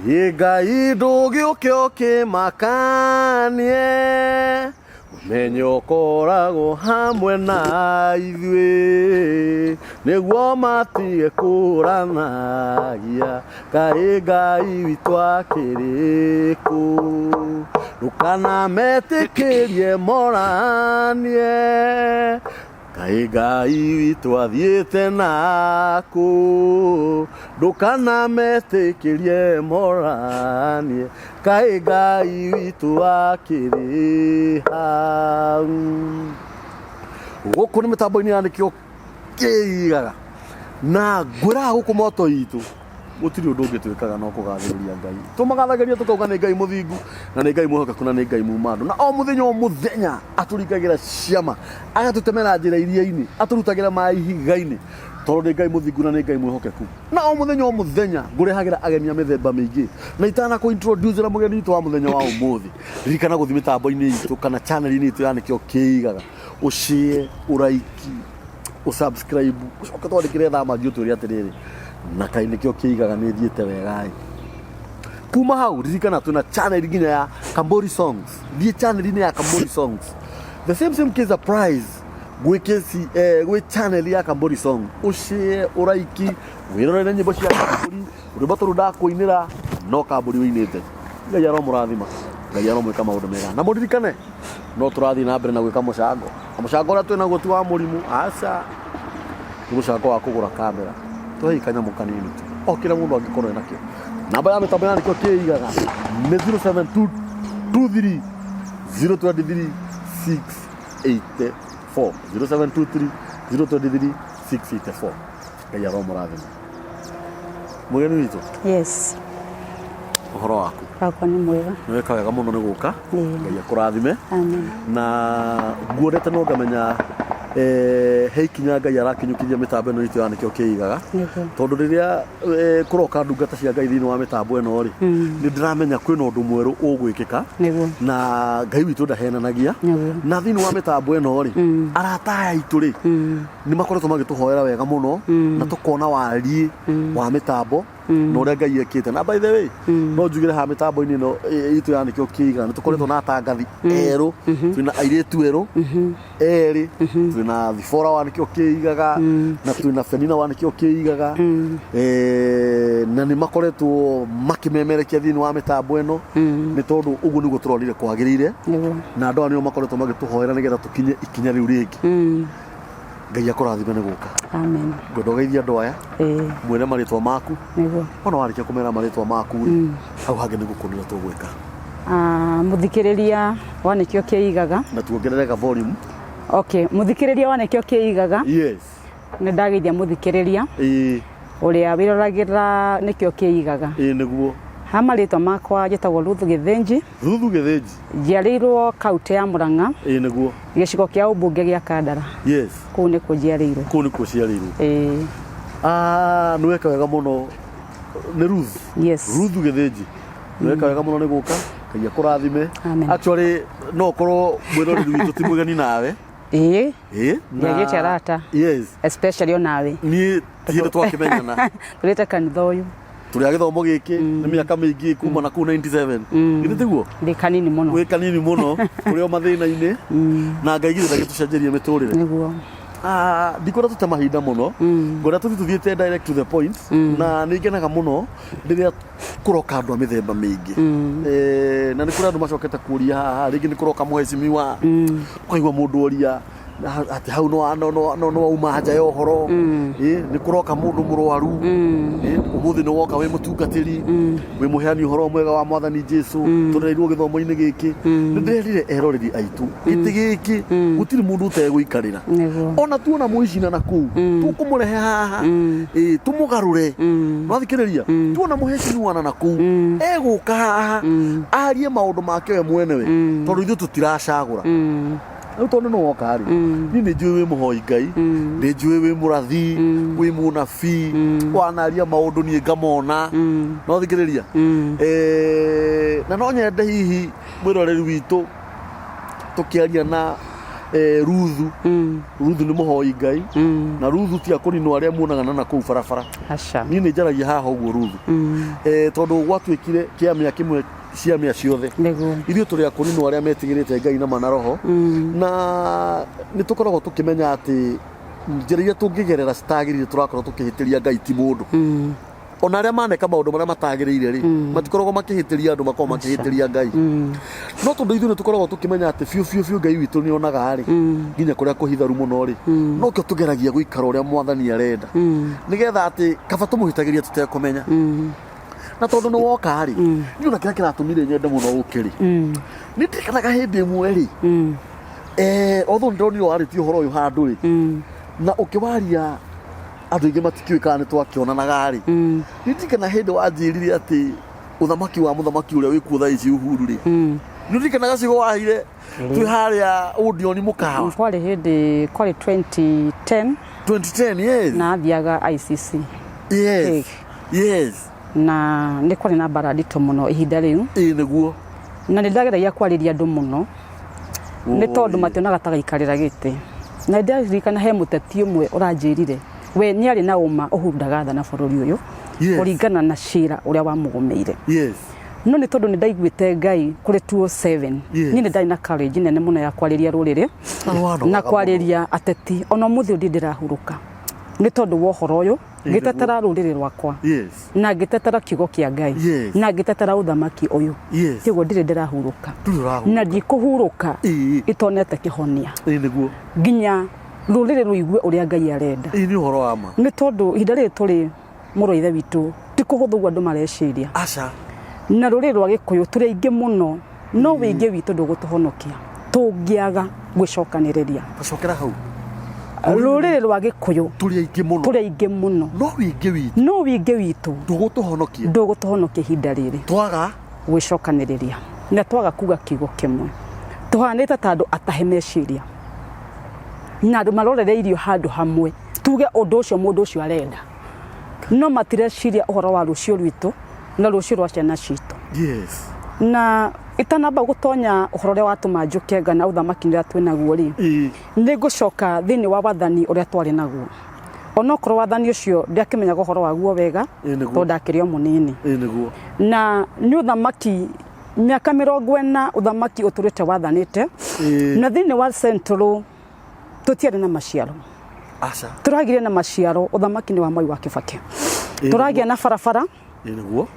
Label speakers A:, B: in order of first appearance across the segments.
A: Ĩ Ngai ndũgĩũke ũkĩmakanie, ũmenye ũkoragwo hamwe na ithuĩ, nĩguo matige kũranagia, kaĩ Ngai witũ akĩrĩ kũ? Ndũkanametĩkĩrie moranie, Kaĩ Ngai witũ athiĩte nakũ? Ndũkanametĩkĩrie moranie, kaĩ Ngai witũ akĩrĩ hau? Gũkũ nĩ mĩtambo-inĩ ya nĩkĩo kĩigaga na ngwĩraga gũkũ moto itũ gũtirĩ ũndũ ũngĩ twĩkaga no kũgathĩrĩria Ngai. Tũmagathagĩria tũkauga nĩ Ngai mũthingu na nĩ Ngai mwĩhokeku na nĩ Ngai muma andũ. Na o mũthenya o mũthenya atũringagĩra ciama, agatũtemera njĩra iria-inĩ, atũrutagĩra maĩ ihiga-inĩ tondũ nĩ Ngai mũthingu na nĩ Ngai mwĩhokeku. Na o mũthenya o mũthenya ngũrehagĩra ageni a mĩthemba mĩingĩ na itana kũ introduce na mũgeni witũ wa mũthenya wa ũmũthĩ. Ririkana gũthiĩ mĩtambo-inĩ itũ kana channel-inĩ itũ ya nĩkĩo kĩigaga, ũshare, ũraiki, ũsubscribe ũcoke twandĩkĩre thaa mangi ũtwĩre atĩrĩrĩ na kaĩ nĩkĩo kĩigaga nĩ thiĩte wega ĩ kuma hau ririkana twĩna channel nginya ya Kambori Songs thiĩ channel-inĩ ya Kambori Songs the same same case applies gwĩ kesi eh, gwĩ channel ya Kambori Song ũshare ũraiki wĩrorere nyĩmbo cia Kambori rwĩmbo tũrũ ndakũinĩra no Kambori ũinĩte Ngai aromũrathima Ngai aromwĩka maũndũ mega na mũririkane no tũrathiĩ na mbere na gwĩka mũcango na mũcango ũrĩa twĩnaguo ti wa mũrimũ aca nĩ mũcango wa kũgũra kamera tũhei kanyamũ kanini tu o kĩrĩa mũndũ angĩkorwo enakĩo namba ya mĩtambo ya nĩkĩo kĩigaga nĩ 0723 023 684 0723 023 684 Ngai aromũrathima mũgeni witũ.
B: Yes.
A: Ũhoro waku?
B: Wakwa nĩ mwega.
A: Nĩ weka wega mũno nĩ gũka.
B: Ĩĩ.
A: Ngai akũrathime.
B: Amen.
A: Na nguonete no ngamenya he ikinya Ngai arakinyũkithia mĩtambo ĩno itũ ya nĩkĩo kĩigaga.
B: Nĩguo.
A: Tondũ rĩrĩa kũroka ndungata cia Ngai thĩinĩ wa mĩtambo ĩno rĩ, nĩ ndĩramenya kwĩna ũndũ mwerũ ũgwĩkĩka.
B: Nĩguo.
A: Na Ngai witũ ndahenanagia.
B: Nĩguo.
A: Na thĩinĩ wa mĩtambo ĩno rĩ, arata aya aitũ rĩ, nĩ makoretwo magĩtũhoera wega mũno na tũkona wariĩ wa mĩtambo na ũrĩa Ngai ekĩte. Na by the way, no njugĩre haha mĩtambo-inĩ ĩno itũ ya nĩkĩo kĩiga nĩ tũkoretwo na atangathi erũ, twĩna airĩtu erũ erĩ, twĩna Thibora wa nĩkĩo kĩigaga na twĩna Benina wa nĩkĩo kĩigaga. Na nĩ makoretwo makĩmemerekia thĩinĩ wa mĩtambo ĩno nĩ tondũ ũguo nĩguo tũronire kwagĩrĩire.
B: Nĩguo.
A: Na andũ aya nĩo makoretwo magĩtũhoera nĩgetha tũkinye ikinya rĩu rĩngĩ. Ngai akũrathime nĩ gũka.
B: Amen.
A: Ngwenda ũgeithie andũ aya.
B: Ĩĩ.
A: Mwĩre marĩtwa maku.
B: Nĩguo.
A: Ona warĩkia kũmera marĩtwa maku rĩ, hau hangĩ nĩ gũkũnĩra tũgwĩka.
B: Ah, mũthikĩrĩria wa nĩkĩo kĩigaga.
A: Na tuongerere ga volume.
B: Okay, mũthikĩrĩria wa nĩkĩo kĩigaga.
A: Yes.
B: Nĩ ndageithia mũthikĩrĩria.
A: Ĩĩ.
B: Ũrĩa wĩroragĩra nĩkĩo kĩigaga.
A: Ĩĩ nĩguo.
B: Ha marĩtwa makwa njĩtagwo Ruth Gĩthĩnji.
A: Ruthu Gĩthĩnji.
B: Njiarĩirwo kautĩ ya Murang'a.
A: Ĩĩ nĩguo.
B: Gĩcigo kĩa ũmbunge gĩa Kandara.
A: Yes.
B: Kũu nĩkuo njiarĩirwo.
A: Kũu nĩkuo ũciarĩirwo.
B: Ĩĩ.
A: Ah, nĩ weka wega mũno. Nĩ Ruth.
B: Yes.
A: Ruthu Gĩthĩnji. Nĩ weka wega mũno nĩ gũka. Ngai akũrathime.
B: Amen.
A: Actually no ũkorwo mwĩroreri witũ ti mũgeni nawe.
B: Ĩĩ.
A: Ĩĩ.
B: Ndiagĩte arata.
A: Yes.
B: Especially onawe.
A: Niĩ ti hĩndĩ twakĩmenyana.
B: Tũrĩte kanitha ũyũ.
A: Tũrĩ a gĩthomo gĩkĩ nĩ mĩaka mĩingĩ kuma na kũu 97. Githĩ tiguo?
B: Ndĩ kanini mũno.
A: Wĩ kanini mũno tũrĩ o mathĩna-inĩ na Ngai githĩ ndagĩtũcenjerie mĩtũrĩre.
B: Nĩguo.
A: Ah, ndikwenda tũte mahinda mũno ngwenda tũthiĩ tũthiĩte direct to the point na nĩ ngenaga mũno rĩrĩa kũroka andũ a mĩthemba mĩingĩ. Na nĩ kũrĩ andũ macokete kũria haha rĩngĩ nĩ kũroka mheshimiwa ũkaigua mũndũ oria atĩ hau no no no no no wauma nja ya ũhoro. Nĩ kũroka mũndũ mũrwaru. Ũmũthĩ nĩ woka wĩ mũtungatĩri, wĩ mũheani ũhoro mwega wa mwathani Jesu, tũrerirwo gĩthomo-inĩ gĩkĩ. Nĩ ndĩrerire eroreri aitũ gĩtĩ gĩkĩ gũtirĩ mũndũ ũtegũikarĩra.
B: Nĩguo.
A: Ona tuona mũicina na kũu tũkũmũrehe haha, tũmũgarũre. Nwathikĩrĩria, tuona mũhecimiwana na kũu egũka haha arie maũndũ make we mwenewe tondũ ithuĩ tũtiracagũra. Rĩu tondũ nĩ woka rĩ, niĩ nĩ njũĩ wĩ mũhoi Ngai, nĩ njũĩ wĩ mũrathi, wĩ mũnabii, wanaria maũndũ niĩ ngamona. No thikĩrĩria. Na no nyende hihi mwĩroreri witũ tũkĩaria na Ruthu. Ruthu nĩ mũhoi Ngai, na Ruthu ti akũninwo arĩa muonaga na nakũu barabara.
B: Aca.
A: Niĩ nĩ njaragia haha ũguo Ruthu, tondũ gwatuĩkire kĩamĩa kĩmwe ciamĩa ciothe.
B: Nĩguo.
A: Ithuĩ tũrĩ akũninwo arĩa metigĩrĩte Ngai na mana roho, na nĩ tũkoragwo tũkĩmenya atĩ njĩra iria tũngĩgerera citagĩrĩire tũrakorwo tũkĩhĩtĩria Ngai, ti mũndũ. Ona arĩa maneka maũndũ marĩa matagĩrĩire rĩ, matikoragwo makĩhĩtĩria andũ, makoragwo makĩhĩtĩria Ngai. No tondũ ithuĩ nĩ tũkoragwo tũkĩmenya atĩ biũ biũ biũ Ngai witũ nĩ onaga rĩ, nginya kũrĩa kũhitharu mũno rĩ, nokĩo tũgeragia gũikara ũrĩa Mwathani arenda, nĩgetha atĩ kaba tũmũhĩtagĩria tũtekũmenya. Na tondũ nĩ woka rĩ, niĩ ona kĩrĩa kĩratũmire nyende mũno ũke rĩ, nĩ ndirikanaga hĩndĩ ĩmwe rĩ, although ndĩronire warĩtie ũhoro ũyũ handũ rĩ, na ũkĩwaria andũ aingĩ matikĩũĩ kana nĩ twakĩonanaga rĩ, nĩ ndirikana hĩndĩ wanjĩrire atĩ ũthamaki wa mũthamaki ũrĩa wĩkuo thaa ici Uhuru rĩ, nĩ ũririkanaga ciugo waheire twĩ harĩa Odeon mũkawa?
B: Kwarĩ hĩndĩ, kwarĩ 2010.
A: 2010, yes.
B: Na athiaga ICC. Na nĩ kwarĩ na mbara nditũ mũno ihinda rĩu.
A: Ĩĩ nĩguo.
B: Na nĩ ndageragia kwarĩria andũ mũno, nĩ tondũ mationaga ta gaikarĩra gĩtĩ. Na nĩ ndaririkana he mũteti ũmwe ũranjĩrire we nĩ arĩ na ũma Uhuru ndagathana bũrũri ũyũ, kũringana na cira ũrĩa wamũgũmĩire. No nĩ tondũ nĩ ndaiguĩte Ngai kũrĩ 207, niĩ nĩ ndarĩ na courage nene mũno ya kwarĩria rũrĩrĩ na kwarĩria ateti. Ona ũmũthĩ ũyũ ndirĩ ndĩrahurũka nĩ tondũ wa ũhoro ũyũ, ngĩtetera rũrĩrĩ rwakwa, na ngĩtetera kiugo kĩa Ngai, na ngĩtetera ũthamaki ũyũ. Tiguo ndirĩ ndĩrahurũka, na ndikũhurũka itonete kĩhonia
A: Ĩĩ nĩguo.
B: nginya rũrĩrĩ rũigue ũrĩa Ngai arenda.
A: Ĩĩ nĩ ũhoro wa ma.
B: Nĩ tondũ ihinda rĩrĩ tũrĩ, mũrũ wa ithe witũ, ti kũhũthũ ũguo andũ mareciria.
A: Aca.
B: Na rũrĩrĩ rwa Gĩkũyũ tũrĩ aingĩ mũno, no wĩingĩ witũ ndũgũtũhonokia tũngĩaga gwĩcokanĩrĩria.
A: Tacokera hau.
B: Rũrĩrĩ rwa Gĩkũyũ
A: tũrĩ aingĩ mũno,
B: tũrĩ aingĩ mũno,
A: no wĩingĩ witũ,
B: no wĩingĩ witũ
A: ndũgũtũhonokia,
B: ndũgũtũhonokia ihinda rĩrĩ
A: twaga
B: gwĩcokanĩrĩria na twaga kuga kiugo kĩmwe. Tũhanĩte ta andũ atahe meciria na andũ marorereirio handũ hamwe, tuge ũndũ ũcio mũndũ ũcio arenda, no matireciria ũhoro wa rũciũ rwitũ na rũciũ rwa ciana citũ. Na itanamba gũtonya ũhoro ũrĩa watũma njũke ngana ũthamaki ũrĩa twĩ naguo rĩ, nĩ ngũcoka thĩinĩ wa wathani ũrĩa twarĩ naguo, onokorwo wathani ũcio ndiakĩmenyaga ũhoro waguo wega,
A: Ĩĩ nĩguo.
B: tondũ ndakĩrĩ o mũnini.
A: Ĩĩ nĩguo.
B: Na nĩ ũthamaki mĩaka 40 ũthamaki ũtũrĩte wathanĩte, na thĩinĩ wa Central tũtiarĩ na maciaro.
A: Aca.
B: Tũragire na maciaro ũthamaki-inĩ wa Mwai wa Kĩbakĩ. Tũragĩa na barabara,
A: Ĩĩ nĩguo.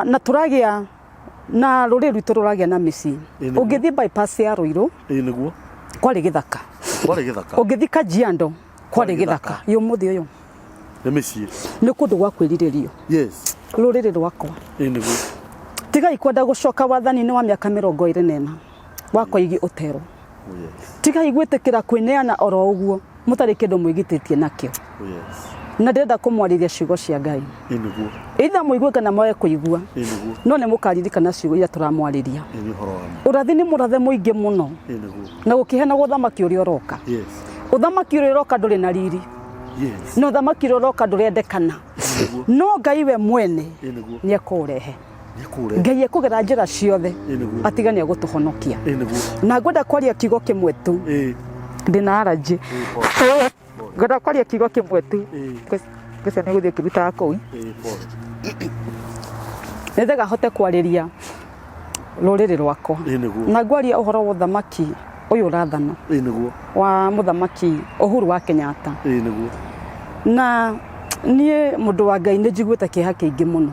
B: na tũragĩa na rũrĩrĩ rwitũ rũragĩa na mĩciĩ.
A: Ĩĩ nĩguo.
B: Ũngĩthiĩ bypass ya Ruiru,
A: Ĩĩ nĩguo.
B: kwarĩ gĩthaka.
A: Kwarĩ gĩthaka.
B: Ũngĩthiĩ Kajiado, kwarĩ
A: Kwarĩ
B: gĩthaka.
A: gĩthaka.
B: Ũmũthĩ ũyũ
A: Nĩ mĩciĩ.
B: Nĩ kũndũ gwa kwĩrirĩrio. Rũrĩrĩ rwakwa,
A: Ĩĩ nĩguo.
B: tigai kwenda gũcoka wathani-inĩ wa mĩaka 24 wa Koigi ũterwo.
A: Oh, yes.
B: Tigai gwĩtĩkĩra kwĩneana oro ũguo mũtarĩ kĩndũ mwĩgitĩtie nakĩo.
A: Oh, yes.
B: Na ndĩrenda kũmwarĩria ciugo cia Ngai,
A: Ĩĩ nĩguo.
B: either mũigue kana mwage kũigua,
A: Ĩĩ nĩguo.
B: no nĩ mũkaririkana ciugo iria tũramwarĩria.
A: Ĩĩ nĩ ũhoro wa ma.
B: Ũrathi nĩ mũrathe mũingĩ mũno, na gũkĩheanagwo ũthamaki ũrĩa ũroka. Ũthamaki ũrĩa ũroka ndũrĩ na riri, na ũthamaki ũrĩa ũroka ndũrendekana, no Ngai we mwene
A: Ĩĩ nĩguo.
B: nĩ ekũũrehe.
A: Nĩ ekũũrehe.
B: Ngai ekũgera njĩra ciothe,
A: Ĩĩ nĩguo.
B: atiga nĩ egũtũhonokia.
A: Ĩĩ nĩguo.
B: Na ngwenda kwaria kiugo kĩmwe tu. Ndĩna allergy. Ngwenda kwaria kiugo kĩmwe tu. Ngwĩciria nĩ gũthiĩ ũkĩrutaga kũu.
A: Ĩĩ, pole.
B: Nĩgetha hote kwarĩria rũrĩrĩ rwakwa.
A: Ĩĩ nĩguo.
B: Na ngwaria ũhoro wa ũthamaki ũyũ ũrathana,
A: Ĩĩ nĩguo.
B: wa mũthamaki Uhuru wa Kenyatta.
A: Ĩĩ nĩguo.
B: Na niĩ mũndũ wa Ngai nĩ njiguĩte kĩeha kĩingĩ mũno,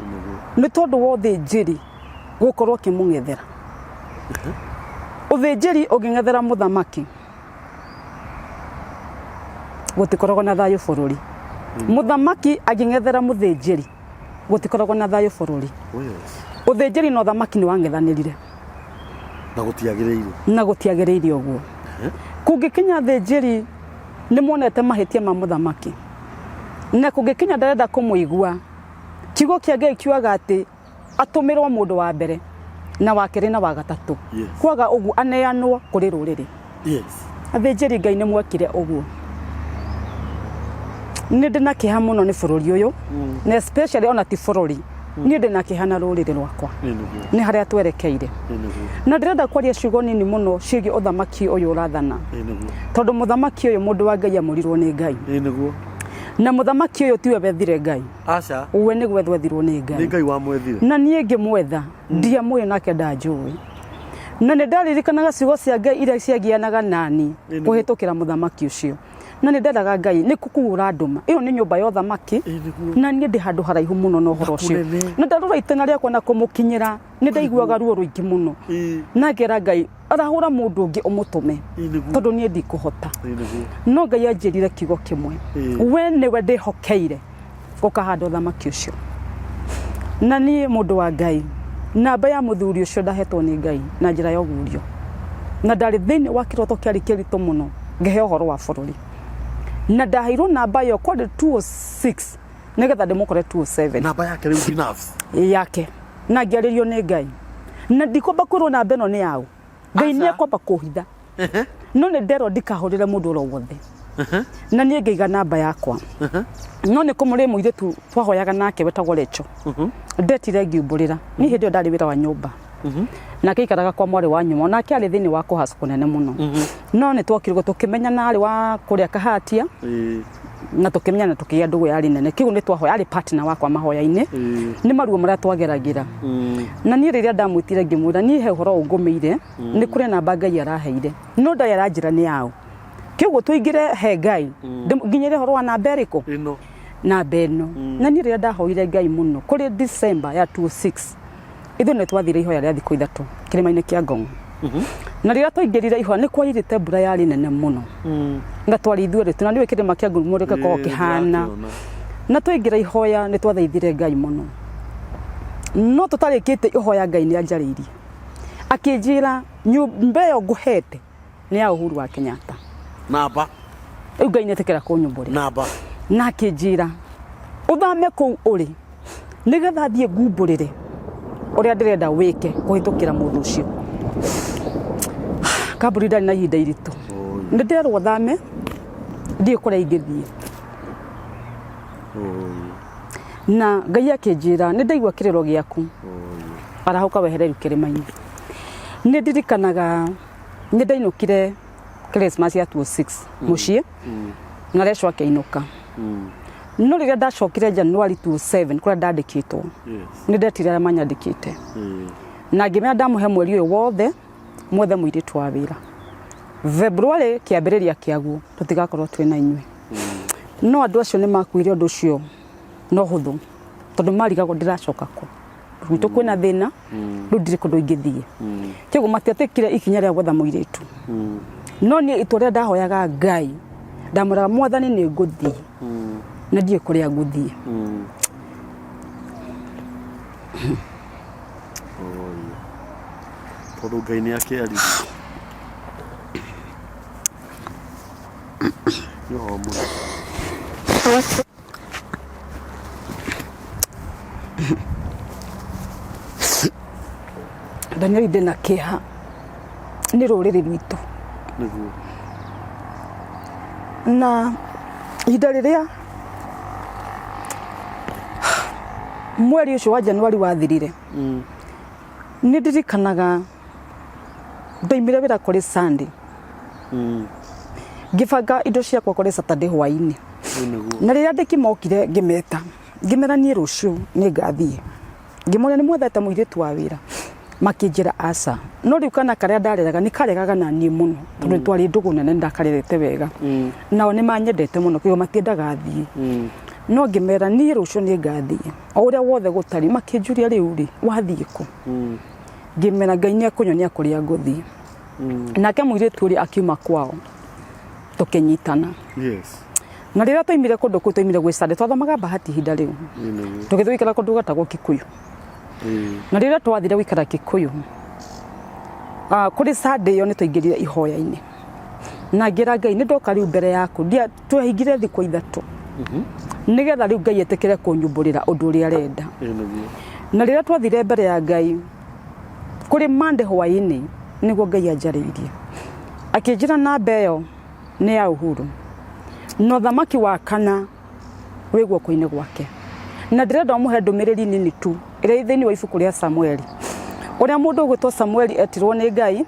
A: Ĩĩ nĩguo.
B: nĩ tondũ wa ũthĩnjĩri gũkorwo ũkĩmũng'ethera. Ũthĩnjĩri ũngĩng'ethera mũthamaki, gũtikoragwo na thayũ bũrũri. Mũthamaki angĩng'ethera mũthĩnjĩri, gũtikoragwo na thayũ bũrũri.
A: Oh, yes.
B: Ũthĩnjĩri na ũthamaki nĩ wang'ethanĩrire.
A: Na gũtiagĩrĩire.
B: Na gũtiagĩrĩire ũguo. Kũngĩkinya athĩnjĩri nĩ monete mahĩtia ma mũthamaki, na kũngĩkinya ndarenda kũmũigua, kiugo kĩa Ngai kiugaga atĩ atũmĩrwo mũndũ wa mbere na wa kerĩ na wa gatatũ. Kwaga ũguo aneanwo kũrĩ rũrĩrĩ. Athĩnjĩri Ngai nĩ mwekire ũguo. Nĩ ndĩ na kĩeha mũno nĩ bũrũri ũyũ, na especially ona ti bũrũri, Niĩ ndĩ na kĩeha na rũrĩrĩ rwakwa.
A: Ĩ nĩguo.
B: Nĩ harĩa twerekeire.
A: Ĩ nĩguo.
B: Na ndĩrenda kwaria ciugo nini mũno ciĩgiĩ ũthamaki ũyũ ũrathana.
A: Ĩ nĩguo.
B: Tondũ mũthamaki ũyũ mũndũ wa Ngai amũrirwo nĩ Ngai.
A: Ĩ nĩguo.
B: Na mũthamaki ũyũ tiwe wethire Ngai.
A: Aca.
B: We nĩ gwethwo ethirwo nĩ Ngai.
A: Nĩ Ngai wamwethire.
B: Na niĩ ngĩmwetha ndiamũĩ nake ndanjũĩ. Na nĩ ndaririkanaga ciugo cia Ngai iria ciagianaga nani
A: Ĩ nĩguo.
B: kũhĩtũkĩra mũthamaki ũcio. Na nĩ ndendaga Ngai nĩ kũu ũrandũma. Ĩyo nĩ nyũmba ya ũthamaki
A: Ĩ nĩguo.
B: na niĩ ndĩ handũ haraihu mũno na ũhoro ũcio.
A: Kũnene.
B: Na ndarora itena rĩakwa na kũmũkinyĩra nĩ ndaiguaga ruo rũingĩ mũno.
A: Ĩ.
B: Na ngera Ngai arahũra mũndũ ũngĩ ũmũtũme
A: Ĩ nĩguo.
B: tondũ niĩ ndikũhota.
A: Ĩ nĩguo.
B: No Ngai anjĩrire kiugo kĩmwe,
A: Ĩ.
B: we nĩwe ndĩhokeire ũkahanda ũthamaki ũcio. Na niĩ mũndũ wa Ngai, namba ya mũthuri ũcio ndahetwo nĩ Ngai na njĩra ya ũgurio. Na ndarĩ thĩinĩ wa kĩroto kĩarĩ kĩritũ mũno ngĩheo ũhoro wa bũrũri. Na ndaheirwo namba ĩyo kwarĩ 206 nĩgetha ndĩmũkore 207
A: Namba yake rĩu binafsi.
B: Yake. Na ngĩarĩrio nĩ Ngai. Na ndikwamba kwĩrwo namba ĩno nĩ yaũ. Ngai
A: Aca.
B: nĩ ekwamba kũhitha. No nĩ nderwo ndikahũrĩre mũndũ oro wothe. Na niĩ ngĩiga namba yakwa. No nĩ kũmũrĩ mũirĩtu twahoyaga nake wetagwo Recho. Ndetire ngiumbũrĩra. Niĩ hĩndĩ ĩyo ndarĩ wĩra wa nyũmba. Nake aikaraga kwa mwarĩ wa nyuma. Onake arĩ thĩinĩ wa kũhaca kũnene mũno. No nĩ twokire tũkĩmenyana arĩ wa kũrĩa Kahatia.
A: Ĩ.
B: Na tũkĩmenyana tũkĩgĩa ndũgũ yarĩ nene. Kĩu nĩ twahoya arĩ partner wakwa mahoya-inĩ.
A: Ĩ.
B: Nĩ maruo marĩa twageragĩra. Na niĩ rĩrĩa ndamwĩtire ngĩmwĩra niĩ he ũhoro ũngũmĩire nĩ kũrĩ namba Ngai araheire no ndarĩ aranjĩra nĩ yaũ. Kĩoguo tũingĩre he Ngai nginyĩre ũhoro wa namba ĩrĩkũ?
A: Ĩno.
B: Namba ĩno. Na niĩ rĩrĩa ndahoire Ngai mũno kũrĩ December ya 26 ithuĩ nĩ twathire ihoya rĩa thikũ 3 kĩrĩma-inĩ kĩa Ngong. Na rĩrĩa twaingĩrire ihoya nĩ kwairĩte mbura yarĩ nene mũno. Na twarĩ ithuerĩ tu na nĩũĩ kĩrĩma kĩa Ngong ũrĩa gĩkoragwo kĩhana. Na twaingĩra ihoya nĩ twathaithire Ngai mũno. No tũtarĩkĩte ihoya Ngai nĩ anjarĩirie. Akĩnjĩra nyũmba ĩyo ngũhete nĩ ya Uhuru wa Kenyatta.
A: Namba.
B: Rĩu Ngai nĩetĩkĩra kũnyumbũrĩra.
A: Namba.
B: Na akĩnjĩra ũthame kũu ũrĩ nĩgetha thiĩ ngumbũrĩre ũrĩa ndĩrenda wĩke kũhĩtũkĩra mũndũ ũcio. Kambuni ndarĩ na ihinda iritũ. Nĩ nderwo thame ndiũĩ kũrĩa ingĩthiĩ. Na Ngai akĩnjĩra nĩ ndaigua kĩrĩro gĩaku arahũka wehere rĩu kĩrĩma-inĩ. Nĩ ndirikanaga nĩ ndainũkire Christmas ya 26 mũciĩ na Recho akĩinũka. No rĩrĩa ndacokire January 27 kũrĩa ndandĩkĩtwo nĩ ndetire arĩa manyandĩkĩte na ngĩmera ndamũhe mweri ũyũ wothe mwethe mũirĩtu wa wĩra. February kĩambĩrĩria kĩaguo tũtigakorwo twĩ na inyuĩ. No andũ acio nĩ makuire ũndũ ũcio no hũthũ tondũ marigagwo ndĩracoka kũ. Gwitũ kwĩna thĩna rĩu ndirĩ kũndũ ingĩthiĩ. Kĩoguo matiatĩkire ikinya rĩa gwetha mũirĩtu. No niĩ itua rĩrĩa ndahoyaga Ngai ndamwĩraga mwathani nĩ ngũthiĩ na ndiũĩ kũrĩa ngũthiĩ.
A: Tondũ Ngai nĩ akĩaririe. Nĩ ũhoro mũno.
B: Danieli ndĩna kĩeha nĩ rũrĩrĩ rwitũ.
A: Nĩguo.
B: Na ihinda rĩrĩa mweri ũcio wa Januari wathirire nĩ ndirikanaga ndaimire wĩra kũrĩ Sunday ngĩbanga indo ciakwa kũrĩ Saturday hwainĩ.
A: Nĩguo.
B: Na rĩrĩa andĩki mokire ngĩmeta ngĩmera niĩ rũciũ nĩ ngathiĩ. Ngĩmoria nĩ mwethete mũirĩtu wa wĩra makĩnjĩra aca. No rĩu kana karĩa ndareraga nĩ karegaga na niĩ mũno tondũ twarĩ ndũgũ nene nĩ ndakarerete wega. Nao nĩ manyendete mũno kĩguo matiendaga thiĩ. No ngĩmera niĩ rũciũ nĩ ngathiĩ o ũrĩa wothe gũtariĩ. Makĩnjũria rĩu rĩ wathiĩ kũ? Ngĩmera Ngai nĩ ekũnyonia kũrĩa ngũthiĩ. Nake mũirĩtu ũrĩa akiuma kwao tũkĩnyitana.
A: Yes.
B: Na rĩrĩa twaimire kũndũ kũu twaimire gwĩ Sunday twathomaga bahati ihinda rĩu.
A: Nĩguo.
B: Tũgĩthiĩ gũikara kũndũ gwetagwo Kikuyu. Na rĩrĩa twathire gũikara Kikuyu kũrĩ Sunday ĩyo nĩ twaingĩrire ihoya-inĩ. Na ngĩra Ngai nĩ ndoka rĩu mbere yaku. Twahingire thikũ 3. Nĩgetha rĩu Ngai etĩkĩre kũnyumbũrĩra ũndũ ũrĩa arenda.
A: Nĩguo.
B: Na rĩrĩa twathire mbere ya Ngai kũrĩ Monday hwaĩ-inĩ nĩguo Ngai anjarĩirie. Akĩnjĩra namba ĩyo nĩ ya Uhuru. Na ũthamaki wa kana wĩ guoko-inĩ gwake. Na ndĩrenda ũmũhe ndũmĩrĩri nini tu ĩrĩa ĩ thĩinĩ wa ibuku rĩa Samueli, ũrĩa mũndũ ũgwĩtwo Samueli etirwo nĩ Ngai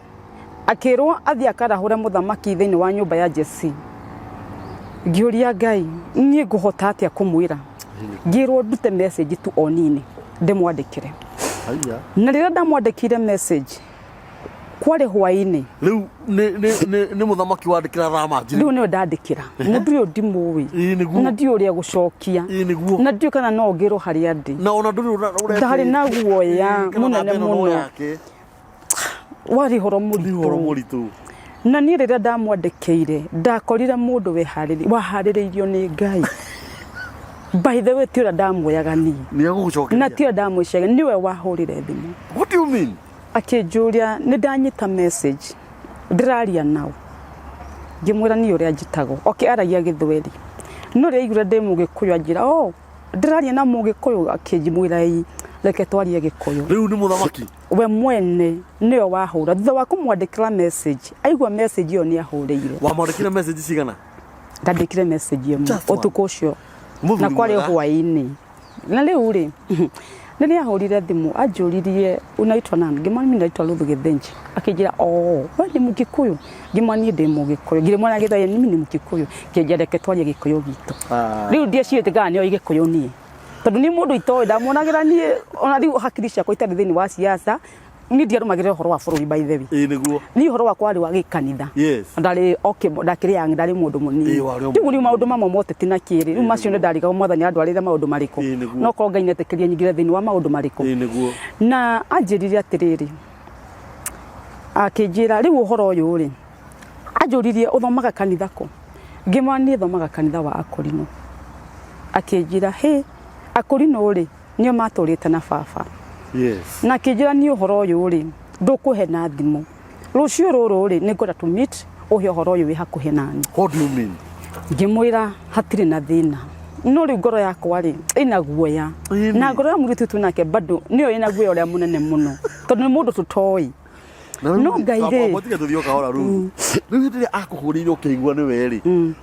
B: akĩrwo athiĩ akarahũre mũthamaki thĩinĩ wa nyũmba ya Jesse. Ngĩũria Ngai, niĩ ngũhota atĩa kũmwĩra? Ngĩrwo ndute message tu o nini ndĩmwandĩkĩre.
A: Haiya.
B: Na rĩrĩa ndamwandĩkĩire message kwarĩ hwaĩ-inĩ.
A: Rĩu nĩ mũthamaki wandĩkĩra thamanji.
B: Rĩu nĩwe ndandĩkĩra mũndũ ũyũ ndimũĩ.
A: Ĩĩ nĩguo.
B: Na ndiũĩ ũrĩa gũcokia.
A: Ĩĩ nĩguo.
B: Na ndiũĩ kana no ngĩrwo harĩa ndĩ.
A: Na ona ndũrĩ ũretĩte.
B: Ndarĩ na guoya
A: Ĩĩ, kana
B: mũnene
A: namba ĩno no
B: mũno.
A: yake.
B: Warĩ ũhoro
A: Nĩ ũhoro
B: mũritũ.
A: Mũritũ.
B: Na niĩ rĩrĩa ndamwandĩkĩire ndakorire mũndũ waharĩrĩirio nĩ Ngai. By the way, ti ũrĩa ndamuoyaga niĩ.
A: Nĩ egũgũcokeria.
B: Na ti ũrĩa ndamwĩcagia, nĩwe wahũrire thimũ.
A: What do you mean?
B: Akĩnjũria nĩ ndanyita message ndĩraria nao. Ngĩmwĩra niĩ ũrĩa njĩtagwo. Okay, aragia Gĩthweri. No rĩrĩa aiguire ndĩ Mũgĩkũyũ anjĩra, oh, ndĩraria na Mũgĩkũyũ, akĩnjĩra ĩ, reke twarie Gĩkũyũ.
A: Rĩu nĩ mũthamaki.
B: We mwene nĩwe wahũra. Thutha wa kũmwandĩkĩra message, aigua message ĩyo nĩ ahũrĩire.
A: Wamwandĩkĩire message cigana?
B: Ndandĩkire message ĩmwe
A: Just one.
B: ũtukũ ũcio.
A: Mũthuri
B: Na kwarĩ
A: mwega.
B: hwaĩ-inĩ. Na rĩu rĩ, rĩrĩa ahũrire thimũ anjũririe unaitwa nani? Ngĩmwĩra mimi naitwa Ruth Githinji. Akĩnjĩra oh, we ni Mũgĩkũyũ? Ngĩmwĩra niĩ ndĩ Mũgĩkũyũ. Ngĩmwĩra na Gĩthweri mimi ni Mũgĩkũyũ. Kĩnjĩra reke twarie Gĩkũyũ gitũ.
A: Ah.
B: Rĩu ndiecirĩtie kana nĩoĩ Gĩkũyũ niĩ. Tondũ niĩ mũndũ itoĩ ndamuonagĩra niĩ ona rĩu hakiri ciakwa itarĩ thĩinĩ wa siasa, niĩ ndiarũmagĩrĩra ũhoro wa bũrũri by the way.
A: Ĩĩ nĩguo.
B: Niĩ ũhoro wakwa warĩ wa gĩkanitha.
A: Yes.
B: Ndarĩ okay, ndakĩrĩ young, ndarĩ mũndũ mũnini.
A: Ĩĩ, warĩ o
B: Rĩu rĩu maũndũ mamwe ma ũteti na kĩrĩ, rĩu macio nĩ ndarigagwo mwathani andwarĩre maũndũ marĩkũ.
A: Ĩĩ nĩguo.
B: No korwo Ngai nĩetĩkĩrie nyingĩre thĩinĩ wa maũndũ marĩkũ.
A: Ĩĩ nĩguo.
B: Na anjĩrire atĩrĩrĩ, akĩnjĩra rĩu ũhoro ũyũ rĩ, anjũririe ũthomaga kanitha kũ? Ngĩmwĩra niĩ thomaga kanitha wa Akorino. Akĩnjĩra hĩ, Akorino rĩ, nĩo matũrĩte na baba.
A: Yes.
B: Na akĩnjĩra niĩ ũhoro ũyũ rĩ, ndũkũhe na thimũ. Rũciũ rũrũ rĩ, nĩngwenda to meet ũhe ũhoro ũyũ wĩ hakuhĩ nani.
A: What do you mean?
B: Ngĩmwĩra hatirĩ na thĩna. No rĩu ngoro yakwa rĩ, ĩna guoya.
A: Ĩni.
B: Na ngoro ya mũirĩtu twĩ nake bado nĩyo ĩna guoya ũrĩa mũnene mũno. Tondũ nĩ mũndũ tũtoĩ. No Ngai rĩ.
A: Amba tiga tũthiĩ o kahora rĩu. Rĩu hĩndĩ ĩrĩa akũhũrĩire ũkĩigua nĩ we rĩ,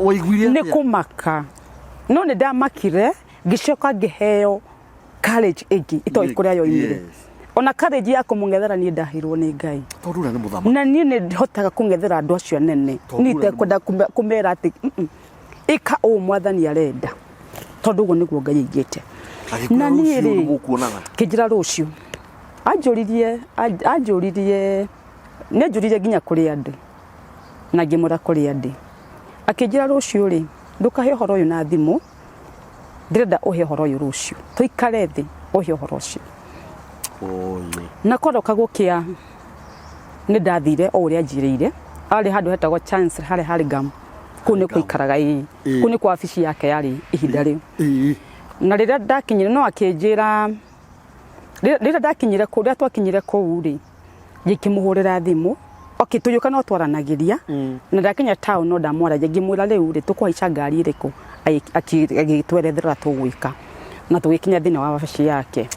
A: waiguire
B: Nĩ
A: atĩa?
B: kũmaka. No nĩ ndamakire, ngĩcoka ngĩheo courage ĩngĩ itoĩ kũrĩa yoimire.
A: Yes.
B: Ona courage ya kũmũng'ethera niĩ ndaheirwo nĩ Ngai.
A: Tondũ ũrĩa nĩ mũthamaki.
B: Na niĩ nĩ hotaga kũng'ethera andũ acio anene.
A: Tondũ
B: Niĩ
A: ũrĩa nĩ
B: itekwenda kũmera atĩ ĩka ũũ mwathani arenda. Tondũ ũguo nĩguo Ngai aigĩte.
A: Agĩkwĩra
B: Na niĩ
A: rũciũ
B: rĩ,
A: nĩ mũkuonana.
B: Kĩnjĩra rũciũ. Anjũririe, anjũririe, nĩ anjũririe nginya kũrĩa ndĩ. Na ngĩmwĩra kũrĩa ndĩ. Akĩnjĩra rũciũ rĩ, ndũkahe ũhoro ũyũ na thimũ, ndĩrenda ũhe ũhoro ũyũ rũciũ. Tũikare thĩ ũhe ũhoro ũcio. Na kwaroka gũkĩa nĩ ndathire o ũrĩa anjĩrĩire. Arĩ handũ hetagwo Chance harĩa harĩ Gam. Kũu nĩkuo aikaraga ĩĩ. Kũu nĩkuo wabici yake yarĩ ihinda rĩu. Na rĩrĩa ndakinyire no akĩnjĩra rĩrĩa ndakinyire kũu, rĩrĩa twakinyire kũu rĩ, ngĩkĩmũhũrĩra thimũ. Okay, tũgĩũka no twaranagĩria. Na ndakinya town no ndamwaragia ngĩmwĩra rĩu rĩ, tũkũhaica ngari ĩrĩkũ? Agĩtwerethera tũgwĩka. Na tũgĩkinya thĩinĩ wa wabici yake.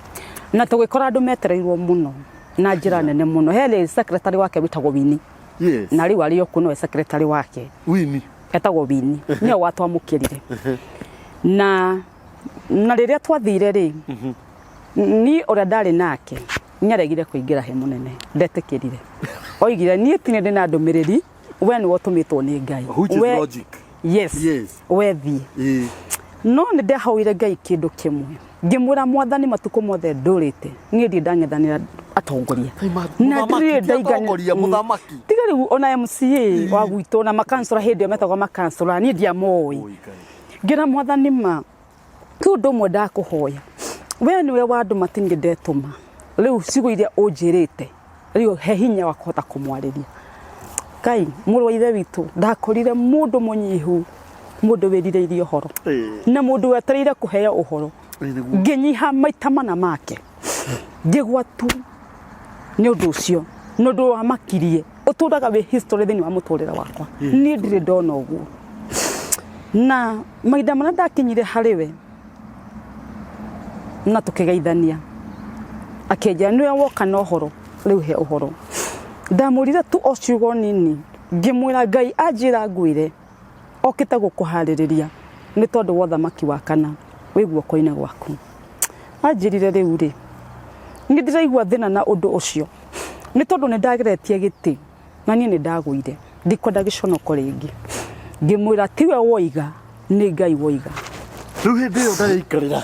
B: Na tũgĩkora andũ metereirwo mũno na njĩra nene mũno. He secretary wake wĩtagwo Winnie.
A: Yes.
B: Na rĩu arĩ o kũu nowe secretary wake.
A: Winnie.
B: Etagwo Winnie. Nĩwe watwamũkĩrire. Na rĩrĩa twathire rĩ, niĩ ũrĩa ndarĩ nake nĩaregire kũingĩra he mũnene, ndetĩkĩrire. Oigire niĩ ti niĩ ndĩna ndũmĩrĩri, we nĩwe ũtũmĩtwo nĩ Ngai.
A: Which is
B: We-
A: logic.
B: Yes.
A: Yes.
B: We thiĩ.
A: Ĩĩ.
B: No nĩ ndahoire Ngai kĩndũ kĩmwe. Ngĩmwĩra mwathani matukũ mothe ndũrĩte, niĩ ndirĩ ndang'ethanĩra atongoria.
A: Na ndirĩ ndaiganĩra. Mũthamaki.
B: Tiga rĩu ona MCA wa gwitũ na makansũra hĩndĩ ĩyo metagwo makansũra, niĩ ndiamoĩ. Ngĩra mwathani ma, kwĩ ũndũ ũmwe ndakũhoya, we nĩwe wandũma ti niĩ ndetũma, rĩu ciugo iria ũnjĩrĩte rĩu he hinya wa kũhota kũmwarĩria. Ngai, mũrũ wa ithe witũ, ndakorire mũndũ mũnyihu, mũndũ wĩrirĩirie ũhoro na mũndũ wetereire kũheo ũhoro. Ngĩnyiha maita mana make, ngĩgwa tu nĩ ũndũ ũcio, nĩ ũndũ wamakirie, ũtũraga wĩ history thĩinĩ wa mũtũrĩre wakwa. Niĩ ndirĩ ndona ũguo. Na mahinda marĩa ndakinyire harĩ we na tũkĩgeithania, akĩnjĩra nĩwe woka na ũhoro, rĩu he ũhoro. Ndamwĩrire tu o ciugo nini, ngĩmwĩra Ngai anjĩra ngwĩre okĩte gũkũharĩrĩria nĩ tondũ wa ũthamaki wa kana. Wĩ guoko-inĩ gwaku. Anjĩrire rĩu rĩ, nĩ ndĩraigua thĩna na ũndũ ũcio nĩ tondũ nĩ ndageretie gĩtĩ na niĩ nĩ ndagũire, ndikwenda gĩconoko rĩngĩ. Ngĩmwĩra tiwe woiga, nĩ Ngai woiga.
A: Rĩu hĩndĩ ĩyo ndareikarĩra.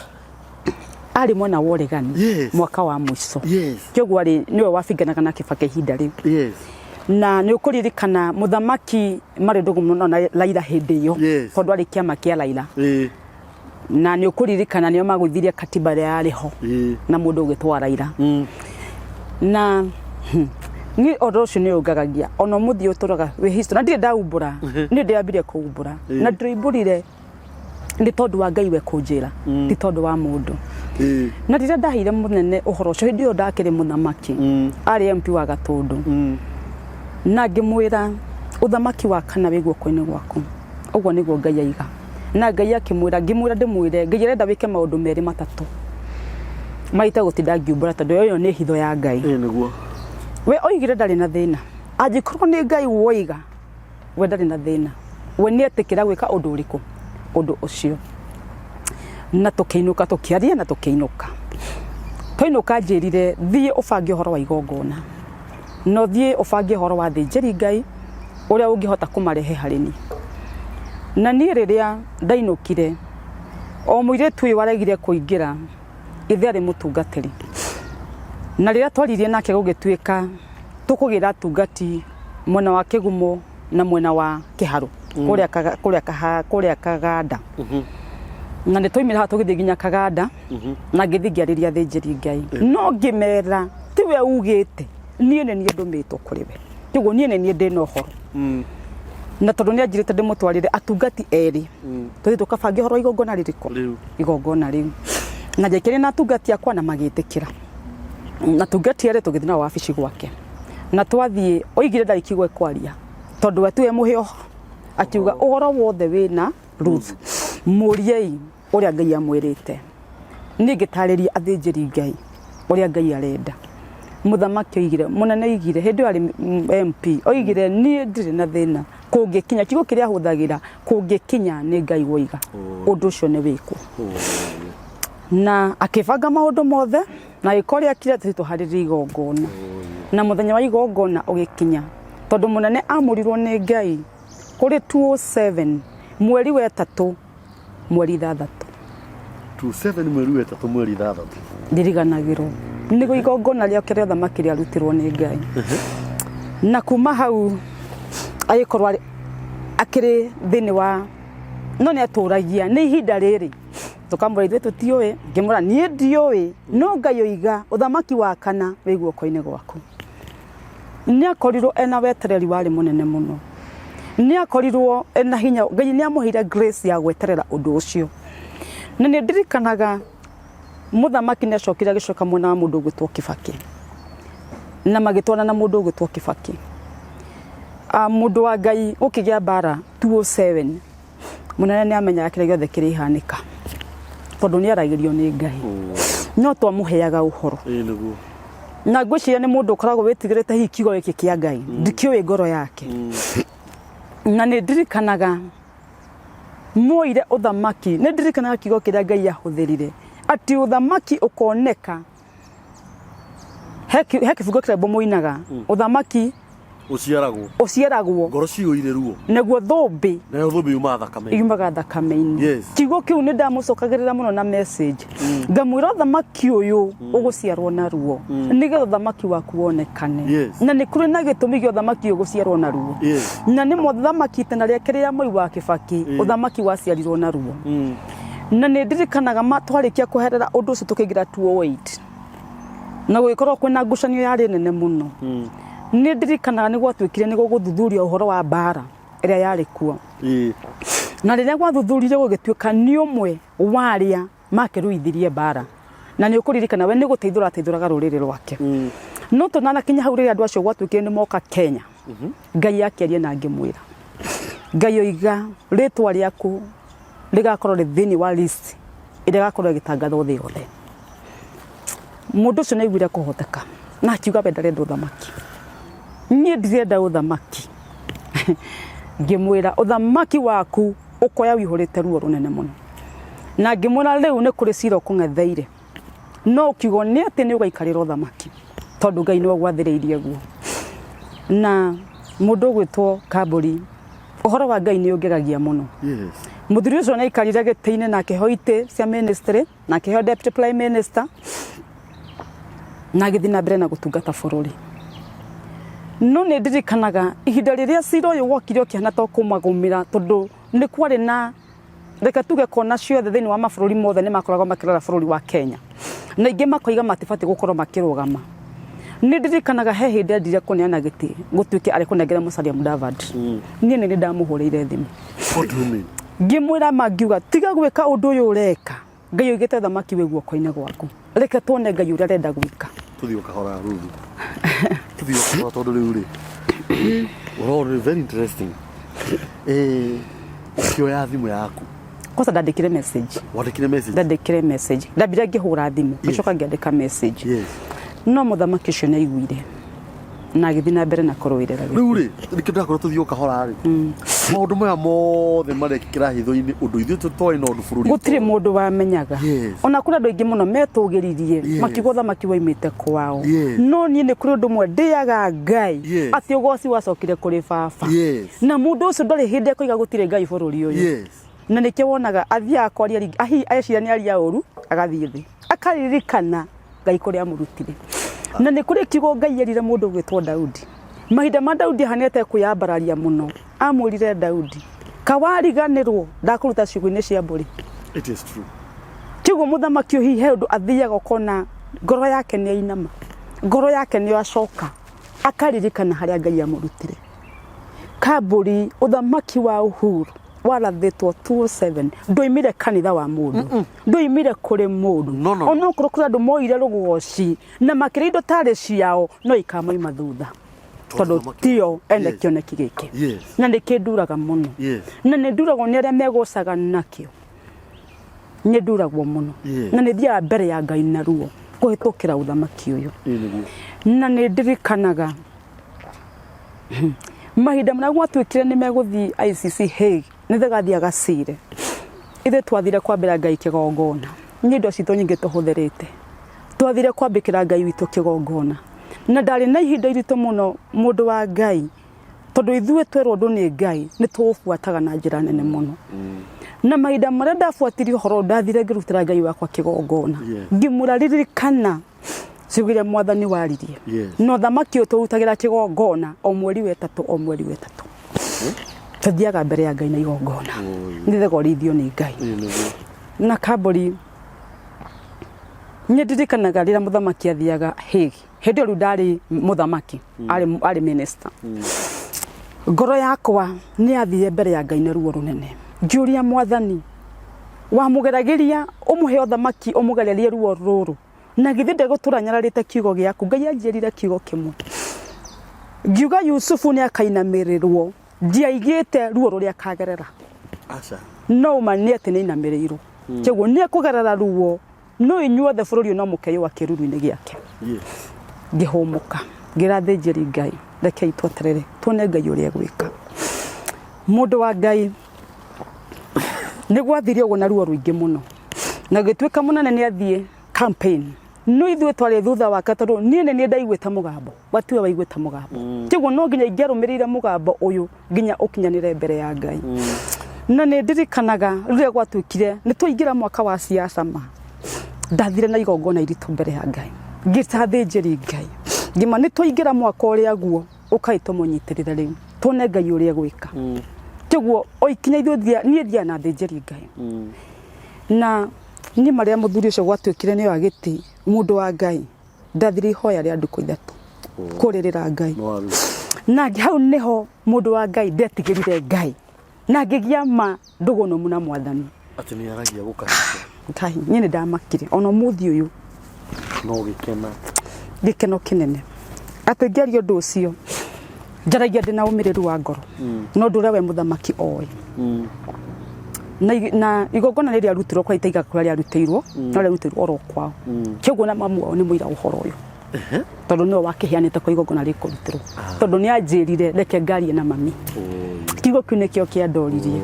B: Arĩ mwena wa ũregani mwaka wa mũico. Kĩoguo arĩ nĩwe wabinganaga na Kibaki ihinda rĩu. Na nĩ ũkũririkana mũthamaki marĩ ndũgũ mũno na Raila hĩndĩ ĩyo tondũ arĩ kĩama kĩa Raila. Na nĩ ũkũririkana nĩo magũithirie katiba ĩrĩa yarĩ ho na mũndũ ũgĩtwa Raila. Na niĩ ũndũ ũcio nĩ ũngagagia ona ũmũthĩ ũtũraga wĩ history na ndirĩ ndaumbũra, niĩ ndĩrambire kũumbũra na ndĩroimbũrire nĩ tondũ wa Ngai we kũnjĩra, ti tondũ wa mũndũ. Na rĩrĩa ndaheire mũnene ũhoro ũcio, hĩndĩ ĩyo ndakĩrĩ mũthamaki, arĩ MP wa Gatũndũ, na ngĩmwĩra ũthamaki wa kana wĩ guoko-inĩ gwaku, ũguo nĩguo Ngai aiga. Na Ngai akĩmwĩra, ngĩmwĩra ndĩmwĩre Ngai arenda wĩke maũndũ merĩ matatũ maite gũtinda ngiumbũra tondũ ĩyo nĩ hitho ya Ngai.
A: Ĩĩ nĩguo.
B: We oigire ndarĩ na thĩna, angĩkorwo nĩ Ngai woiga we ndarĩ na thĩna, we nĩ etĩkĩra gwĩka ũndũ ũrĩkũ, ũndũ ũcio. Na tũkĩinũka, tũkĩaria na tũkĩinũka. Twainũka anjĩrire thiĩ ũbange ũhoro wa igongona, na ũthiĩ ũbange ũhoro wa athĩnjĩri Ngai ũrĩa ũngĩhota kũmarehe harĩ niĩ. Na niĩ rĩrĩa ndainũkire, o mũirĩtu ũyũ waregire kũingĩra, ithe arĩ mũtungatĩri. Na rĩrĩa twaririe nake gũgĩtuĩka tũkũgĩra atungati mwena wa Kĩgumo na mwena wa Kĩharũ, kũrĩa Kaga- kũrĩa Kaha- kũrĩa Kaganda. Na nĩ twaimire haha tũgĩthiĩ nginya Kaganda, na ngĩthiĩ ngĩarĩria athĩnjĩri Ngai. No ngĩmera tiwe ugĩte, niĩ nĩ niĩ ndũmĩtwo kũrĩ we. Koguo niĩ nĩ niĩ ndĩna ũhoro. Na tondũ nĩ anjĩrĩte ndĩmũtwarĩre atungati erĩ, tũthiĩ tũkabange ũhoro wa igongona rĩrĩkũ?
A: Rĩu.
B: Igongona rĩu. Na njekĩrĩ na atungati akwa na magĩtĩkĩra. Na atungati erĩ tũgĩthiĩ nao wabici gwake. Na twathiĩ, oigire ndarĩ kiugo ekwaria tondũ we tiwe mũhe ũhoro. Akiuga ũhoro wothe wĩna Ruth, mũriei ũrĩa Ngai amwĩrĩte. Niĩ ngĩtarĩria athĩnjĩri Ngai ũrĩa Ngai arenda. Mũthamaki oigire, mũnene oigire, hĩndĩ ĩyo arĩ MP, oigire niĩ ndirĩ na thĩna kũngĩkinya, kiugo kĩrĩa ahũthagĩra kũngĩkinya nĩ Ngai woiga, ũndũ ũcio nĩ wĩkwo. Na akĩbanga maũndũ mothe na agĩka ũrĩa akire tũthiĩ tũharĩrie igongona. Na mũthenya wa igongona ũgĩkinya, tondũ mũnene amũrirwo nĩ Ngai kũrĩ 207 mweri wa ĩtatũ mweri ithathatũ.
A: 27 mweri wa ĩtatũ mweri ithathatũ.
B: Ndiriganagĩrwo nĩguo igongona rĩake rĩa ũthamaki rĩarutirwo nĩ Ngai. Na kuma hau agĩkorwo akĩrĩ thĩinĩ wa, no nĩ atũragia nĩ ihinda rĩrĩ tũkamwĩra ithuĩ tũtiũĩ, ngĩmwĩra niĩ ndiũĩ, no Ngai oiga ũthamaki wa kana wĩ guoko-inĩ gwaku. Nĩ akorirwo ena wetereri warĩ mũnene mũno, nĩ akorirwo ena hinya, Ngai nĩ amũheire grace ya gweterera ũndũ ũcio. Na nĩ ndirikanaga mũthamaki nĩ acokire agĩcoka mwena wa mũndũ ũgwĩtwo Kibaki, na magĩtwarana na mũndũ ũgwĩtwo Kibaki. Mũndũ wa Ngai gũkĩgĩa mbara 207 mũnene nĩ amenyaga kĩrĩa gĩothe kĩrĩhanĩka tondũ nĩ aragĩrio nĩ Ngai, no twamũheaga ũhoro.
A: Ĩĩ nĩguo.
B: Na ngwĩciria nĩ mũndũ ũkoragwo wĩtigĩrĩte hihi kiugo gĩkĩ kĩa Ngai, ndikĩũĩ ngoro yake. Na nĩ ndirikanaga moire ũthamaki, nĩ ndirikanaga kiugo kĩrĩa Ngai ahũthĩrire atĩ ũthamaki ũkoneka. He kĩbungo kĩrĩa mũinaga, ũthamaki
A: Ũciaragwo.
B: Ũciaragwo.
A: Ngoro ciyũire ruo.
B: Naguo thũmbĩ.
A: Nayo thũmbĩ yumaga thakame-inĩ.
B: Yumaga thakame-inĩ. Kiugo kĩu nĩ ndamũcokagĩrĩra mũno na message. Ngamwĩra ũthamaki ũyũ ũgũciarwo na ruo. Nĩgetha ũthamaki waku wonekane. Na nĩ kũrĩ na gĩtũmi gĩa ũthamaki ũyũ gũciarwo na ruo. Na nĩ mũthamaki itena rĩake rĩa Moi wa Kĩbakĩ, ũthamaki waciarirwo na ruo. Na nĩ ndirikanaga twarĩkia kweherera ũndũ ũcio tũkĩingĩra 208. Na gũgĩkorwo kwĩna ngucanio yarĩ nene mũno. Nĩ ndirikanaga nĩ gwatuĩkire nĩ gũgũthuthuria ũhoro wa mbara ĩrĩa yarĩ kuo. Na rĩrĩa gwathuthuririo gũgĩtuĩka nĩ ũmwe wa arĩa makĩruithirie mbara. Na nĩ ũkũririkana we nĩ gũteithũra ateithũraga rũrĩrĩ rwake. No tũnanakinya hau rĩrĩa andũ acio gwatuĩkire nĩ moka Kenya. Ngai akĩaria na ngĩmwĩra. Ngai oiga rĩtwa rĩaku rĩgakorwo rĩ thĩinĩ wa list ĩrĩa ĩgakorwo ĩgĩtangathwo thĩ yothe. Mũndũ ũcio nĩ aiguire kũhoteka na akiuga we ndarenda ũthamaki. Niĩ ndirenda ũthamaki. Ngĩmwĩra ũthamaki waku ũkoya wĩihũrĩte ruo rũnene mũno. Na ngĩmwĩra rĩu nĩ kũrĩ cira ũkũng'etheire, no ũkiugo nĩ atĩ nĩ ũgaikarĩra ũthamaki tondũ Ngai nĩwe ũgwathĩrĩirie guo. Na mũndũ ũgwĩtwo Kambũri, ũhoro wa Ngai nĩ ũngegagia mũno. Mũthuri ũcio nĩ aikarire gĩtĩ-inĩ na akĩheo itĩ cia ministry na akĩheo deputy prime minister na agĩthiĩ na mbere na gũtungata bũrũri. No nĩ ndirikanaga ihinda rĩrĩa cira ũyũ wokire ũkĩhana ta ũkũmagũmĩra tondũ nĩ kwarĩ na reke tuge kona ciothe thĩinĩ wa mabũrũri mothe nĩ makoragwo makĩrora bũrũri wa Kenya na ingĩ makoiga matibatiĩ gũkorwo makĩrũgama. Nĩ ndirikanaga he hĩndĩ endire kũneana gĩtĩ gũtuĩke arĩ kũnengera Musalia Mudavadi. Niĩ nĩ niĩ ndamũhũrĩire thimũ.
A: What do you mean?
B: Ngĩmwĩra ma ngiuga tiga gwĩka ũndũ ũyũ ũreka. Ngai oigĩte thamaki wĩ guoko-inĩ gwaku. Reke tuone Ngai ũrĩa arenda gwĩka.
A: Tũthiĩ o kahora Ruthu. Tũthiĩ o kahora tondũ rĩu rĩ ũhoro ũrĩ very interesting. Eh, ũkĩoya thimũ yaku
B: Kwanza ndandĩkire message.
A: wandĩkire message.
B: Ndandĩkire message. Ndambire ngĩhũra thimũ, ngĩcoka ngĩandĩka message. No mũthamaki ũcio nĩ aiguire na agĩthiĩ na mbere na kũrũĩrĩra gĩtĩ.
A: Rĩu rĩ nĩkĩo ndĩrakorwo tũthiĩ o kahora rĩ maũndũ maya mothe marekĩkĩra hitho-inĩ ũndũ ithuĩ tũtoĩ na ũndũ bũrũri
B: Gũtirĩ mũndũ wamenyaga. Ona kũrĩ andũ aingĩ mũno metũgĩririe makiuga ũthamaki waimĩte kwao. No niĩ nĩ kũrĩ ũndũ ũmwe ndĩaga Ngai atĩ ũgoci wacokire kũrĩ baba. Na mũndũ ũcio ndarĩ hĩndĩ akoiga gũtirĩ Ngai bũrũri ũyũ. Na nĩkĩo wonaga athiaga kwaria rĩngĩ, ahi eciria nĩ aria ũru agathiĩ thĩ akaririkana Ngai kũrĩa amũrutire. Na nĩ kũrĩ kiugo Ngai erire mũndũ ũgwĩtwo Daudi. Mahinda ma Daudi ahanĩte kwĩyambararia mũno, amwĩrire Daudi, kawariganĩrwo ndakũruta ciugũ-inĩ cia mbũri.
A: It is true.
B: Kiugo mũthamaki ũyũ hihi he ũndũ athiaga ũkona ngoro yake nĩ yainama, ngoro yake nĩ yacoka, akaririkana harĩa Ngai amũrutire. Kambũri, ũthamaki wa Uhuru warathĩtwo 207 ndũimire kanitha wa mũndũ, ndũimire kũrĩ mũndũ.
A: No, no, no.
B: Onokorwo kũrĩ andũ moire rũgoci na makĩrĩa indo tarĩ ciao, no ikamaima thutha tondũ
A: ũthamaki
B: tio ene kĩoneki gĩkĩ. Na nĩ kĩnduraga mũno. Na nĩ nduragwo nĩ arĩa megocaga nakĩo. Nĩ nduragwo mũno. Na nĩ thiaga mbere ya Ngai na ruo kũhĩtũkĩra ũthamaki ũyũ. Na nĩ ndirikanaga mahinda marĩa gwatuĩkire nĩ megũthiĩ ICC Hague, nĩ tũgathiĩ agacire. Ithuĩ twathire kwambĩra Ngai kĩgongona. Nĩ indo citũ nyingĩ tũhũthĩrĩte. Twathire kwambĩkĩra Ngai witũ kĩgongona. Na ndarĩ na ihinda iritũ mũno mũndũ wa Ngai, tondũ ithuĩ twerwo ũndũ nĩ Ngai, nĩ tũũbuataga na njĩra nene mũno. Na mahinda marĩa ndabuatirie ũhoro ũyũ, ndathire ngĩrutĩra Ngai wakwa kĩgongona. Ngĩmwĩra ririkana ciugo iria mwathani waririe. Na ũthamaki ũyũ tũrutagĩra kĩgongona o mweri wa ĩtatũ, o mweri wa ĩtatũ. Tũthiaga mbere ya Ngai na igongona. Nĩgetha ũrĩithio nĩ Ngai. Na Kambũri, nĩ ndirikanaga rĩrĩa mũthamaki athiaga Hague. Hĩndĩ ĩyo rĩu ndarĩ mũthamaki, arĩ minister. Ngoro yakwa nĩ yathire mbere ya Ngai na ruo rũnene. Ngĩũria mwathani, wamũgeragĩria ũmũhe ũthamaki ũmũgererie ruo rũrũ, na githĩ ndegũtũra nyararĩte kiugo gĩaku? Ngai anjĩrire kiugo kĩmwe, ngiuga Yusufu nĩ akainamĩrĩrwo, ndiaigĩte ruo rũrĩa akagerera.
A: Aca.
B: No ma nĩ atĩ nĩ ainamĩrĩirwo. Kĩguo nĩ ekũgerera ruo, no inyuothe bũrũri ũyũ no mũkeyũa kĩruru-inĩ gĩake. Ngĩhũmũka, ngĩra athĩnjĩri Ngai, rekei tweterere tuone Ngai ũrĩa egwĩka. Mũndũ wa Ngai, nĩ gwathire ũguo na ruo rũingĩ mũno, na gĩtuĩka mũnene nĩ athiĩ campaign, no ithuĩ twarĩ thutha wake tondũ niĩ nĩ niĩ ndaiguĩte mũgambo, we tiwe waiguĩte mũgambo. Kĩguo no nginya ingĩarũmĩrĩire mũgambo ũyũ nginya ũkinyanĩre mbere ya Ngai. Na nĩ ndirikanaga rĩrĩa gwatuĩkire nĩ twaingĩra mwaka wa siasa ma, ndathire na igongona iritũ mbere ya Ngai, ngĩta athĩnjĩri Ngai, ngĩma nĩ twaingĩra mwaka ũrĩa guo, ũkai tũmũnyitĩrĩre rĩu tuone Ngai ũrĩa egwĩka. Kĩguo o ikinya ithuĩ niĩ thiaga na athĩnjĩri Ngai. Na niĩ marĩa mũthuri ũcio gwatuĩkire nĩ oya gĩtĩ, mũndũ wa Ngai, ndathire ihoya rĩa ndukũ ithatũ kũrĩrĩra Ngai. Na hau nĩho mũndũ wa Ngai ndetigĩrire Ngai na ngĩgĩa ma ndũgũ nũmu na mwathani.
A: Atĩ nĩ aragia gũkahikia.
B: Ngai, niĩ nĩ ndamakire ona ũmũthĩ ũyũ.
A: No gĩkena.
B: Gĩkeno kĩnene. Atĩ ngĩaria ũndũ ũcio, njaragia ndĩ na ũmĩrĩru wa ngoro. No ũndũ ũrĩa we mũthamaki oĩ. Na igongona rĩrĩa rĩarutirwo kwa itaiga kũrĩa rĩarutĩirwo, no rĩarutirwo oro kwao. Kĩoguo na mamu wao nĩ mũira ũhoro ũyũ. Tondũ nĩwe wakĩheanĩte kwa igongona rĩkũrutĩrwo. Tondũ nĩ anjĩrire reke ngarie na mami. Kiugo kĩu nĩkĩo kĩandoririe.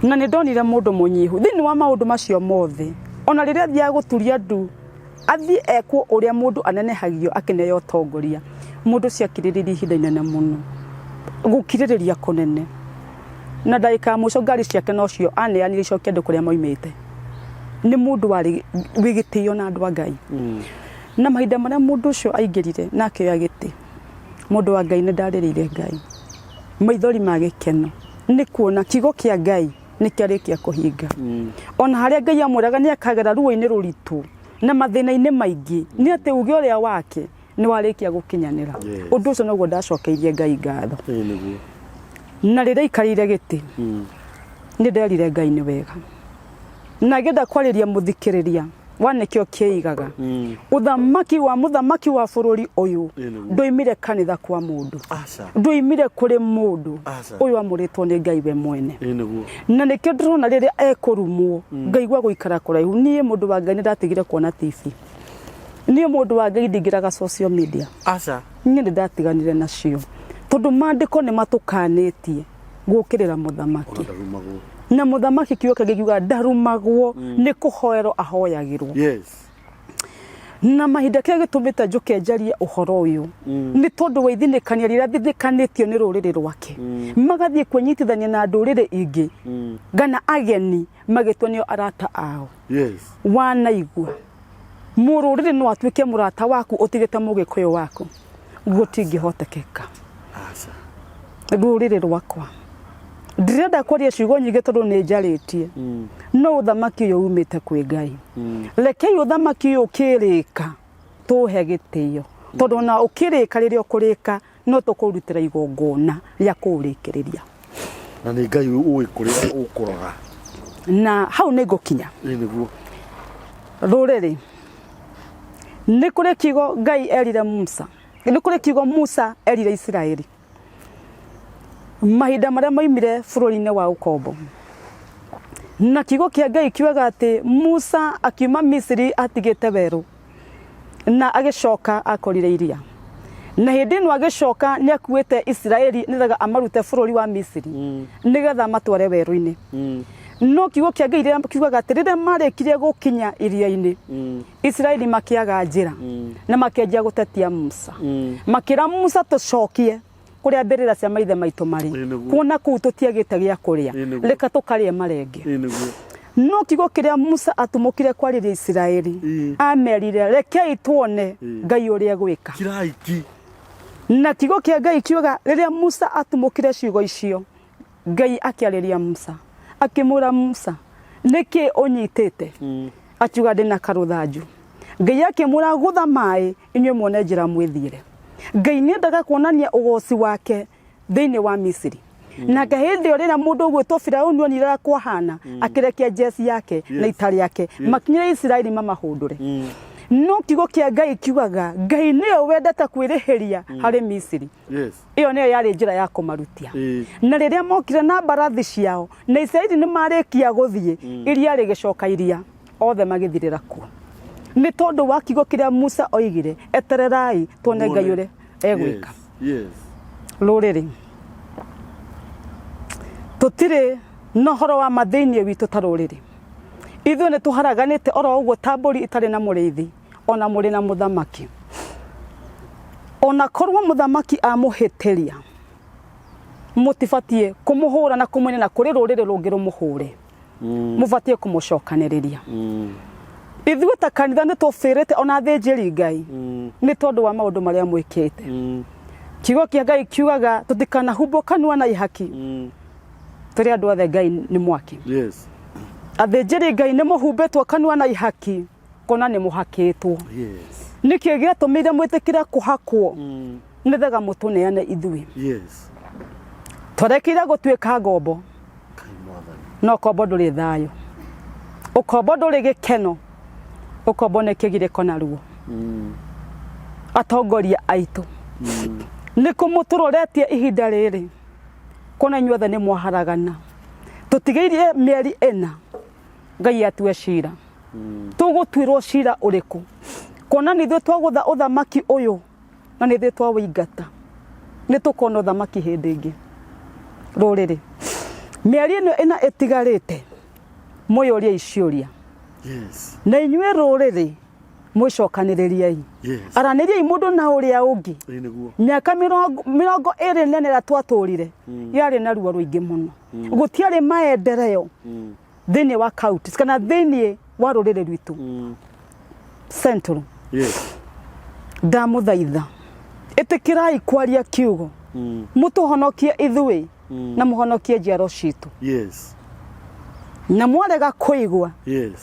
B: Na nĩ ndonire mũndũ mũnyihu thĩinĩ wa maũndũ macio mothe. Ona rĩrĩa athiaga gũturia ndu athiĩ ekwo ũrĩa mũndũ anenehagio akĩneo ũtongoria, mũndũ ũcio akirĩrĩirie ihinda inene mũno, gũkirĩrĩria kũnene. Na ndagĩka ya mũico ngari ciake nocio aneanire icokie andũ kũrĩa maumĩte. Nĩ mũndũ warĩ wĩ gĩtĩo na andũ a Ngai. Na mahinda marĩa mũndũ ũcio aingĩrire na akĩoya gĩtĩ, mũndũ wa Ngai nĩ ndarĩrĩire Ngai maithori ma gĩkeno nĩ kuona kiugo kĩa Ngai nĩ kĩarĩkia kũhinga. Ona harĩa Ngai amwĩraga nĩ akagera ruo-inĩ rũritũ na mathĩna-inĩ maingĩ, nĩ atĩ uge ũrĩa wake nĩ warĩkia gũkinyanĩra. Ũndũ ũcio noguo ndacokeirie Ngai ngatho.
A: Ĩĩ nĩguo.
B: Na rĩrĩa aikarĩire gĩtĩ, nĩ nderire Ngai nĩ wega. Na ngĩenda kwarĩria mũthikĩrĩria wa nĩkĩo kĩigaga ũthamaki wa mũthamaki wa bũrũri ũyũ
A: Ĩĩ nĩguo.
B: ndũimire kanitha kwa mũndũ,
A: Aca.
B: ndũimire kũrĩ mũndũ,
A: Aca.
B: ũyũ amũrĩtwo nĩ Ngai we mwene.
A: Ĩĩ nĩguo.
B: Na nĩkĩo ndĩrona rĩrĩa ekũrumwo ngaigua gũikara kũraihu. Niĩ mũndũ wa Ngai nĩ ndatigire kuona TV. Niĩ mũndũ wa Ngai ndingĩraga social media.
A: Aca.
B: Niĩ nĩ ndatiganire nacio tondũ maandĩko nĩ matũkanĩtie gũkĩrĩra mũthamaki.
A: Ona ndarumagwo.
B: Na mũthamaki kiugo kĩngĩ kiugaga ndarumagwo, nĩ kũhoerwo ahoyagĩrwo.
A: Yes.
B: Na mahinda kĩrĩa gĩtũmĩte njũke njarie ũhoro ũyũ nĩ tondũ wa ithinĩkania rĩrĩa thithĩkanĩtio nĩ rũrĩrĩ rwake, magathiĩ kwĩnyitithania na ndũrĩrĩ ingĩ kana ageni magĩtua nĩo arata ao.
A: Yes.
B: Wanaigua mũrũrĩrĩ no atuĩke mũrata waku ũtigĩte mũgĩkũyũ waku, gũtingĩhotekeka.
A: Aca.
B: Rũrĩrĩ rwakwa ndirenda kwaria ciugo nyingĩ tondũ nĩ njarĩtie, no ũthamaki ũyũ umĩte kwĩ Ngai. Rekei ũthamaki ũyũ ũkĩrĩka tũhe gĩtĩo, tondũ ona ũkĩrĩka rĩrĩa ũkũrĩka no tũkũrutĩra igongona rĩa kũũrĩkĩrĩria.
A: Na nĩ Ngai ũĩ kũrĩa ũkũrora.
B: Na hau nĩ ngũkinya.
A: Ĩĩ nĩguo.
B: Rũrĩrĩ nĩ kũrĩ kiugo Ngai erire Musa, nĩ kũrĩ kiugo Musa erire Isiraeli mahinda marĩa maimire bũrũri-inĩ wa ũkombo. Na kiugo kĩa Ngai kiugaga atĩ Musa akiuma Misiri atigĩte werũ na agĩcoka akorire iria. Na hĩndĩ ĩno agĩcoka nĩ akuĩte Isiraeli nĩgetha amarute bũrũri wa Misiri nĩgetha amatware werũ-inĩ. No kiugo kĩa Ngai rĩrĩa kiugaga atĩ rĩrĩa marĩkirie gũkinya iria-inĩ, Isiraeli makĩaga njĩra na makĩanjia gũtetia Musa. Makĩra Musa tũcokie kũrĩa mbĩrĩra cia maithe maitũ marĩ,
A: Ĩĩ nĩguo.
B: kuona kũu tũtiagĩte gĩa kũrĩa,
A: Ĩĩ nĩguo.
B: reka tũkarĩe marenge.
A: Ĩĩ nĩguo.
B: No kiugo kĩrĩa Musa atumũkire kwarĩria Isiraeli,
A: Ĩĩ.
B: amerire rekei tuone
A: Ĩĩ.
B: Ngai ũrĩa egwĩka.
A: Kirai ki.
B: Na kiugo kĩa Ngai kiugaga rĩrĩa Musa atumũkire ciugo icio, Ngai akĩarĩria Musa akĩmwĩra, Musa nĩkĩ ũnyitĩte? Akiuga ndĩna karũthanju. Ngai akĩmwĩra gũtha maĩ inyuĩ muone njĩra mwĩthiĩre. Ngai nĩendaga kuonania ũgoci wake thĩinĩ wa Misiri. Nake hĩndĩ ĩyo rĩrĩa mũndũ ũgwĩtwo Firauni onire ũrĩa kwahana, akĩrekia njeci yake na ita rĩake makinyĩre Isiraeli mamahũndũre. No kiugo kĩa Ngai kiugaga Ngai nĩwe wendete kwĩrĩhĩria harĩ Misiri.
A: Yes.
B: Ĩyo nĩyo yarĩ njĩra ya kũmarutia.
A: Ĩĩ.
B: Na rĩrĩa mokire na mbarathi ciao na Isiraeli nĩ marĩkia gũthiĩ, iria rĩgĩcoka iria, othe magĩthirĩra kuo. Nĩ tondũ wa kiugo kĩrĩa Musa oigire, etererai tuone Ngai ũrĩa egwĩka.
A: Yes. Yes.
B: Rũrĩrĩ tũtirĩ na ũhoro wa ma thĩinĩ witũ ta rũrĩrĩ. Ithuĩ nĩ tũharaganĩte oro ũguo ta mbũri itarĩ na mũrĩithi, ona mũrĩ na mũthamaki. Ona korwo mũthamaki amũhĩtĩria, mũtibatiĩ kũmũhũra na kũmũina na kũrĩ rũrĩrĩ rũngĩ rũmũhũre. Mũbatiĩ kũmũcokanĩrĩria. Ithuĩ ta kanitha nĩ tũbĩrĩte ona athĩnjĩri Ngai nĩ tondũ wa maũndũ marĩa mwĩkĩte. Kiugo kĩa Ngai kiugaga tũtikanahumbwo kanua na ihaki. Tũrĩ andũ othe Ngai nĩ mwaki.
A: Yes.
B: Athĩnjĩri Ngai nĩ mũhumbĩtwo kanua na ihaki kuona nĩ mũhakĩtwo.
A: Yes.
B: Nĩkĩ gĩatũmire mwĩtĩkĩre kũhakwo? Nĩgetha mũtũneane ithuĩ.
A: Yes.
B: Twarekire gũtuĩka ngombo.
A: Ngai mwathani.
B: No ũkombo ndũrĩ thayũ. Ũkombo ndũrĩ gĩkeno. Ũkombo nĩ kĩgirĩko na ruo. Atongoria aitũ. Nĩ kũ mũtũroretie ihinda rĩrĩ? Kuona inyuothe nĩ mwaharagana. Tũtigĩirie mĩeri ĩna Ngai atue cira. Tũgũtuĩrwo cira ũrĩkũ? Kuona nĩ ithuĩ twagũtha ũthamaki ũyũ na nĩ ithuĩ twawĩingata. Nĩ tũkona ũthamaki hĩndĩ ĩngĩ. Rũrĩrĩ. Mĩario ĩno ĩna ĩtigarĩte mwĩyũrie ciũria. Na inyuĩ rũrĩrĩ mwĩcokanĩrĩriei. Aranĩriai mũndũ na ũrĩa ũngĩ.
A: Ĩĩ nĩguo.
B: Mĩaka 24 ĩrĩa twatũrire yarĩ na ruo rũingĩ mũno. Gũtiarĩ maendeleo thĩinĩ wa counties kana thĩinĩ wa rũrĩrĩ rwitũ Central. Ndamũthaitha ĩtĩkĩrai kwaria kiugo mũtũhonokie ithuĩ na mũhonokie njiaro citũ. Na mwarega kũigua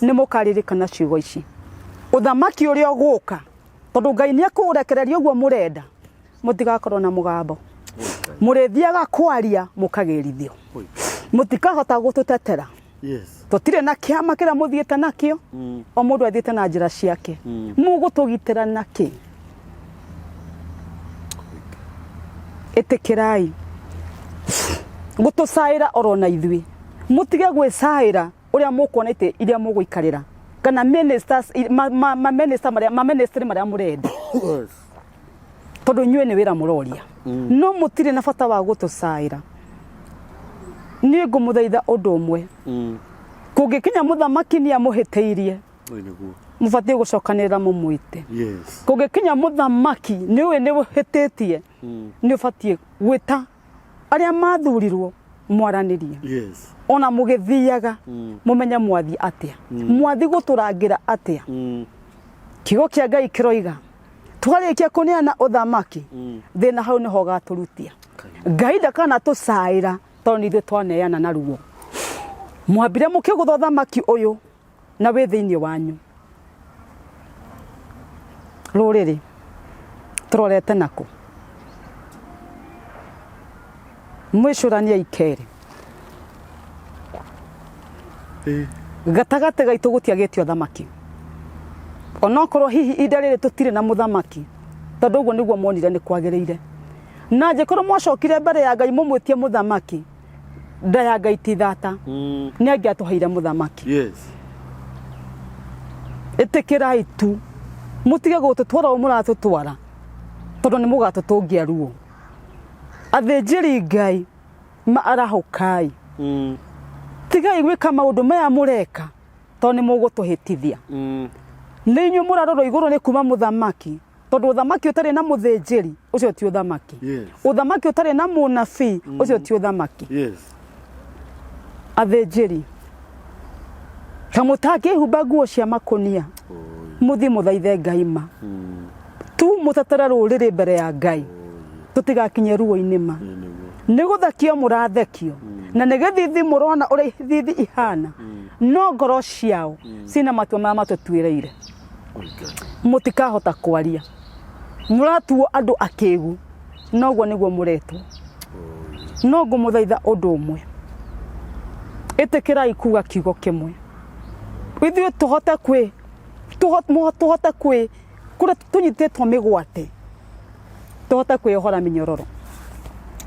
B: nĩ mũkaririkana ciugo ici. Ũthamaki ũrĩa ũgũka, tondũ Ngai nĩ ekũũrekereria ũguo mũrenda, mũtigakorwo na mũgambo. Mũrĩthiaga kwaria mũkagĩrithio. Mũtikahota gũtũtetera. Tũtirĩ na kĩama kĩrĩa mũthiĩte nakĩo, o mũndũ athiĩte na njĩra ciake. Mũgũtũgitĩra nakĩ? Ĩtĩkĩrai gũtũcaĩra oro na ithuĩ, mũtige gwĩcaĩra ũrĩa mũkuona itĩ iria mũgũikarĩra kana ministers, ma minister marĩa, ma ministry marĩa mũrenda. Tondũ inyuĩ nĩ wĩra mũroria. No mũtirĩ na bata wa gũtũcaĩra. Niĩ ngũmũthaitha ũndũ ũmwe. Kũngĩkinya mũthamaki nĩ amũhĩtĩirie, mũbatiĩ gũcokanĩrĩra mũmwĩte. Kũngĩkinya mũthamaki nĩ ũĩ nĩ ũhĩtĩtie, nĩ ũbatiĩ gwĩta arĩa mathurirwo mwaranĩrie. Ona mũgĩthiaga mũmenye mwathiĩ atĩa, mwathiĩ gũtũrangĩra atĩa. Kiugo kĩa Ngai kĩroiga twarĩkia kũneana ũthamaki, thĩna hau nĩho ũgatũrutia. Ngai ndakanatũcaĩra tondũ nĩ ithuĩ twaneana na ruo. Mwambire mũkĩgũtha ũthamaki ũyũ na wĩ thĩinĩ wanyu. Rũrĩrĩ tũrorete nakũ? Mwĩcũraniei kerĩ. Gatagatĩ gaitũ gũtiagĩte ũthamaki. Onokorwo hihi ihinda rĩrĩ tũtirĩ na mũthamaki, tondũ ũguo nĩguo monire nĩ kwagĩrĩire. Na angĩkorwo mwacokire mbere ya Ngai mũmwĩtie mũthamaki, nda ya Ngai ti thata, nĩ angĩatũheire mũthamaki. Ĩtĩkĩrai tu, mũtige gũtũtwara ũũ mũratũtwara, tondũ nĩ mũgatũtũngia ruo. Athĩnjĩri Ngai ma arahũkai, tigai gwĩka maũndũ maya mũreka, tondũ nĩ mũgũtũhĩtithia. Nĩ inyuĩ mũrarorwo igũrũ nĩ kuma mũthamaki, tondũ ũthamaki ũtarĩ na mũthĩnjĩri ũcio ti ũthamaki. Ũthamaki ũtarĩ na mũnabii ũcio ti ũthamaki. Athĩnjĩri ta mũtangĩhumba nguo cia makũnia, mũthiĩ mũthaithe Ngai ma tu, mũtetere rũrĩrĩ mbere ya Ngai, tũtigakinye ruo-inĩ ma. Nĩ gũthekio mũrathekio, na nĩ gĩthithi mũrona ũrĩa ithithi ihana, no ngoro ciao cina matua marĩa matũtuĩrĩire. Mũtikahota kwaria, mũratuo andũ akĩgu, noguo nĩguo mũretwo. No ngũmũthaitha ũndũ ũmwe, ĩtĩkĩrai kuga kiugo kĩmwe, ithuĩ tũhote kwĩ tũhote kwĩ kũrĩa tũnyitĩtwo mĩgwate, tũhote kwĩyohora mĩnyororo.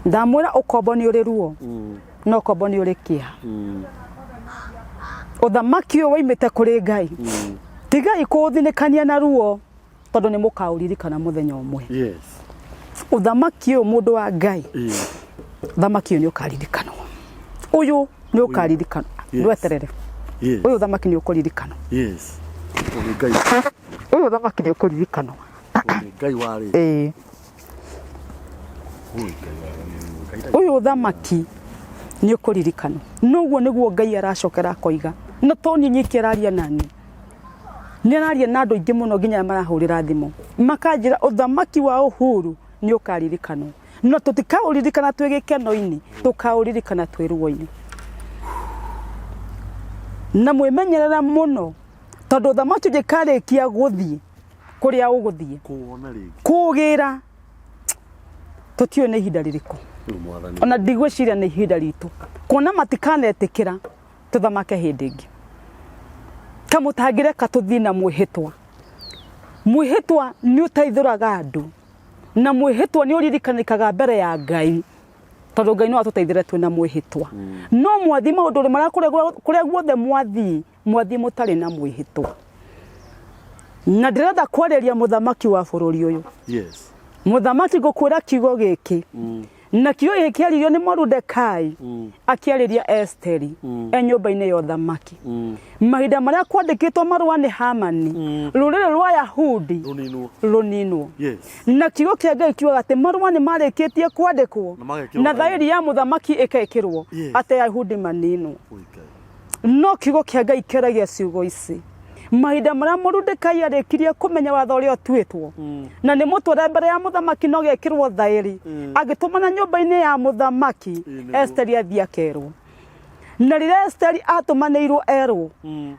B: Ndamwĩra ũkombo nĩ ũrĩ ruo, no ũkombo nĩ ũrĩ kĩeha. Ũthamaki ũyũ woimĩte kũrĩ Ngai, tigai kũũthinĩkania na ruo, tondũ nĩ mũkaũririkana mũthenya ũmwe. Ũthamaki ũyũ mũndũ wa Ngai, ũthamaki ũyũ nĩ ũkaririkanwo. Ũyũ nĩ ũkaririkanwo. Ndweterere. Ũyũ ũthamaki nĩ ũkũririkanwo. Ũyũ ũthamaki nĩ ũkũririkanwo.
A: Ngai warĩ.
B: Ĩĩ. Ũyũ ũthamaki nĩ ũkũririkanwo. Noguo nĩguo Ngai aracokera akoiga. Na to niĩ nyiki araria nani. Nĩ araria na andũ aingĩ mũno nginya arĩa marahũrĩra thimũ. Makanjĩra ũthamaki wa Uhuru nĩ ũkaririkanwo. No tũtikaũririkana twĩ gĩkeno-inĩ, tũkaũririkana twĩ ruo-inĩ. Na mwĩmenyerere mũno tondũ ũthamaki ũngĩkarĩkia gũthiĩ kũrĩa ũgũthiĩ
A: Kũwona rĩngĩ.
B: kũgĩra tũtiũĩ nĩ ihinda rĩrĩkũ.
A: Rĩu mwathani.
B: Ona ndigwĩciria nĩ ihinda ritũ kuona matikanetĩkĩra tũthamake hĩndĩ ĩngĩ. Ta mũtangĩreka tũthiĩ na mwĩhĩtwa. Mwĩhĩtwa nĩ ũteithũraga andũ, na mwĩhĩtwa nĩ ũririkanĩkaga mbere ya Ngai, tondũ Ngai no atũteithĩre twĩna mwĩhĩtwa. No mwathiĩ maũndũ marĩa kũrĩa guothe mwathiĩ, mwathiĩ mũtarĩ na mwĩhĩtwa. Na ndĩrenda kwarĩria mũthamaki wa bũrũri ũyũ. Mũthamaki, ngũkwĩra kiugo gĩkĩ. Na kiugo gĩkĩ kĩaririo nĩ Morudekai akĩarĩria Esteri e nyũmba-inĩ ya ũthamaki. Mahinda marĩa kwandĩkĩtwo marũa nĩ Hamani, rũrĩrĩ rwa Yahudi
A: Rũninwo.
B: rũninwo.
A: Yes.
B: Na kiugo kĩa Ngai kiugaga atĩ marũa nĩ marĩkĩtie kwandĩkwo
A: Na magekĩrwo
B: na
A: thaĩri.
B: thaĩri ya mũthamaki ĩkekĩrwo
A: Yes.
B: atĩ Ayahudi maninwo.
A: Oi Ngai.
B: No kiugo kĩa Ngai kĩaragia ciugo ici. Mahinda marĩa Moridekai arĩkirie kũmenya watho ũrĩa ũtuĩtwo, na nĩ mũtware mbere ya mũthamaki no gekĩrwo thaĩri, agĩtũmana nyũmba-inĩ ya mũthamaki,
A: Ĩĩ, nĩguo.
B: Esteri athiĩ akerwo. Na rĩrĩa Esteri atũmanĩirwo erwo,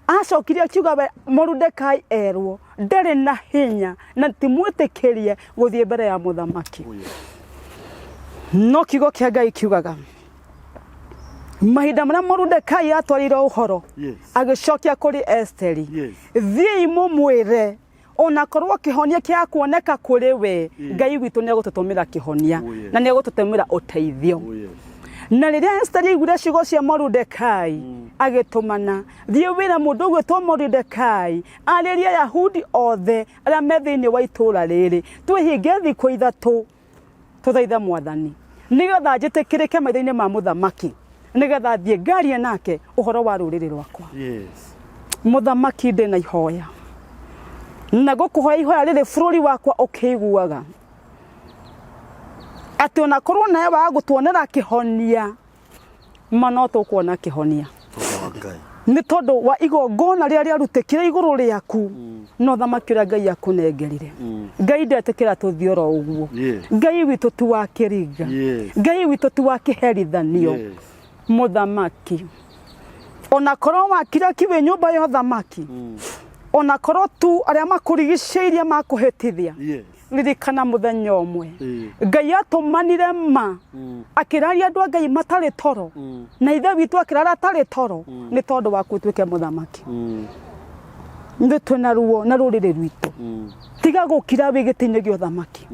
B: acokire akiuga we Moridekai erwo ndarĩ na hinya na ti mwĩtĩkĩrie gũthiĩ mbere ya mũthamaki.
A: Oh, yes.
B: No kiugo kĩa Ngai kiugaga mahinda marĩa Moridekai atwarire ũhoro
A: Yes.
B: agĩcokia kũrĩ Esteri
A: Yes.
B: thiĩi mũmwĩre ona korwo kĩhonia kĩa kuoneka kũrĩ we Ngai witũ nĩ egũtũtũmĩra kĩhonia
A: Oh, yes.
B: na nĩ egũtũtũmĩra ũteithio.
A: Oh, yes.
B: Na rĩrĩa Esteri aiguire ciugo cia Moridekai agĩtũmana thiĩ wĩre mũndũ ũgwĩtwo Moridekai arĩrie Ayahudi othe arĩa me thĩinĩ wa itũũra rĩrĩ twĩhinge thikũ ithatũ Tũthaithe Mwathani, nĩgetha njĩtĩkĩrĩke maitho-inĩ ma mũthamaki, nĩgetha thiĩ ngarie nake ũhoro wa rũrĩrĩ rwakwa.
A: Yes.
B: Mũthamaki, ndĩ na ihoya, na ngũkũhoya ihoya rĩrĩ bũrũri wakwa ũkĩiguaga, atĩ ona korwo nawe waga gũtuonera kĩhonia, ma no tũkuona kĩhonia.
A: Tondũ wa Ngai.
B: Nĩ tondũ wa igongona rĩrĩa rĩarutĩkire igũrũ rĩaku na ũthamaki ũrĩa Ngai akũnengerire. Ngai ndetĩkĩra tũthiĩ oro ũguo.
A: Yes.
B: Ngai witũ ti wa kĩringa.
A: Yes.
B: Ngai witũ ti wa kĩherithanio.
A: Yes.
B: Mũthamaki, ona korwo wakira ki wĩ nyũmba ya ũthamaki, ona korwo tu arĩa makũrigicĩirie makũhĩtithia,
A: Yes.
B: Ririkana mũthenya ũmwe
A: Ĩĩ.
B: Ngai atũmanire ma akĩraria andũ a Ngai matarĩ toro na ithe witũ akĩrara atarĩ toro nĩ tondũ waku ũtuĩke mũthamaki. Ithuĩ twĩna ruo na rũrĩrĩ rwitũ. Tiga gũkira wĩ gĩtĩ-inĩ gĩa ũthamaki.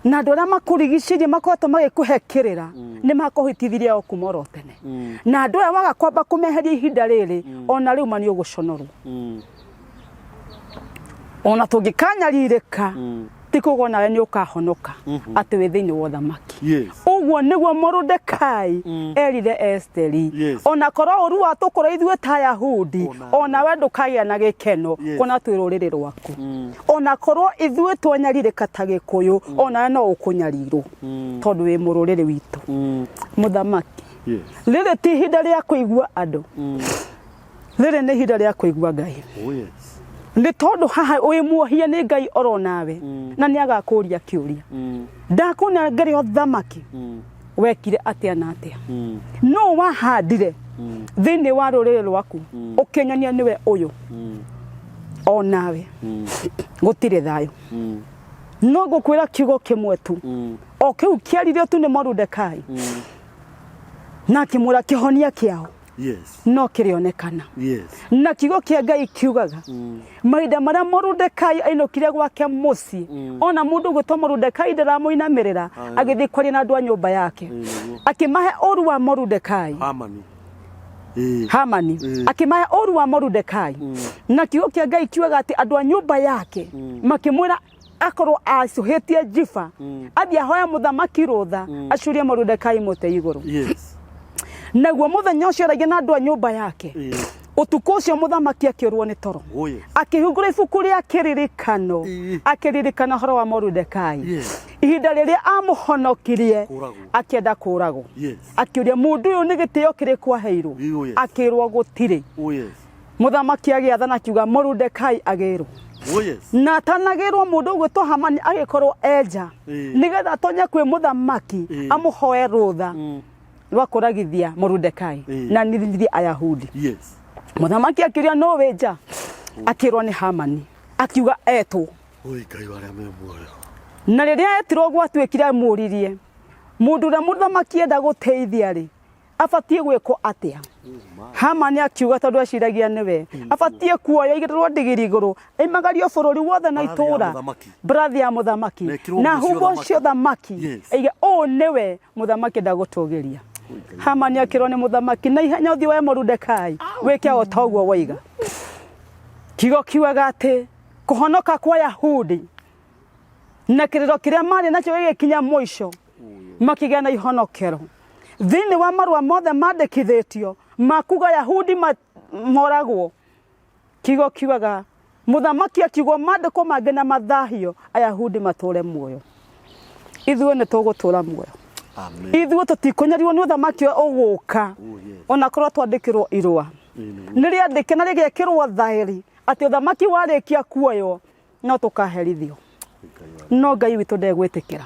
B: Na andũ arĩa makũrigicĩirie makoretwo magĩkũhe kĩrĩra nĩ makũhĩtithirie o kuma oro tene. Na andũ aya waga kwamba kũmeheria ihinda rĩrĩ ona rĩu ma nĩ ũgũconorwo. Ona tũngĩkanyarirĩka ti kuga onawe nĩ ũkahonoka atĩ wĩ thĩinĩ wa ũthamaki.
A: Yes.
B: Ũguo nĩguo Moridekai erire Esteri.
A: Yes.
B: Ona korwo ũru watũkora ithuĩ ta Ayahudi, onawe ndũkagĩa na gĩkeno
A: Yes.
B: kuona twĩ rũrĩrĩ rwaku. Ona korwo ithuĩ twanyarirĩka ta Gĩkũyũ, onawe no ũkũnyarirwo tondũ wĩ mũrũrĩrĩ witũ. Mũthamaki,
A: Yes.
B: rĩrĩ ti ihinda rĩa kũigua andũ. Rĩrĩ nĩ ihinda rĩa kũigua Ngai.
A: Oh yes.
B: Nĩ tondũ haha wĩ muohie nĩ Ngai oro nawe na nĩ agakũria kĩũria. Ndakũnengere ũthamaki wekire atĩa na atĩa. Nũ wahandire thĩinĩ wa rũrĩrĩ rwaku ũkĩnyonia nĩwe ũyũ o nawe gũtirĩ thayũ. No ngũkwĩra kiugo kĩmwe tu o kĩu kĩaririo tu nĩ Moridekai na akĩmwĩra kĩhonia kĩao
A: Yes.
B: no kĩrĩonekana.
A: Yes.
B: Na kiugo kĩa Ngai kiugaga mahinda marĩa Moridekai ainũkire gwake mũciĩ ona mũndũ ũgwĩtwo Moridekai ndaramũinamĩrĩra agĩthiĩ kwaria na andũ a nyũmba yake
A: nĩguo.
B: akĩmahe ũru wa Moridekai.
A: Hamani. Ĩĩ.
B: Hamani akĩmahe ũru wa Moridekai na kiugo kĩa Ngai kiugaga atĩ andũ a nyũmba yake makĩmwĩra akorwo acũhĩtie njiba athiĩ ahoe mũthamaki rũtha acurie Moridekai mũtĩ igũrũ.
A: Yes.
B: Naguo mũthenya ũcio aragia na andũ a nyũmba yake. Ũtukũ ũcio mũthamaki akĩũrwo nĩ toro.
A: Oh yes.
B: Akĩhingũra ibuku rĩa kĩririkano
A: Ĩĩ.
B: akĩririkana ũhoro wa Moridekai.
A: Yes.
B: Ihinda rĩrĩa amũhonokirie
A: Kũragwo.
B: akĩenda kũragwo.
A: Yes.
B: Akĩũria mũndũ ũyũ nĩ gĩtĩo kĩrĩkũ aheirwo?
A: Oh yes.
B: Akĩrwo gũtirĩ.
A: Oh yes.
B: Mũthamaki agĩathana akiuga Moridekai agĩrwo.
A: Oh yes.
B: Na atanagĩrwo mũndũ ũgwĩtwo Hamani agĩkorwo enja
A: Ĩĩ.
B: nĩgetha atonye kwĩ mũthamaki
A: Ĩĩ.
B: amũhoe rũtha rwa kũragithia Moridekai
A: Ĩĩ.
B: na nithithie Ayahudi.
A: Yes.
B: Mũthamaki akĩũria nũ wĩ nja, akĩrwo nĩ Hamani, akiuga etwo.
A: Oi Ngai wa arĩa me muoyo.
B: Na rĩrĩa etirwo gwatuĩkire amũririe mũndũ ũrĩa mũthamaki enda gũteithia rĩ abatiĩ gwĩkwo atĩa? Hamani akiuga tondũ eciragia nĩwe abatiĩ kuoya igĩrĩrwo ndigiri igũrũ aimagario bũrũri wothe na
A: Mbarathi ya
B: itũũra
A: mũthamaki.
B: mbarathi ya mũthamaki
A: Na ĩkĩrwo
B: na
A: nguo cia
B: humbwo
A: ũthamaki.
B: cia ũthamaki
A: Yes.
B: aige ũũ nĩwe mũthamaki ndagũtũgĩria. Hamani akĩrwo nĩ mũthamaki na ihenya ũthiĩ woe Moridekai wĩke o ta ũguo woiga. Kiugo kiugaga atĩ kũhonoka kwa Yahudi na kĩrĩro kĩrĩa marĩ nakĩo gĩgĩkinya mũico. Makĩgĩa na ihonokero thĩinĩ wa marũa mothe mandĩkithĩtio makuga Yahudi moragwo. Kiugo kiugaga mũthamaki akiugwo mandĩko mangĩ na mathahio, Ayahudi matũre muoyo. Ithuĩ nĩ tũgũtũra muoyo.
A: Amen.
B: Ithuĩ tũtikũnyarirwo nĩ ũthamaki ũyũ ũgũka.
A: Oh, yes.
B: Ona korwo twandĩkĩrwo irũa
A: Ĩĩ nĩguo.
B: nĩ rĩandĩke na rĩgekĩrwo thaĩri atĩ ũthamaki warĩkia kuoywo no tũkaherithio. No Ngai witũ ndegwĩtĩkĩra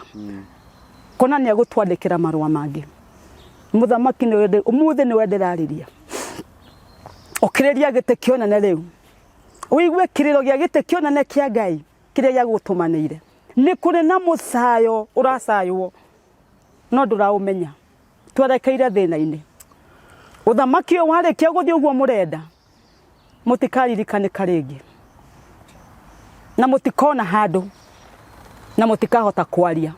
B: kona nĩ egũtwandĩkĩra marũa mangĩ. Mũthamaki nĩwe ũmũthĩ nĩwe ndĩrarĩria. Ũkĩrĩria gĩtĩ kĩa ũnene rĩu, ũigue kĩrĩro gĩa gĩtĩ kĩa ũnene kĩa Ngai kĩrĩa gĩagũtũmanĩire. Nĩ kũrĩ na mũcayo ũracaywo no ndũraũmenya. Twerekeire thĩna-inĩ. Ũthamaki ũyũ warĩkia gũthiĩ ũguo mũrenda, mũtikaririkanĩka rĩngĩ na mũtikona handũ na mũtikahota kwaria.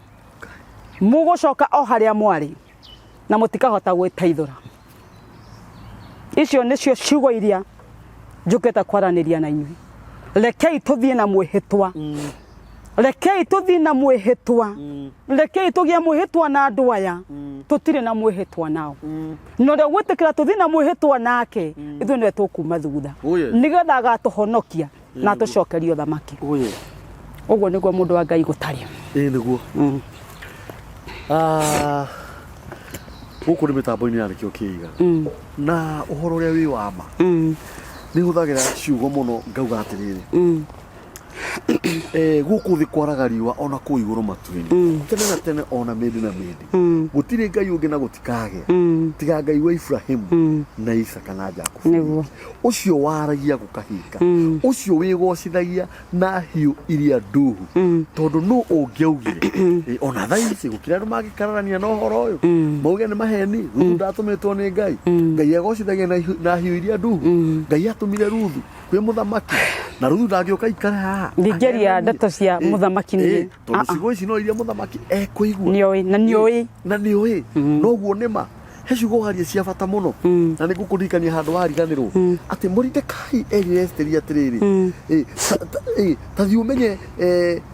B: Mũgũcoka o harĩa mwarĩ na mũtikahota gwĩteithũra. Icio nĩcio ciugo iria njũkĩte kwaranĩria na inyuĩ. Rekei tũthiĩ na mwĩhĩtwa. Rekei tũthiĩ na mwĩhĩtwa. Rekei tũgĩe mwĩhĩtwa na andũ aya. Tũtirĩ na mwĩhĩtwa nao. Na ũrĩa ũgwĩtĩkĩra tũthiĩ na mwĩhĩtwa nake, ithuĩ nĩwe tũkuma thutha.
A: Oh, yes.
B: Nĩgetha agatũhonokia na atũcokerie ũthamaki.
A: Oh, yes.
B: Ũguo nĩguo mũndũ wa Ngai gũtariĩ.
A: Ĩĩ nĩguo. Ah, gũkũ nĩ mĩtambo-inĩ ya nĩkĩo kĩiga na ũhoro ũrĩa wĩ wa ma nĩ hũthagĩra ciugo mũno ngauga atĩrĩrĩ, gũkũ thĩ kwaraga riũa ona kũu igũrũ matu-inĩ tene na tene ona mĩndĩ na mĩndĩ, gũtirĩ Ngai ũngĩ na gũtikagĩa tiga Ngai wa Ibrahimu na Isaka na Jakubu.
B: Nĩguo.
A: Ũcio waragia gũkahinga, ũcio wĩgocithagia na hiũ iria nduhu, tondũ nũ ũngĩaugire? Ona thaa ici gũkĩrĩ andũ mangĩkararania na ũhoro ũyũ, mauge nĩ maheni, Ruthu ndatũmĩtwo nĩ Ngai. Ngai egocithagia na hiũ iria nduhu? Ngai atũmire Ruthu kwĩ mũthamaki na Ruthu ndangĩũka ikare haha
B: Ndingĩaria
A: ahenanie?
B: ndeto cia mũthamaki niĩ.
A: Tondũ
B: Ah, ah.
A: ciugo ici no iria mũthamaki ekũigua.
B: Nĩoĩ, na nĩoĩ.
A: Na nĩoĩ noguo nĩma he ciugo waria cia bata mũno, na nĩ ngũkũririkania handũ wariganĩrwo atĩ Moridekai erire Esiteri atĩrĩrĩ, "Ta thiĩ ũmenye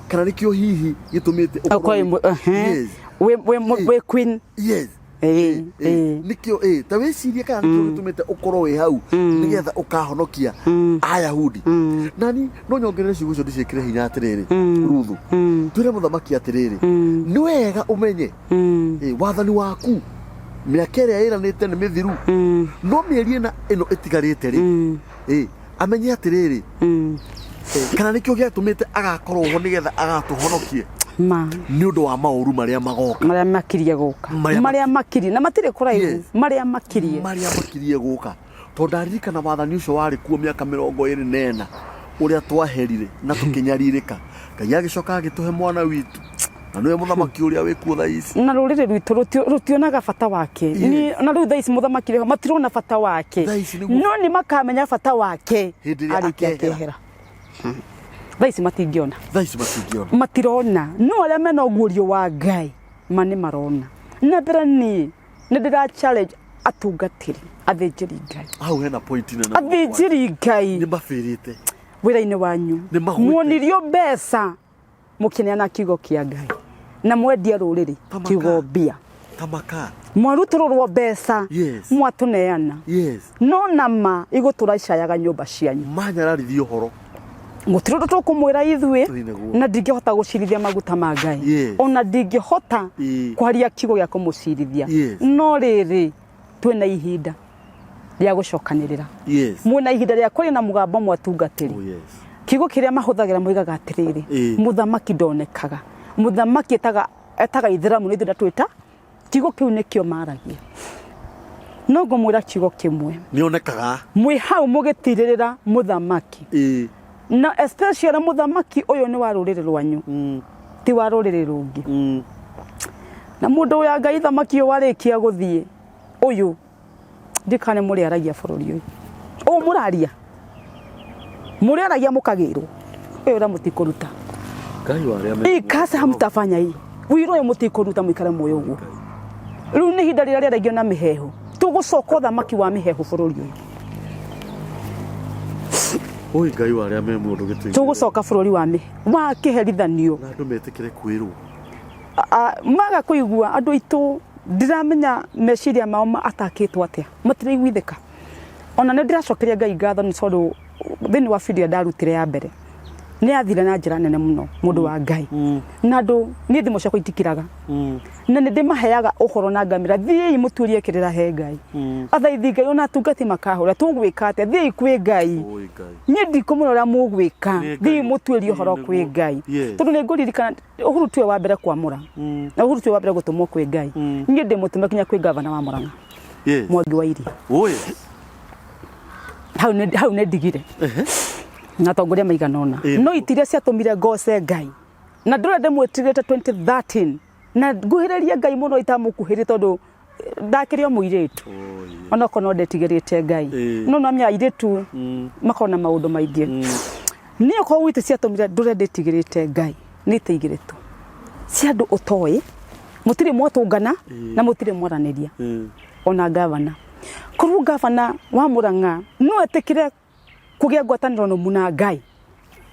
A: kana nĩkĩo hihi gĩtũmĩte ũkorwo
B: Ũkorwo
A: Yes.
B: wĩ queen.
A: Yes. Nĩkĩo ta wĩcirie kana nĩkĩo gĩtũmĩte ũkorwo wĩ hau nĩgetha ũkahonokia Ayahudi." Nani no nyongerere ciugo icio ndĩciĩkĩre hinya atĩrĩrĩ, Ruthu, twĩre mũthamaki atĩrĩrĩ, nĩ wega ũmenye wathani waku mĩaka ĩrĩa ĩranĩte nĩ mĩthiru, no mĩeri ĩna ĩno ĩtigarĩte rĩ, amenye atĩrĩrĩ, kana nĩkĩo gĩatũmĩte agakorwo ho nĩgetha agatũhonokie
B: Ma
A: nĩ ũndũ wa maũru marĩa magoka.
B: Marĩa makirie gũka.
A: Marĩa
B: Marĩa makirie na matirĩ kũraihu. Marĩa makirie.
A: Marĩa makirie gũka, tondũ ndaririkana wathani ũcio warĩ kuo mĩaka 24 ũrĩa twaherire na tũkĩnyarirĩka, Ngai agĩcoka agĩtũhe mwana witũ na nĩwe mũthamaki ũrĩa wĩ kuo thaa ici.
B: Na rũrĩrĩ rwitũ rũtionaga bata wake. Na rĩu thaa ici mũthamaki rĩho matirona bata wake.
A: Thaa ici nĩguo.
B: No nĩ makamenya bata wake
A: Hĩndĩ ĩrĩa
B: arĩkia
A: akehera.
B: kehera. Thaa ici matingĩona.
A: Thaa ici matingĩona.
B: Matirona, no arĩa mena ũguũrio wa Ngai ma nĩ marona. Na mbere niĩ nĩ ndĩra challenge atungatĩri, athĩnjĩri Ngai.
A: Hau hena point nene mũno.
B: Athĩnjĩri Ngai
A: nĩ mabĩrĩte
B: wĩra-inĩ wanyu.
A: Nĩ magwĩte.
B: Muonirio mbeca mũkĩneana kiugo kĩa Ngai na mwendia rũrĩrĩ.
A: Tamaka.
B: Kiugo mbia.
A: Tamaka.
B: Mwarutũrũrwo mbeca. Mwatũneana. No nama igũtũra icayaga nyũmba cianyu.
A: Manyararithia ũhoro.
B: Gũtirĩ ũndũ tũkũmwĩra ithuĩ.
A: Ĩĩ, nĩguo.
B: Na ndingĩhota gũcirithia maguta ma Ngai. Ona ndingĩhota kwaria kiugo gĩa kũmũcirithia. No rĩrĩ, twĩna ihinda rĩa gũcokanĩrĩra. Mwĩna ihinda rĩa kwaria na mũgambo mwatungatĩri.
A: Oh, yes.
B: Kiugo kĩrĩa mahũthagĩra moigaga atĩrĩrĩ, mũthamaki ndonekaga, mũthamaki etaga ithĩramu, nĩ ithuĩ ndatwĩta kiugo kĩu nĩkĩo maragia. No ngũmwĩra kiugo kĩmwe.
A: Nĩonekaga.
B: Mwĩ hau mũgĩtirĩrĩra mũthamaki. Na especially mũthamaki ũyũ nĩ wa rũrĩrĩ rwanyu, ti wa rũrĩrĩ rũngĩ. Na mũndũ wa Ngai, thamaki ũyũ warĩkia gũthiĩ ũyũ, ndikane mũrĩaragia bũrũri ũyũ. Ũũ mũraria. Mũrĩaragia mũkagĩrwo. Ũyũ ũrĩa mũtikũruta.
A: Ngai wa arĩa me
B: Hii kazi hamtafanya hii. Wĩra ũyũ mũtikũruta mũikare muoyo ũguo. Rĩu nĩ ihinda rĩrĩa rĩaragio na mĩhehu. Tũgũcoka ũthamaki wa mĩhehu bũrũri ũyũ.
A: Oi Ngai wa arĩa me muoyo ndũgĩtũigue.
B: Tũgũcoka bũrũri wa mĩ wa kĩherithanio.
A: Na andũ metĩkĩre kwĩrwo.
B: Maga kũigua andũ aitũ ndiramenya meciria mao atakĩtwo atĩa, matiraiguithĩka. Ona nĩ ndĩracokeria Ngai ngatho nĩ tondũ thĩinĩ wa video ndarutire ya mbere nĩ yathire na njĩra nene mũno, mũndũ wa Ngai. Na andũ niĩ thimũ ciakwa itikiraga, na nĩ ndĩmaheaga ũhoro na ngamĩra, thiĩi mũtuĩrie kĩrĩra he Ngai. Athaithi Ngai ona atungati makahũra, tũgwĩka atĩa? Thiĩi kwĩ Ngai.
A: Oi Ngai.
B: Niĩ ndikũmwĩra ũrĩa mũgwĩka,
A: Nĩ Ngai.
B: thiĩi mũtuĩrie ũhoro
A: Nĩguo.
B: kwĩ Ngai.
A: Yes.
B: Tondũ nĩ ngũririkana Uhuru tiwe wa mbere kwamũra, na Uhuru tiwe wa mbere gũtũmwo kwĩ Ngai. Niĩ ndĩ mũtũme nginya kwĩ gavana wa Murang'a, Mwangi wa Iria.
A: Oh yes.
B: Hau nĩ ndigire na atongoria maigana ũna, no itiria ciatũmire ngoce Ngai na ndũra ndĩmwĩtigĩrĩte 2013 na nguhĩrĩrie Ngai mũno itamũkuhĩrĩrie, tondũ ndakĩrĩ o mũirĩtu.
A: Oh yeah.
B: Onokorwo no ndetigĩrĩte Ngai, no namenya airĩtu makoragwo na maũndũ maingĩ. Niĩ okorwo gwitũ ciatũmire ndũre ndĩtigĩrĩte Ngai nĩ itĩ igĩrĩ tu cia andũ ũtoĩ, mũtirĩ mwatũngana na mũtirĩ mwaranĩria. Ona gavana, korwo gavana wa Murang'a no etĩkĩre kũgĩa ngwatanĩro nũmu na Ngai,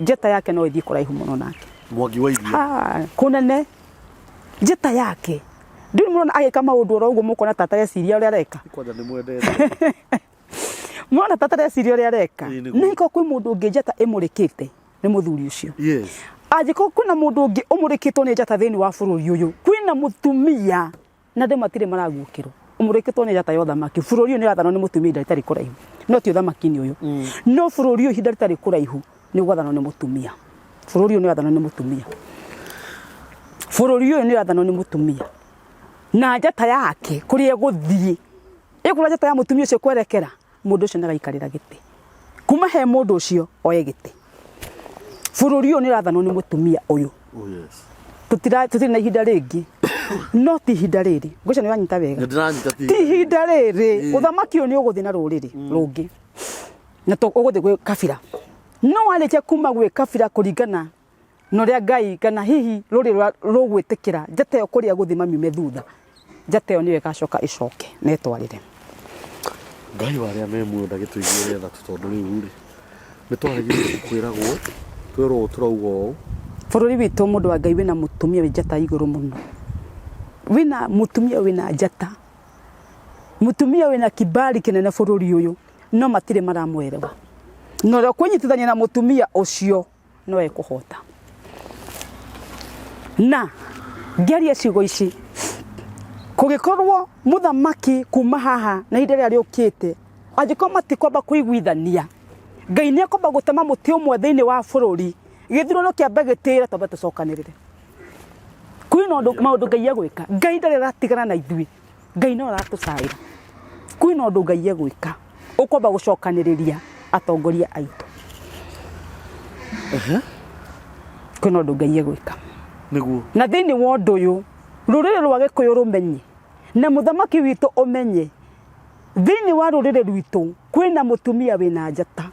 B: njata yake no ĩthiĩ kũraihu mũno nake.
A: Mwangi wa Iria.
B: Ha, kũnene njata yake. Ndũrĩ mũrona agĩka maũndũ oro ũguo, mũkona ta atareciria ũrĩa areka?
A: Kwanja nĩ mwendete.
B: Mũrona ta atareciria ũrĩa areka?
A: Ĩĩ, nĩguo.
B: Na iko kwĩ mũndũ ũngĩ njata ĩmũrĩkĩte, nĩ mũthuri ũcio. Angĩkorwo kwĩna mũndũ ũngĩ ũmũrĩkĩtwo nĩ njata thĩinĩ wa bũrũri ũyũ, kwĩna mũtumia na andũ matirĩ maraguũkĩrwo ũmũrĩkĩtwo nĩ njata ya ũthamaki. Bũrũri ũyũ nĩ ũrathanwo nĩ mũtumia ihinda rĩtarĩ kũraihu, no ti ũthamaki-inĩ ũyũ, no bũrũri ũyũ ihinda rĩtarĩ kũraihu nĩ ũgwathanwo nĩ mũtumia. Bũrũri ũyũ nĩ ũrathanwo nĩ mũtumia. Bũrũri ũyũ nĩ ũrathanwo nĩ mũtumia na njata yake kũrĩa ĩgũthiĩ, ĩkũrĩa njata ya mũtumia ũcio kwerekera, mũndũ ũcio nĩagaikarĩra gĩtĩ. Kuma he mũndũ ũcio oe gĩtĩ. Bũrũri ũyũ nĩ ũrathanwo nĩ mũtumia ũyũ.
A: Oh yes.
B: Tũtirĩ na ihinda rĩngĩ, no ti ihinda rĩrĩ. Ngwĩciria nĩ ũranyita wega.
A: Nĩ ndĩranyita.
B: Ti ihinda rĩrĩ. Ũthamaki ũyũ nĩ ũgũthiĩ na rũrĩrĩ rũngĩ na ũgũthiĩ gwĩ kabira. No warĩkia kuma gwĩ kabira kũringana na ũrĩa Ngai kana hihi rũrĩrĩ rũgwĩtĩkĩra njata ĩyo kũrĩa gũthiĩ mamiume thutha, njata ĩyo nĩyo ĩgacoka ĩcoke na ĩtwarĩre.
A: Ngai wa arĩa me muoyo ndagĩtũiguĩre tha, tondũ rĩu rĩ nĩ twaregire kwĩragwo, twerwo ũũ tũrauga ũũ.
B: Bũrũri witũ, mũndũ wa Ngai, wĩna mũtumia wĩ njata igũrũ mũno, wĩna mũtumia wĩna njata, mũtumia wĩna kibali kĩnene bũrũri ũyũ, no matirĩ maramwerewa. Na ũrĩa ũkwĩnyitithania na mũtumia ũcio no ekũhota. Na ngĩaria ciugo ici, kũgĩkorwo mũthamaki kuma haha na ihinda rĩrĩa rĩũkĩte, angĩkorwo matikwamba kũiguithania, Ngai nĩ ekwamba gũtema mũtĩ ũmwe thĩinĩ wa bũrũri, gĩthurano kĩambe gĩtĩre, twambe tũcokanĩrĩre. Kwĩna ũndũ maũndũ Ngai egwĩka. Ngai ndarĩ aratigana na ithuĩ, Ngai no aratũcaĩra. Kwĩna ũndũ Ngai egwĩka ũkwamba gũcokanĩrĩria atongoria aitũ. Kwĩna ũndũ Ngai egwĩka.
A: Nĩguo.
B: Na thĩinĩ wa ũndũ ũyũ, rũrĩrĩ rwa Gĩkũyũ rũmenye na mũthamaki witũ ũmenye, thĩinĩ wa rũrĩrĩ rwitũ kwĩna mũtumia wĩna njata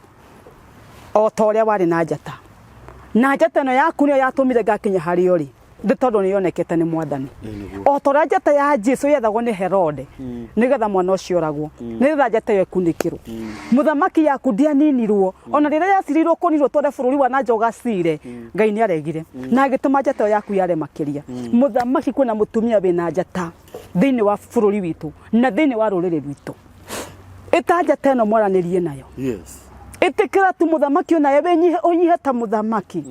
B: o ta ũrĩa warĩ na njata, na njata ĩno yaku nĩyo yatũmire ngakinya harĩa ũrĩ, nĩ tondũ nĩ yonekete nĩ Mwathani. O ta ũrĩa njata ya Jesu yethagwo nĩ Herode nĩgetha mwana ũcio oragwo, nĩgetha njata ĩyo ĩkunĩkĩrwo. Mũthamaki yaku ndĩaninirwo, ona rĩrĩa yacirirwo kũninwo tware bũrũri wa nanja ũgacire, Ngai nĩ aregire na agĩtũma njata ĩyo yaku yare makĩria. Mũthamaki, kwĩna mũtumia wĩna njata thĩinĩ wa bũrũri witũ na thĩinĩ wa rũrĩrĩ rwitũ. Ĩta njata ĩno mwaranĩrie nayo. Ĩtĩkĩra tu mũthamaki onawe wĩnyihe, ũnyihe ta mũthamaki,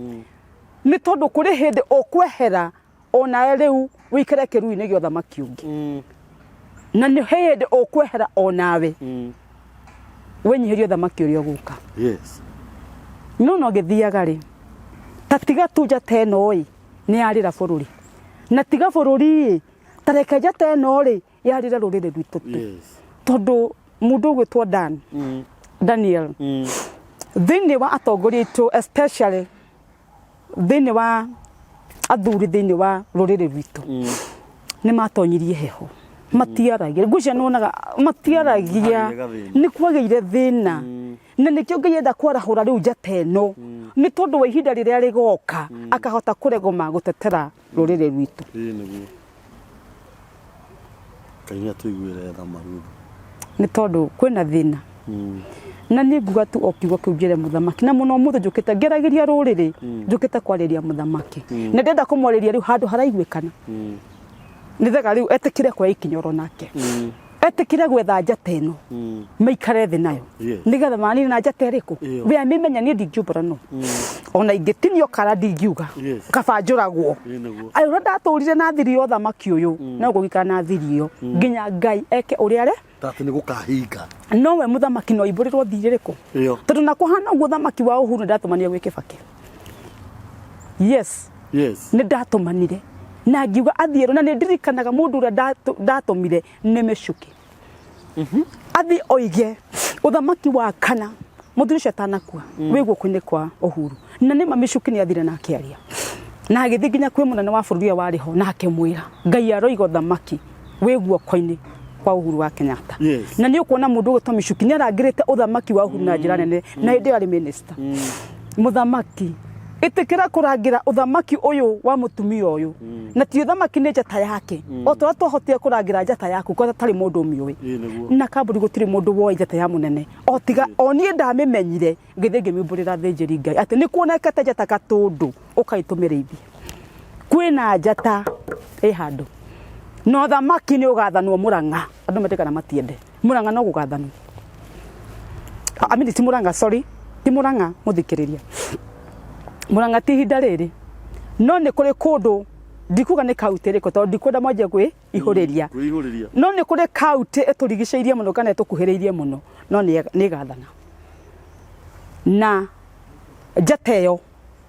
B: nĩ tondũ kũrĩ hĩndĩ ũkwehera onawe rĩu wĩikare kĩruru-inĩ gĩa ũthamaki ũngĩ, na nĩ hĩndĩ ũkwehera onawe wĩnyihĩrie ũthamaki ũrĩa ũgũka. No no gĩthiaga rĩ, ta tiga tu njata ĩno ĩ nĩ yarĩra bũrũri, na tiga bũrũri ĩ, ta reke njata ĩno rĩ yarĩre rũrĩrĩ rwitũ tu. Tondũ mũndũ ũgwĩtwo Dan Daniel, thĩinĩ wa atongoria aitũ, especially thĩinĩ wa athuri thĩinĩ wa rũrĩrĩ rwitũ, nĩ matonyirie heho, matiaragia. Ngwĩciria nĩ wonaga matiaragia.
A: Hagĩire gathĩna.
B: Nĩ kwagĩire thĩna, na nĩkĩo Ngai enda kwarahũra rĩu njata ĩno, nĩ tondũ wa ihinda rĩrĩa rĩgoka akahota kũregoma gũtetera rũrĩrĩ rwitũ.
A: Ĩĩ nĩguo. Ngai nĩ atũiguĩre tha, Maruthu.
B: Nĩ tondũ kwĩna thĩna. Na niĩ nguga tu o kiugo kĩu njĩre mũthamaki, na mũno ũmũthĩ njũkĩte ngeragĩria rũrĩrĩ, njũkĩte kwarĩria mũthamaki, na ndĩrenda kũmwarĩria rĩu handũ haraiguĩkana, nĩgetha rĩu etĩkĩre kuoya ikinya oro nake, etĩkĩre gwetha njata ĩno, maikare thĩ nayo, nĩgetha manine na njata ĩrĩkũ.
A: Ĩyo.
B: We amĩmenya, niĩ ndingiumbũra no ona ingĩtinio kara ndingiuga, kaba njũragwo.
A: Ĩĩ nĩguo.
B: Aĩ ũrĩa ndatũrire na thiri ya ũthamaki ũyũ, no ngũgĩikara na thiri ĩyo nginya Ngai eke ũrĩa are
A: Ta atĩ nĩ gũkahinga.
B: Nowe mũthamaki no imbũrĩrwo thirĩ rĩkũ?
A: Ĩyo.
B: Tondũ na kũhana ũguo ũthamaki wa Uhuru ndatũmanire gwĩ Kĩbakĩ. Yes. Nĩ ndatũmanire na ngiuga athiĩ, na nĩ ndirikanaga mũndũ ũrĩa ndatũmire nĩ Mĩcuki, athiĩ oige ũthamaki wa kana mũthuri ũcio atanakua wĩ guoko-inĩ kwa Uhuru. Na nĩma Mĩcuki nĩ athire na akĩaria na agĩthiĩ nginya kwĩ mũnene wa bũrũri ũrĩa warĩ ho na akĩmwĩra Ngai aroiga ũthamaki wĩ guoko-inĩ kwa Uhuru wa Kenyatta. Na nĩ ũkuona mũndũ ũgwĩtwo Michuki nĩ arangĩrĩte ũthamaki wa Uhuru na njĩra nene, na hĩndĩ ĩyo arĩ minister. Mũthamaki, ĩtĩkĩra kũrangĩra ũthamaki ũyũ wa mũtumia ũyũ, na ti ũthamaki, nĩ njata yake, o ta ũrĩa twahotire kũrangĩra njata yaku kwa tarĩ mũndũ ũmĩũĩ.
A: Ĩĩ nĩguo.
B: Na kambuni gũtirĩ mũndũ woĩ njata ya mũnene o tiga o niĩ. Ndamĩmenyire ngĩthiĩ ngĩmiumbũrĩra thĩnjĩri Ngai atĩ nĩ kuonekete njata gatũndũ ũkaitũmĩrĩithie, kwĩna njata ĩ handũ na ũthamaki nĩ ũgathanwo Mũrang'a, andũ mende kana matiende, Mũrang'a no gũgathanwo. I mean, ti Mũrang'a, sorry, ti Mũrang'a, mũthikĩrĩria, Mũrang'a ti ihinda rĩrĩ, no nĩ kũrĩ kũndũ, ndikuga nĩ kaunti ĩrĩkũ tondũ ndikwenda mwanjie gwĩ ihũrĩria.
A: Kwĩihũrĩria.
B: No nĩ kũrĩ kaunti ĩtũrigicĩirie mũno kana ĩtũkuhĩrĩirie mũno, no nĩ ĩgathana na njata ĩyo,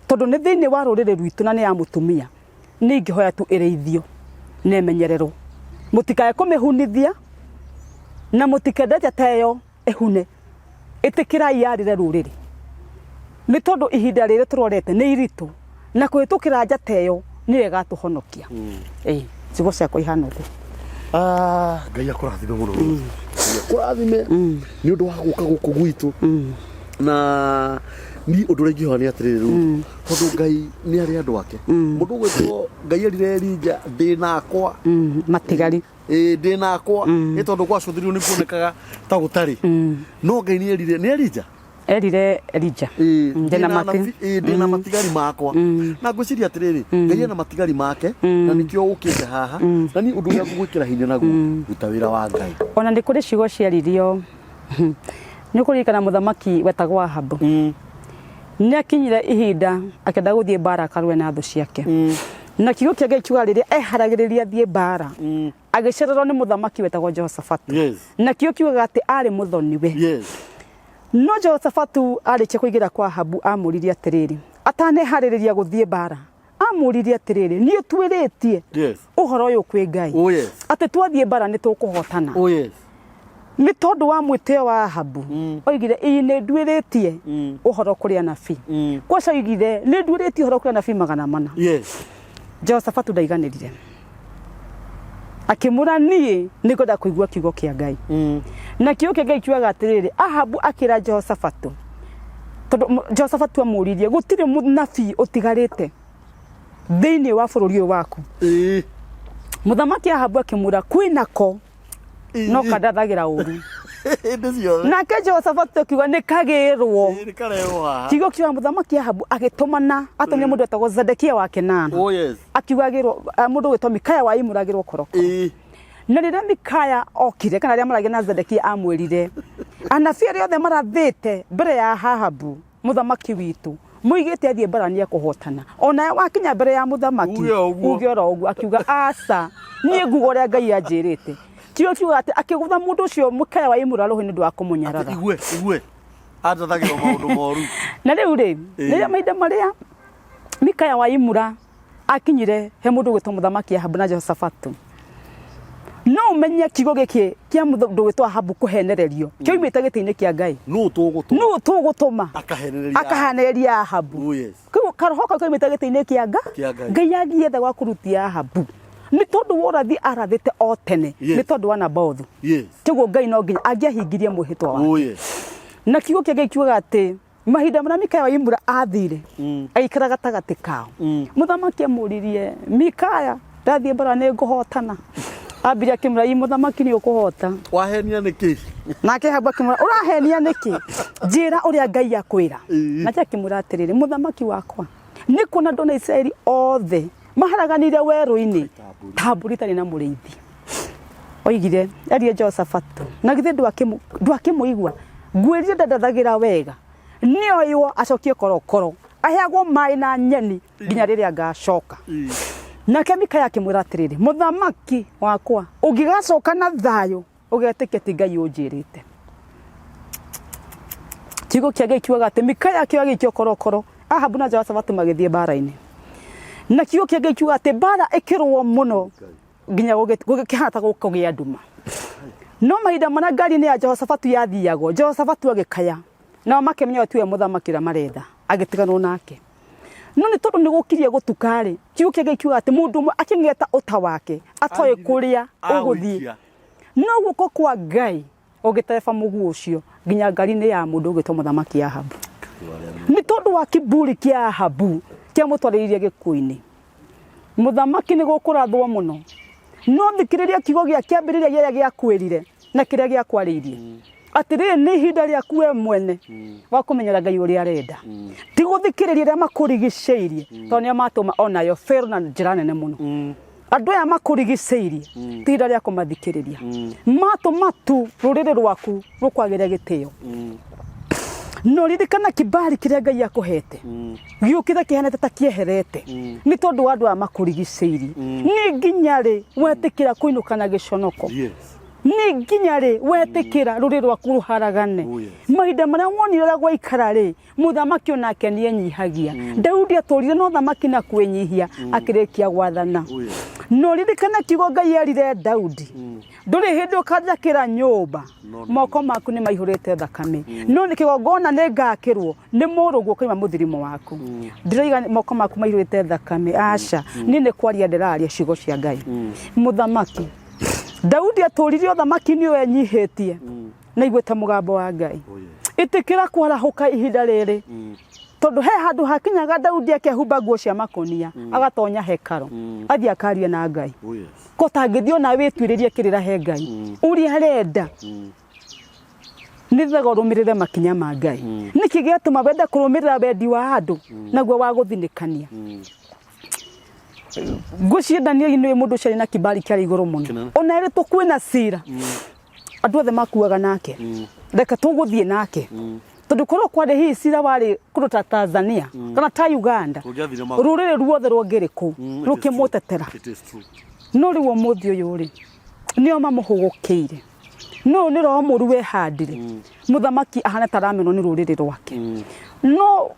B: tondũ nĩ thĩinĩ wa rũrĩrĩ rwitũ na nĩ ya mũtumia. Nĩ ingĩhoya tu ĩrĩithio na ĩmenyererwo, mũtikae kũmĩhunithia na mũtikende njata ĩyo ĩhune. Ĩtĩkĩrai yarĩre rũrĩrĩ, nĩ tondũ ihinda rĩrĩ tũrorete nĩ iritũ, na kũhĩtũkĩra njata ĩyo nĩyo ĩgatũhonokia. Ĩĩ, ciugo ciakwa ihana ũguo.
A: Ah, Ngai akũrathime mũno. Ngai akũrathime nĩ ũndũ wa gũka gũkũ gwitũ. Na ni ũndũ ũrĩa ingĩhoya nĩ atĩrĩrĩ, rĩu tondũ Ngai nĩ arĩ andũ ake, mũndũ ũgwĩtwo Ngai erire Elija, ndĩ nakwa
B: Matigari.
A: Ĩĩ, ndĩ nakwa. Nĩ tondũ gwacũthĩrĩrio nĩ kuonekaga ta gũtarĩ, no Ngai nĩ erire nĩ Elija.
B: Erire Elija.
A: Ĩĩ,
B: ndĩna
A: ndĩna ĩĩ, ndĩna matigari makwa. Na ngwĩciria atĩrĩrĩ, Ngai ena matigari make na nĩkĩo ũkĩte haha. Na niĩ ũndũ ũrĩa ngũgwĩkĩra hinya naguo, ruta wĩra wa Ngai.
B: Ona nĩ kũrĩ ciugo ciaririo, nĩ ũkũririkana mũthamaki wetagwo Ahabu nĩ akinyire ihinda akĩenda gũthiĩ mbara akarũe na thũ ciake, na kiugo kĩa Ngai kiuga rĩrĩa eharagĩrĩria athiĩ mbara, agĩcererwo nĩ mũthamaki wetagwo Jehoshafatu. Na kiugo kiugaga atĩ arĩ mũthoniwe. No Jehoshafatu arĩkia kũingĩra kwa Ahabu, amũririe atĩrĩrĩ, ataneharĩrĩria gũthiĩ mbara, amũririe atĩrĩrĩ, nĩ ũtuĩrĩtie ũhoro ũyũ kwĩ Ngai atĩ twathiĩ mbara nĩ tũkũhotana? Nĩ tondũ wa mwĩtĩo wa Ahabu, oigire, ĩĩ, nĩ nduĩrĩtie ũhoro kũrĩ anabii. Kwaca oigire, nĩ nduĩrĩtie ũhoro kũrĩ anabii 400. Jehoshafatu ndaiganĩrire, akĩmũra, niĩ nĩ ngwenda kũigua kiugo kĩa Ngai. Na kiugo kĩa Ngai kiugaga atĩrĩrĩ, Ahabu akĩra Jehoshafatu, tondũ Jehoshafatu amũririe, gũtirĩ mũnabii ũtigarĩte thĩinĩ wa bũrũri ũyũ waku? Mũthamaki Ahabu akĩmwĩra, kwĩnako, no kandathagĩra ũru
A: hĩndĩ ciothe.
B: Nake Jehoshafatu akiuga, nĩ kagĩrwo.
A: Ĩĩ, nĩ karehwo haha.
B: Kiugo kiuga mũthamaki Ahabu agĩtũmana, atũmire mũndũ wetagwo Zedekia wa Kenana, akiuga agĩrwo mũndũ ũgwĩtwo Mikaya wa Imura agĩrwo korokoro. Na rĩrĩa Mikaya okire, kana rĩrĩa maragia na Zedekia, amwĩrire, anabii arĩa othe marathĩte mbere ya Ahabu mũthamaki witũ moigĩte athiĩ mbara nĩ ekũhotana, ona wakinya mbere ya mũthamaki
A: Uge o ũguo.
B: Uge oro ũguo. Akiuga, aca, niĩ nguga ũrĩa Ngai anjĩrĩte. Kiugo kiuga atĩ akĩgũtha mũndũ ũcio Mikaya wa Imura rũhĩ nĩ ũndũ wa kũmũnyarara.
A: Igue igue andathagĩrwo maũndũ moru.
B: Na rĩu rĩ, rĩrĩa mahinda marĩa Mikaya wa Imura akinyire he mũndũ ũgwĩtwo mũthamaki Ahabu na Jehoshafatu, no ũmenye kiugo gĩkĩ kĩa mũndũ ũgwĩtwo Ahabu kũhenererio kĩoimĩte gĩtĩ-inĩ kĩa Ngai.
A: Nũ tũgũtũma?
B: Nũ tũgũtũma?
A: Akahenereria.
B: Akahenereria Ahabu. Kĩu karoho kau kaumĩte gĩtĩ-inĩ kĩa nga
A: Kĩa Ngai.
B: Ngai agietha gwa kũrutia Ahabu nĩ tondũ wa ũrathi arathĩte o tene, nĩ tondũ wa Nabothu. Kĩguo Ngai no nginya angĩahingirie mwĩhĩtwa wake. Na kiugo kĩa Ngai kiugaga atĩ mahinda marĩa Mikaya wa Imura athire, agĩikara gatagatĩ kao, mũthamaki amũririe, Mikaya, ndathiĩ mbara nĩ ngũhotana? Ambire akĩmwĩra, "Ĩ mũthamaki nĩ ũkũhota."
A: Wahenia nĩkĩ?
B: Nake Ahabu akĩmwĩra, "Ũrahenia nĩkĩ? Njĩra ũrĩa Ngai akwĩra." Nake akĩmwĩra atĩrĩrĩ, "Mũthamaki wakwa, nĩ kuona ndona Isiraeli othe maharaganire werũ-inĩ ta mbũri itarĩ na mũrĩithi." Oigire, erire Jehoshafatu, "Na githĩ ndwakĩmũigua? Ngwĩrire ndandathagĩra wega. Nĩoywo acokie korokoro, aheagwo maĩ na nyeni nginya rĩrĩa ngacoka." Nake Mikaya akĩmwĩra atĩrĩrĩ, "Mũthamaki wakwa, ũngĩgacoka na thayũ, ũgetĩkia ti Ngai ũnjĩrĩte." Kiugo kĩa Ngai kiugaga atĩ Mikaya akĩoya gĩikio korokoro, Ahabu na Jehoshafatu magĩthiĩ mbara-inĩ. Na kiugo kĩa Ngai kiugaga atĩ mbara ĩkĩrũo mũno nginya gũgĩkĩhana ta gũkũgĩa nduma. No mahinda marĩa ngari-inĩ ya Jehoshafatu yathiagwo, Jehoshafatu agĩkaya, nao makĩmenya ũyũ tiwe mũthamaki ũrĩa maretha, agĩtiganwo nake. No nĩ tondũ nĩ gũkirie gũtuka-rĩ, kiugo kĩa Ngai kiugaga atĩ mũndũ ũmwe akĩng'eta ũta wake atoĩ kũrĩa ũgũthiĩ. No guoko kwa Ngai ũgĩtereba mũguo ũcio nginya ngari-inĩ ya mũndũ ũgwĩtwo mũthamaki Ahabu. Nĩ tondũ wa kiburi kĩa Ahabu kĩamũtwarĩrĩirie gĩkuũ-inĩ. Mũthamaki nĩ gũkũrathwo mũno. No thikĩrĩria kiugo gĩa kĩambĩrĩria gĩrĩa gĩakwĩrire na kĩrĩa gĩakwarĩirie. Atĩrĩrĩ, nĩ ihinda rĩaku we mwene wa kũmenyera Ngai ũrĩa arenda. Ti gũthikĩrĩria arĩa makũrigicĩirie, tondũ nĩo matũma onayo fail na njĩra nene mũno. Andũ aya makũrigicĩirie ti ihinda rĩa kũmathikĩrĩria. Matũma tu rũrĩrĩ rwaku rũkwagĩre gĩtĩo. No ririkana kibali kĩrĩa Ngai akũhete gĩũkĩte kĩhanĩte ta kĩeherete nĩ tondũ wa andũ aya makũrigicĩirie. Nĩ nginya rĩ wetĩkĩra kũinũka na gĩconoko? Nĩ nginya rĩ wetĩkĩra rũrĩrĩ rwaku rũharagane?
A: Oh, yes.
B: Mahinda marĩa wonire ũrĩa gwaikara rĩ, mũthamaki onake nĩ enyihagia. Daudi atũrire na ũthamaki na kwĩnyihia akĩrĩkia gwathana.
A: Oh, yes.
B: No ririkana kiugo Ngai erire Daudi, ndũrĩ hĩndĩ ũkanjakĩra nyũmba,
A: No nĩ-
B: moko maku nĩ maihũrĩte thakame, no nĩ kĩgongona nĩ ngakĩrwo nĩ mũrũguo ũkoima mũthirimo waku. Ndiroiga moko maku maihũrĩte thakame, aca, niĩ nĩ kwaria ndĩraria ciugo cia Ngai. Mũthamaki Daudi atũrire ũthamaki-inĩ ũyũ enyihĩtie na aiguĩte mũgambo wa Ngai.
A: Oh, yes.
B: Ĩtĩkĩra kwarahũka ihinda rĩrĩ, tondũ he handũ hakinyaga Daudi akehumba nguo cia makũnia, agatonya hekarũ, athiĩ akaria na Ngai.
A: Oh, yes.
B: Ko tangĩthiĩ ona wĩtuĩrĩrie kĩrĩra he Ngai ũrĩa arenda, nĩ wega ũrũmĩrĩre makinya ma Ngai. Nĩkĩ gĩatũma wende kũrũmĩrĩra wendi wa andũ naguo wa gũthinĩkania? Ngwĩciria Danieli nĩwe mũndũ ũcio arĩ na kibali kĩarĩ igũrũ mũno.
A: Kĩnene.
B: Ona erĩtwo kwĩna cira, andũ othe makuaga nake, reke tũgũthiĩ nake, tondũ korwo kwarĩ hihi cira warĩ kũndũ ta Tanzania kana ta Uganda,
A: Rũngĩathire magũrũ.
B: rũrĩrĩ ruothe rũngĩrĩ kũu
A: It is true.
B: rũkĩmũtetera.
A: It is true.
B: No rĩu ũmũthĩ ũyũ rĩ, nĩo mamũhũgũkĩire. No nĩ roho mũru wehandire. Mũthamaki ahana ta aramenwo nĩ rũrĩrĩ rwake. No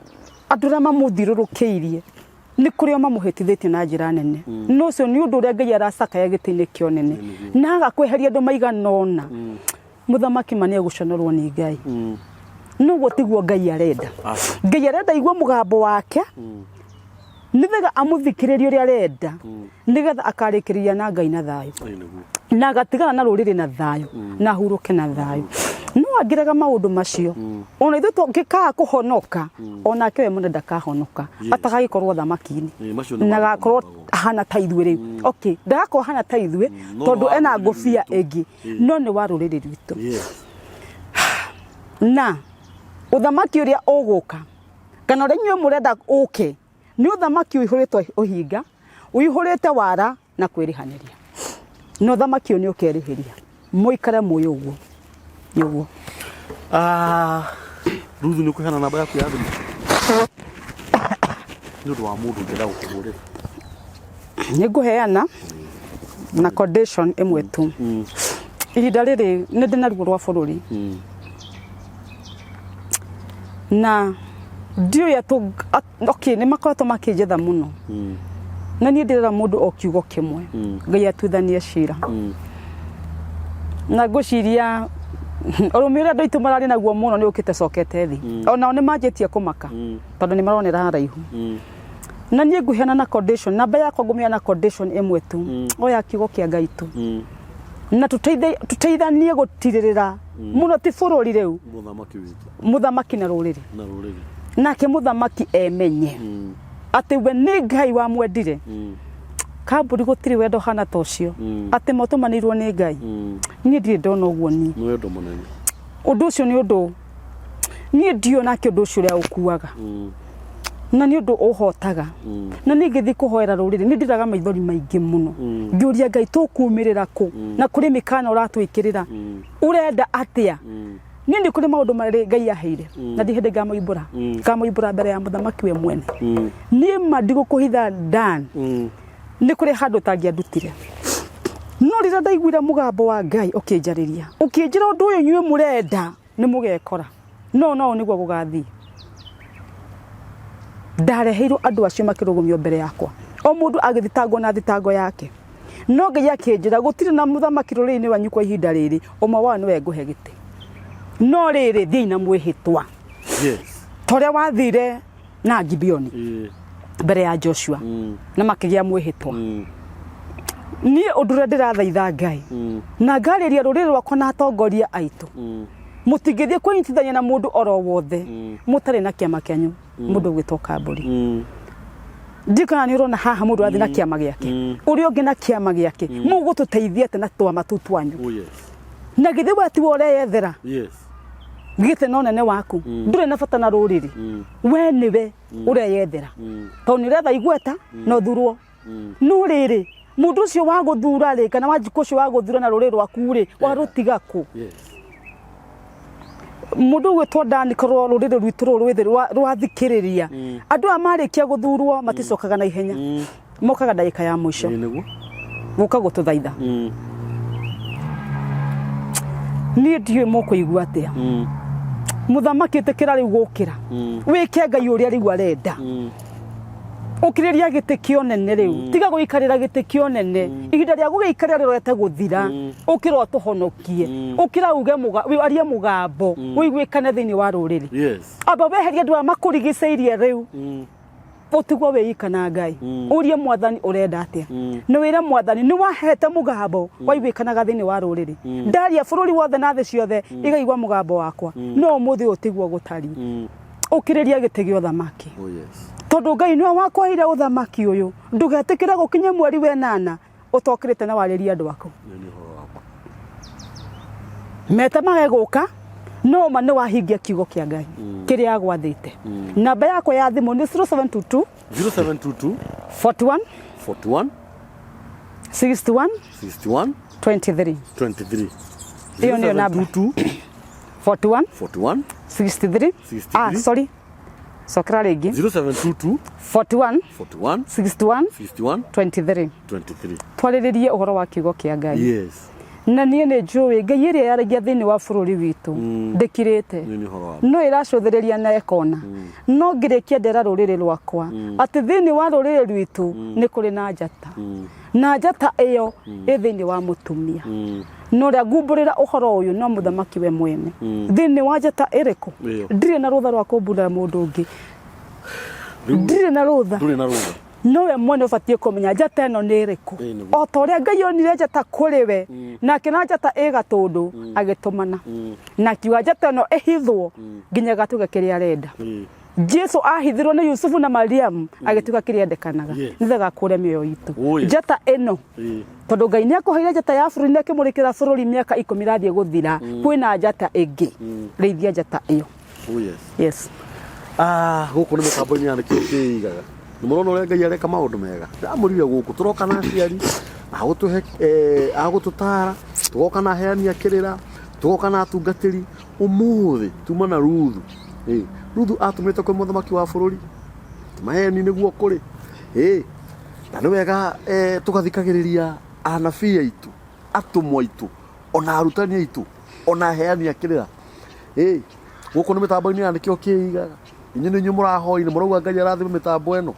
B: andũ arĩa mamũthiũrũrũkĩirie nĩ kũrĩ o mamũhĩtithĩtie na njĩra nene. No ũcio nĩ ũndũ ũrĩa Ngai aracakaya gĩtĩ-inĩ kĩa ũnene. Na agakweheria andũ maigana ũna. Mũthamaki ma nĩ egũconorwo nĩ Ngai. No ũguo tiguo Ngai arenda. Ngai arenda aigue mũgambo wake, nĩgetha amũthikĩrĩrie ũrĩa arenda, nĩgetha akarĩkĩrĩria na Ngai na thayũ.
A: Ĩĩ nĩguo.
B: Na agatigana na rũrĩrĩ na thayũ, na ahurũke na thayũ. No angĩrega maũndũ macio, ona ithuĩ tũngĩkaga kũhonoka, onake we mwene ndakahonoka,
A: Yes.
B: atagagĩkorwo thamaki-inĩ.
A: Ĩĩ, macio nĩ
B: Na
A: maũndũ
B: agakorwo
A: maragwo.
B: ahana ta ithuĩ rĩu. Okay, ndagakorwo ahana ta ithuĩ,
A: No
B: tondũ
A: wa
B: ena
A: rũrĩrĩ
B: ngũbia
A: rwitũ.
B: ĩngĩ,
A: Ĩĩ.
B: no nĩ wa rũrĩrĩ rwitũ.
A: Yes.
B: Na ũthamaki ũrĩa ũgũka, kana ũrĩa inyuĩ mũrenda ũke, nĩ ũthamaki ũihũrĩte ũhinga, ũihũrĩte wara na kwĩrĩhanĩria. Na ũthamaki ũyũ nĩ ũkerĩhĩria. Mũikare mũĩ ũguo. Nĩ ũguo.
A: Ruth, nĩ ũkũheana namba yaku ya thimũ nĩ ũndũ wa mũndũ ũngĩenda gũkũhũrĩra?
B: Nĩ ngũheana na condition ĩmwe tu. Ihinda rĩrĩ nĩ ndĩ na ruo rwa bũrũri. Na ndiũĩ atũ, okay, nĩ makoretwo makĩnjetha mũno. Na niĩ ndĩrera mũndũ o kiugo kĩmwe, Ngai atuithanie cira. Na ngwĩciria ũrũme ũrĩa andũ aitũ mararĩ naguo mũno nĩ ũkĩte cokete thĩ. Onao nĩ manjĩtie kũmaka, tondũ nĩ maronera haraihu. Na niĩ ngũheana na condition, namba yakwa ngũmĩheana na condition ĩmwe tu, oya kiugo kĩa Ngai tu. Na tũteithanie gũtirĩrĩra mũno ti bũrũri rĩu,
A: Mũthamaki witũ.
B: Mũthamaki na rũrĩrĩ.
A: Na rũrĩrĩ.
B: Nake mũthamaki emenye atĩ we nĩ Ngai wamwendire. Kambũri gũtirĩ wendo hana ta ũcio atĩ matũmanĩirwo nĩ Ngai. Niĩ ndirĩ ndona ũguo niĩ.
A: Nĩ wendo mũnene.
B: Ũndũ ũcio nĩ ũndũ niĩ ndiũĩ nake ũndũ ũcio ũrĩa ũkuaga na nĩ ũndũ ũhotaga na niĩ ngĩthiĩ kũhoera rũrĩrĩ nĩ ndĩraga maithori maingĩ mũno ngĩũria Ngai tũkumĩrĩra kũ na kũrĩ mĩkana ũratwĩkĩrĩra ũrenda atĩa. Niĩ nĩ kũrĩ maũndũ marĩ Ngai aheire na ndirĩ hĩndĩ ngamoimbũra ngamoimbũra mbere ya mũthamaki we mwene. Niĩ ma ndigũkũhitha Dan, nĩ kũrĩ handũ ũtangĩandutire, no rĩrĩa ndaiguire mũgambo wa Ngai ũkĩnjarĩria ũkĩnjĩra ũndũ ũyũ inyuĩ mũrenda nĩ mũgekora, no no nĩguo gũgathiĩ. Ndareheirwo andũ acio makĩrũgamio mbere yakwa, o mũndũ agĩthitangwo na thitango yake. No Ngai akĩnjĩra gũtirĩ na mũthamaki rũrĩrĩ-inĩ rwanyu kwa ihinda rĩrĩ, ũmwe wao nĩwe ngũhe gĩtĩ. No rĩrĩ, thiĩi na mwĩhĩtwa.
A: Yes.
B: Ta ũrĩa wathire na Gibeoni
A: Ĩĩ.
B: mbere ya Joshua na makĩgĩa mwĩhĩtwa. Niĩ ũndũ ũrĩa ndĩrathaitha Ngai na ngarĩria rũrĩrĩ rwakwa na atongoria aitũ, mũtingĩthiĩ kwĩnyitithania na mũndũ oro wothe mũtarĩ na kĩama kĩanyu mũndũ ũgwĩtwo Kambũri. Ndiũĩ kana nĩ ũrona haha mũndũ arathiĩ na kĩama gĩake, ũrĩa ũngĩ na kĩama gĩake, mũgũtũteithia atĩa na twama tũu twanyu?
A: Oh yes.
B: Na githĩ we tiwe ũreyethera
A: Yes.
B: gĩtĩ na ũnene waku? Ndũrĩ na bata na rũrĩrĩ, we nĩwe ũreyethera, tondũ nĩ ũretha igweta na ũthurwo. No rĩrĩ, mũndũ ũcio wa gũthura rĩ, kana wanjikũ ũcio wa gũthura na rũrĩrĩ rwaku rĩ, warũtiga kũ?
A: Yes.
B: Mũndũ ũgwĩtwo Dani, korwo rũrĩrĩ rwitũ rũrũ rwĩthĩ rwathikĩrĩria, andũ aya marĩkia gũthurwo maticokaga na ihenya, mokaga ndagĩka ya mũico
A: Ĩĩ nĩguo.
B: gũka gũtũthaitha. Niĩ ndiũĩ mũkũigua atĩa. Mũthamaki ĩtĩkĩra rĩu gũkĩra wĩke Ngai ũrĩa rĩu arenda. Ũkirĩria gĩtĩ kĩa ũnene rĩu, tiga gũikarĩra gĩtĩ kĩa ũnene. Ihinda rĩa gũgĩikarĩra rĩrorete gũthira. Ũkĩra ũtũhonokie, ũkĩra uge warie mũgambo ũiguĩkane thĩinĩ wa rũrĩrĩ.
A: Yes.
B: Amba weherie andũ aya makũrigicĩirie rĩu, ũtigwo wĩika na Ngai, ũrie mwathani ũrenda atĩa, nĩ wĩre mwathani nĩ wahete mũgambo waiguĩkanaga thĩinĩ wa rũrĩrĩ, ndaria bũrũri wothe na thĩ ciothe igaigua mũgambo wakwa, no ũmũthĩ ũyũ tiguo gũtariĩ. Ũkĩrĩria gĩtĩ gĩa ũthamaki.
A: Oh yes.
B: Tondũ Ngai nĩwe wakwaheire ũthamaki ũyũ, ndũgetĩkĩre gũkinye mweri wenana ũtokĩrĩte na warĩrie andũ aku.
A: Nĩ ũhoro wakwa.
B: Mete mage gũka, no ma nĩ wahingia kiugo kĩa Ngai kĩrĩa agwathĩte. Namba yakwa ya thimũ nĩ 0722
A: 0722
B: 41
A: 41
B: 61
A: 61
B: 23.
A: 23.
B: Ĩyo nĩyo namba.
A: 0722
B: 41
A: 41
B: 63.
A: 63.
B: Ah, sorry. Cokera rĩngĩ.
A: 0722
B: 41
A: 41
B: 61
A: 61
B: 23.
A: 23.
B: Twarĩrĩrie ũhoro wa kiugo kĩa Ngai.
A: Yes.
B: Na niĩ nĩ njũĩ Ngai ĩrĩa yaragia thĩinĩ wa bũrũri witũ ndĩkirĩte.
A: Nĩ ũhoro wa
B: No ĩracũthĩrĩria na ĩkona. No ngĩrĩkia ndera rũrĩrĩ rwakwa atĩ thĩinĩ wa rũrĩrĩ rwitũ nĩ kũrĩ na njata. Na njata ĩyo ĩ thĩinĩ wa mũtumia. Na ũrĩa ngumbũrĩra ũhoro ũyũ no mũthamaki we mwene. Thĩinĩ wa njata ĩrĩkũ?
A: Ĩyo.
B: Ndirĩ na rũtha rwa kũmbũrĩra mũndũ ũngĩ. Ndirĩ na rũtha.
A: Ndũrĩ na rũtha.
B: Nowe mwene ũbatiĩ kũmenya njata ĩno nĩ ĩrĩkũ.
A: Ĩĩ nĩguo.
B: O ta ũrĩa Ngai onire njata kũrĩ we, na akĩona njata ĩ gatũndũ, agĩtũmana. Na akiuga njata ĩno ĩhithwo nginya ĩgatuĩka kĩrĩa arenda.
A: Ĩĩ.
B: Jesu ahithirwo nĩ Yusufu na Mariamu agĩtuĩka kĩrĩa endekanaga
A: Yes.
B: nĩgetha akũre mĩoyo itũ.
A: Oh, yes.
B: Njata ĩno
A: Ĩĩ.
B: tondũ Ngai nĩ akũheire njata ya bũrũri na ĩkĩmũrĩkĩra bũrũri mĩaka ikũmi ĩrathiĩ gũthira, kwĩna njata ĩngĩ. Rĩithia njata ĩyo.
A: Oh yes.
B: Yes.
A: Ah, gũkũ nĩ mĩtambo-inĩ ya nĩkĩo kĩigaga. Nĩ mũrona ũrĩa Ngai areka maũndũ mega. Ndamũrire gũkũ tũroka na aciari agũtũhe agũtũtara, tũgoka na aheani a kĩrĩra, tũgoka na atungatĩri. Ũmũthĩ tuma na Ruthu. Ruthu atũmĩtwo kwĩ mũthamaki wa bũrũri. Ti maheni nĩguo kũrĩ. Na nĩ wega tũgathikagĩrĩria anabii aitũ, atũmwo aitũ, ona arutani aitũ, ona aheani a kĩrĩra. Gũkũ nĩ mĩtambo-inĩ ya nĩkĩo kĩigaga. Inyuĩ nĩ inyuĩ mũrahoire mũrauga Ngai arathime mĩtambo ĩno.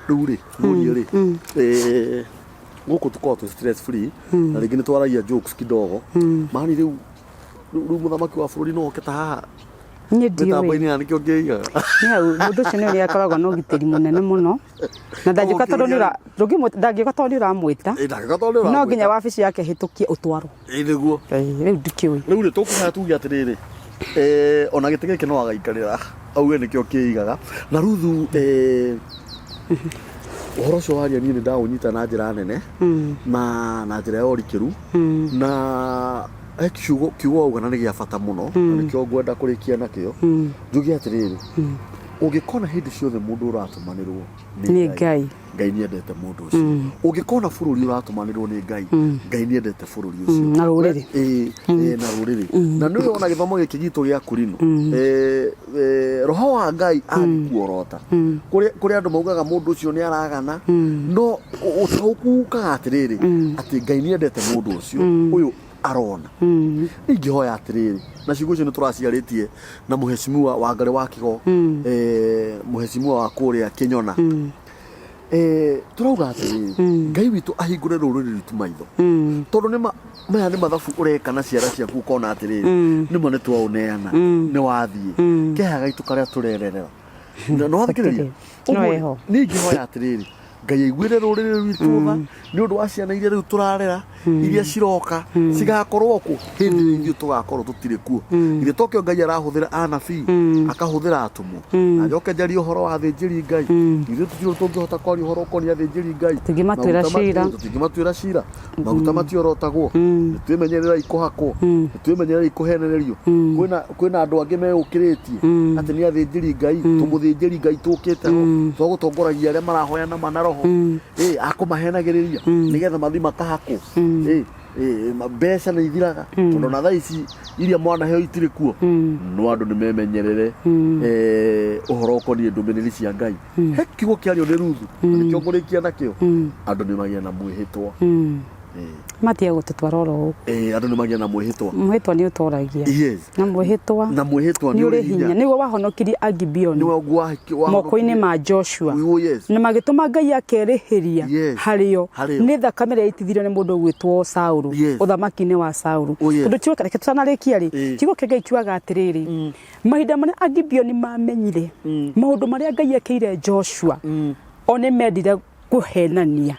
A: Rĩu rĩ, ngũrie rĩ, gũkũ tũkoragwo twĩ stress free na rĩngĩ nĩ twaragia jokes kidogo. Mani rĩu rĩu mũthamaki wa bũrũri no oke ta haha
B: Niĩ ndiũĩ.
A: mĩtambo-inĩ ya nĩkĩo kĩigaga.
B: Nĩ hau mũndũ ũcio nĩ ũrĩa akoragwo na ũgitĩri mũnene mũno na ndangĩũka tondũ nĩ ũra- ndũngĩmwĩta- ndangĩũka tondũ nĩ ũramwĩta.
A: Ĩ, ndangĩũka tondũ nĩ
B: No
A: ũramwĩta.
B: nginya wabici yake ĩhĩtũkie ũtwarwo.
A: Ĩ, nĩguo.
B: Ĩ, rĩu ndikĩũĩ.
A: Rĩu rĩ tũkũhoya tuge atĩrĩrĩ, ona gĩtĩ gĩkĩ no agaikarĩra auge nĩkĩo kĩigaga. Na Ruthu, Ũhoro ũcio waria niĩ nĩ ndaũnyita na njĩra nene na njĩra ya ũrikĩru, na he kiugo wauga na nĩ gĩa bata mũno, na nĩkĩo ngwenda kũrĩkia nakĩo. Njuge atĩrĩrĩ, ũngĩkona hĩndĩ ciothe mũndũ ũratũmanĩrwo
B: nĩ Ngai,
A: Ngai nĩ endete mũndũ ũcio. Ũngĩkona bũrũri ũratũmanĩrwo nĩ Ngai, Ngai nĩ endete bũrũri ũcio
B: na rũrĩrĩ.
A: Ĩĩ, na rũrĩrĩ. Na nĩ ona gĩthomo gĩkĩ gitũ gĩa Kurino, roho wa Ngai angĩkuorota, kũrĩ andũ maugaga mũndũ ũcio nĩ aragana, no ũtaũku ũkaga atĩrĩrĩ, atĩ Ngai nĩ endete mũndũ ũcio ũyũ arona. Ingĩhoya atĩrĩrĩ, na ciugo icio nĩ tũraciarĩtie na mũhecimiwa Wangarĩ wa Kĩgo, mũhecimiwa wa kũrĩa Kĩnyona, tũrauga atĩrĩrĩ, Ngai witũ ahingũre rũrĩrĩ rwitũ maitho, tondũ nĩ maya nĩ mathabu ũreka na ciara ciaku, ũkona atĩrĩrĩ, nĩma nĩ twaũneana, nĩ wathiĩ keha gaitũ karĩa tũrererera na nĩ wathikĩrĩria.
B: No
A: Ũguo
B: ĩho.
A: Niĩ ingĩhoya atĩrĩrĩ, Ngai aiguĩre rũrĩrĩ rwitũ tha nĩ ũndũ wa ciana iria rĩu tũrarera, iria ciroka cigakorwo kũ hĩndĩ ĩrĩa ithuĩ tũgakorwo tũtirĩ kuo. Ithe tokĩo Ngai arahũthĩra anabii, akahũthĩra atũmwo, na njoke njarie ũhoro wa athĩnjĩri Ngai. Ithuĩ tũtirĩ tũngĩhota kwaria ũhoro ũkoniĩ athĩnjĩri Ngai.
B: Tũtingĩmatuĩra cira.
A: Tũtingĩmatuĩra cira. Maguta matiorotagwo. Nĩ twĩmenyererei kũhakwo, nĩ twĩmenyererei kũhenererio. Kwĩna andũ angĩ meyũkĩrĩtie atĩ nĩ athĩnjĩri Ngai, tũmũthĩnjĩri Ngai tũkĩte ho twagũtongoragia arĩa marahoya nama na roho, akũmahenagĩrĩria nĩgetha mathiĩ makahakwo. Mbeca nĩ ithiraga, tondũ na thaa ici iria mwanaheo itirĩ kuo. No andũ nĩ memenyerere ũhoro ũkoniĩ ndũmĩrĩri cia Ngai. He kiugo kĩario nĩ Ruthu, na nĩkĩo ngũrĩkia nakĩo: andũ nĩ magĩe na mwĩhĩtwa.
B: Matige gũtũtwara oro ũguo.
A: Andũ nĩ magĩe na mwĩhĩtwa.
B: Mwĩhĩtwa nĩ ũtoragia. Na mwĩhĩtwa
A: na mwĩhĩtwa
B: nĩ ũrĩ hinya, nĩguo wahonokirie Agibeoni
A: nĩwe
B: moko-inĩ ma Joshua
A: Oh, yes.
B: na magĩtũma Ngai akerĩhĩria harĩo
A: Harĩo.
B: nĩ thakame ĩrĩa yaitithirio nĩ mũndũ ũgwĩtwo Saũlũ ũthamaki-inĩ wa Saũlũ. Tondũ kiugo, reke tũtanarĩkia rĩ, kiugo kĩa Ngai kiugaga atĩrĩrĩ, mahinda marĩa Agibeoni mamenyire maũndũ marĩa Ngai ekĩire Joshua, o nĩ mendire kũhenania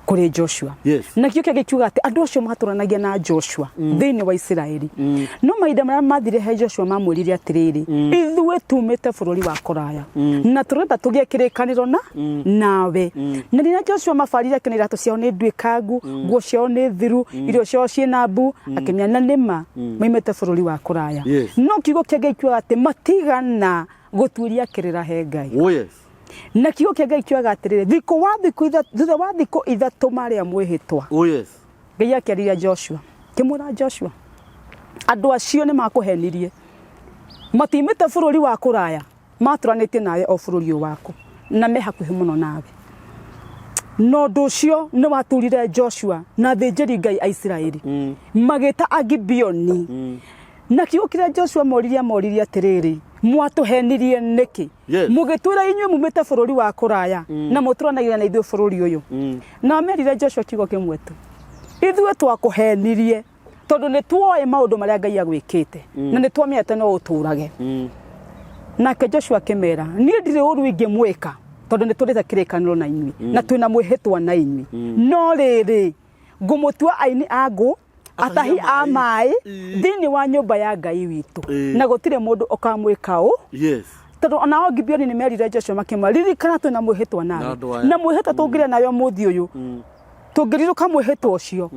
B: kũrĩ Joshua. Na kĩo kĩngĩ kiuga atĩ andũ acio matũranagia na Joshua thĩinĩ wa Isiraeli, no mahinda marĩa mathire he Joshua mamwĩrire atĩrĩrĩ, ithuĩ tumĩte bũrũri wa kũraya na tũrenda tũgĩe kĩrĩkanĩro na nawe. Na rĩrĩa Joshua mabarire akĩona iratũ ciao nĩ nduĩkangu, nguo ciao nĩ thiru, irio ciao ciĩna mbu, akĩmenya na nĩma maimĩte bũrũri wa kũraya. No kiugo kĩa Ngai kiugaga atĩ matigana gũtuĩria kĩrĩra he Ngai. Na kiugo kĩa Ngai kiugaga atĩrĩrĩ, thikũ wa thikũ ithatũ, thutha wa thikũ 3 marĩa mwĩhĩtwa, Ngai akĩarĩria Joshua, kĩmwĩra Joshua, andũ acio nĩ makũhenirie, matimĩte bũrũri wa kũraya, matũranĩtie nawe o bũrũri ũyũ waku, na me hakuhĩ mũno nawe. Na ũndũ ũcio nĩ waturire Joshua na athĩnjĩri Ngai a Isiraeli, magĩta Agibeoni. Na kiugo kĩrĩa Joshua moririe, amoririe atĩrĩrĩ, mwatũhenirie nĩkĩ? Mũgĩtwĩra inyuĩ mumĩte bũrũri wa kũraya na mũtũranagia na ithuĩ bũrũri ũyũ. Na merire Joshua kiugo kĩmwe tu, ithuĩ twakũhenirie tondũ nĩ tuoĩ maũndũ marĩa Ngai agwĩkĩte na nĩ twamenyete no ũtũrage. Nake Joshua akĩmera, niĩ ndirĩ ũru ingĩmwĩka tondũ nĩ tũrĩte kĩrĩkanĩro na inyuĩ na twĩna mwĩhĩtwa na inyuĩ, no rĩrĩ, ngũmũtua aini a ngũ, atahi a maĩ thĩinĩ wa nyũmba ya Ngai witũ, na gũtirĩ mũndũ ũkamwĩka ũ. Tondũ onao Gibeoni nĩ merire Joshua makĩmwĩra, ririkana twĩna mwĩhĩtwa nawe,
A: Na andũ aya.
B: Na mwĩhĩtwa tũngĩrĩa nawe ũmũthĩ ũyũ, tũngĩrirũka mwĩhĩtwa ũcio,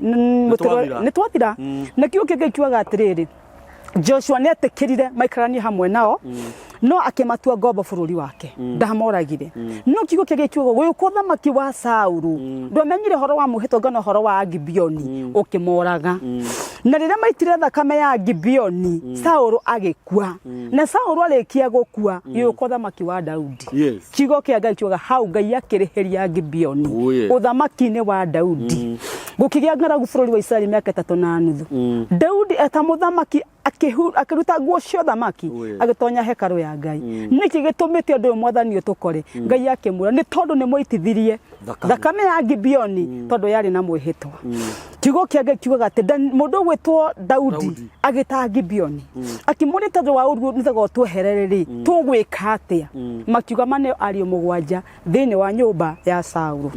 A: Nĩ twathira.
B: Nĩ twathira. Na kiugo kĩa Ngai kiugaga atĩrĩrĩ, Joshua nĩ etĩkĩrire maikaranie hamwe nao, no akĩmatua ngombo bũrũri wake, ndamoragire. No kiugo kĩa Ngai kiugaga gũgĩũka ũthamaki wa Saulu, ndwamenyire ũhoro wa mwĩhĩtwa ngana ũhoro wa Gibeoni, ũkĩmoraga. Na rĩrĩa maitire thakame ya Gibeoni, Saulu agĩkua. Na Saulu arĩkia gũkua, gĩũka ũthamaki wa Daudi. Kiugo kĩa Ngai kiugaga hau Ngai akĩrĩhĩria Gibeoni ũthamaki-inĩ wa Daudi. Gũkĩgĩa ng'aragu bũrũri wa Isiraeli mĩaka 3.5. Daudi eta mũthamaki akĩruta nguo cia ũthamaki, agĩtonya hekarũ ya Ngai. Nĩkĩ gĩtũmĩte ũndũ ũyũ mwathani ũtũkore? Ngai akĩmwĩra nĩ tondũ nĩ mwaitithirie
A: Thakame.
B: thakame ya Gibeoni, tondũ yarĩ na mwĩhĩtwa. Kiugo kĩa Ngai kiugaga atĩ mũndũ ũgwĩtwo Daudi
A: Daudi.
B: agĩta Gibeoni, akĩmũria tondũ wa ũru nĩtega ũtweherere rĩ, tũgwĩka atĩa? Makiuga maneo ariũ 7 thĩinĩ wa nyũmba ya Saulu.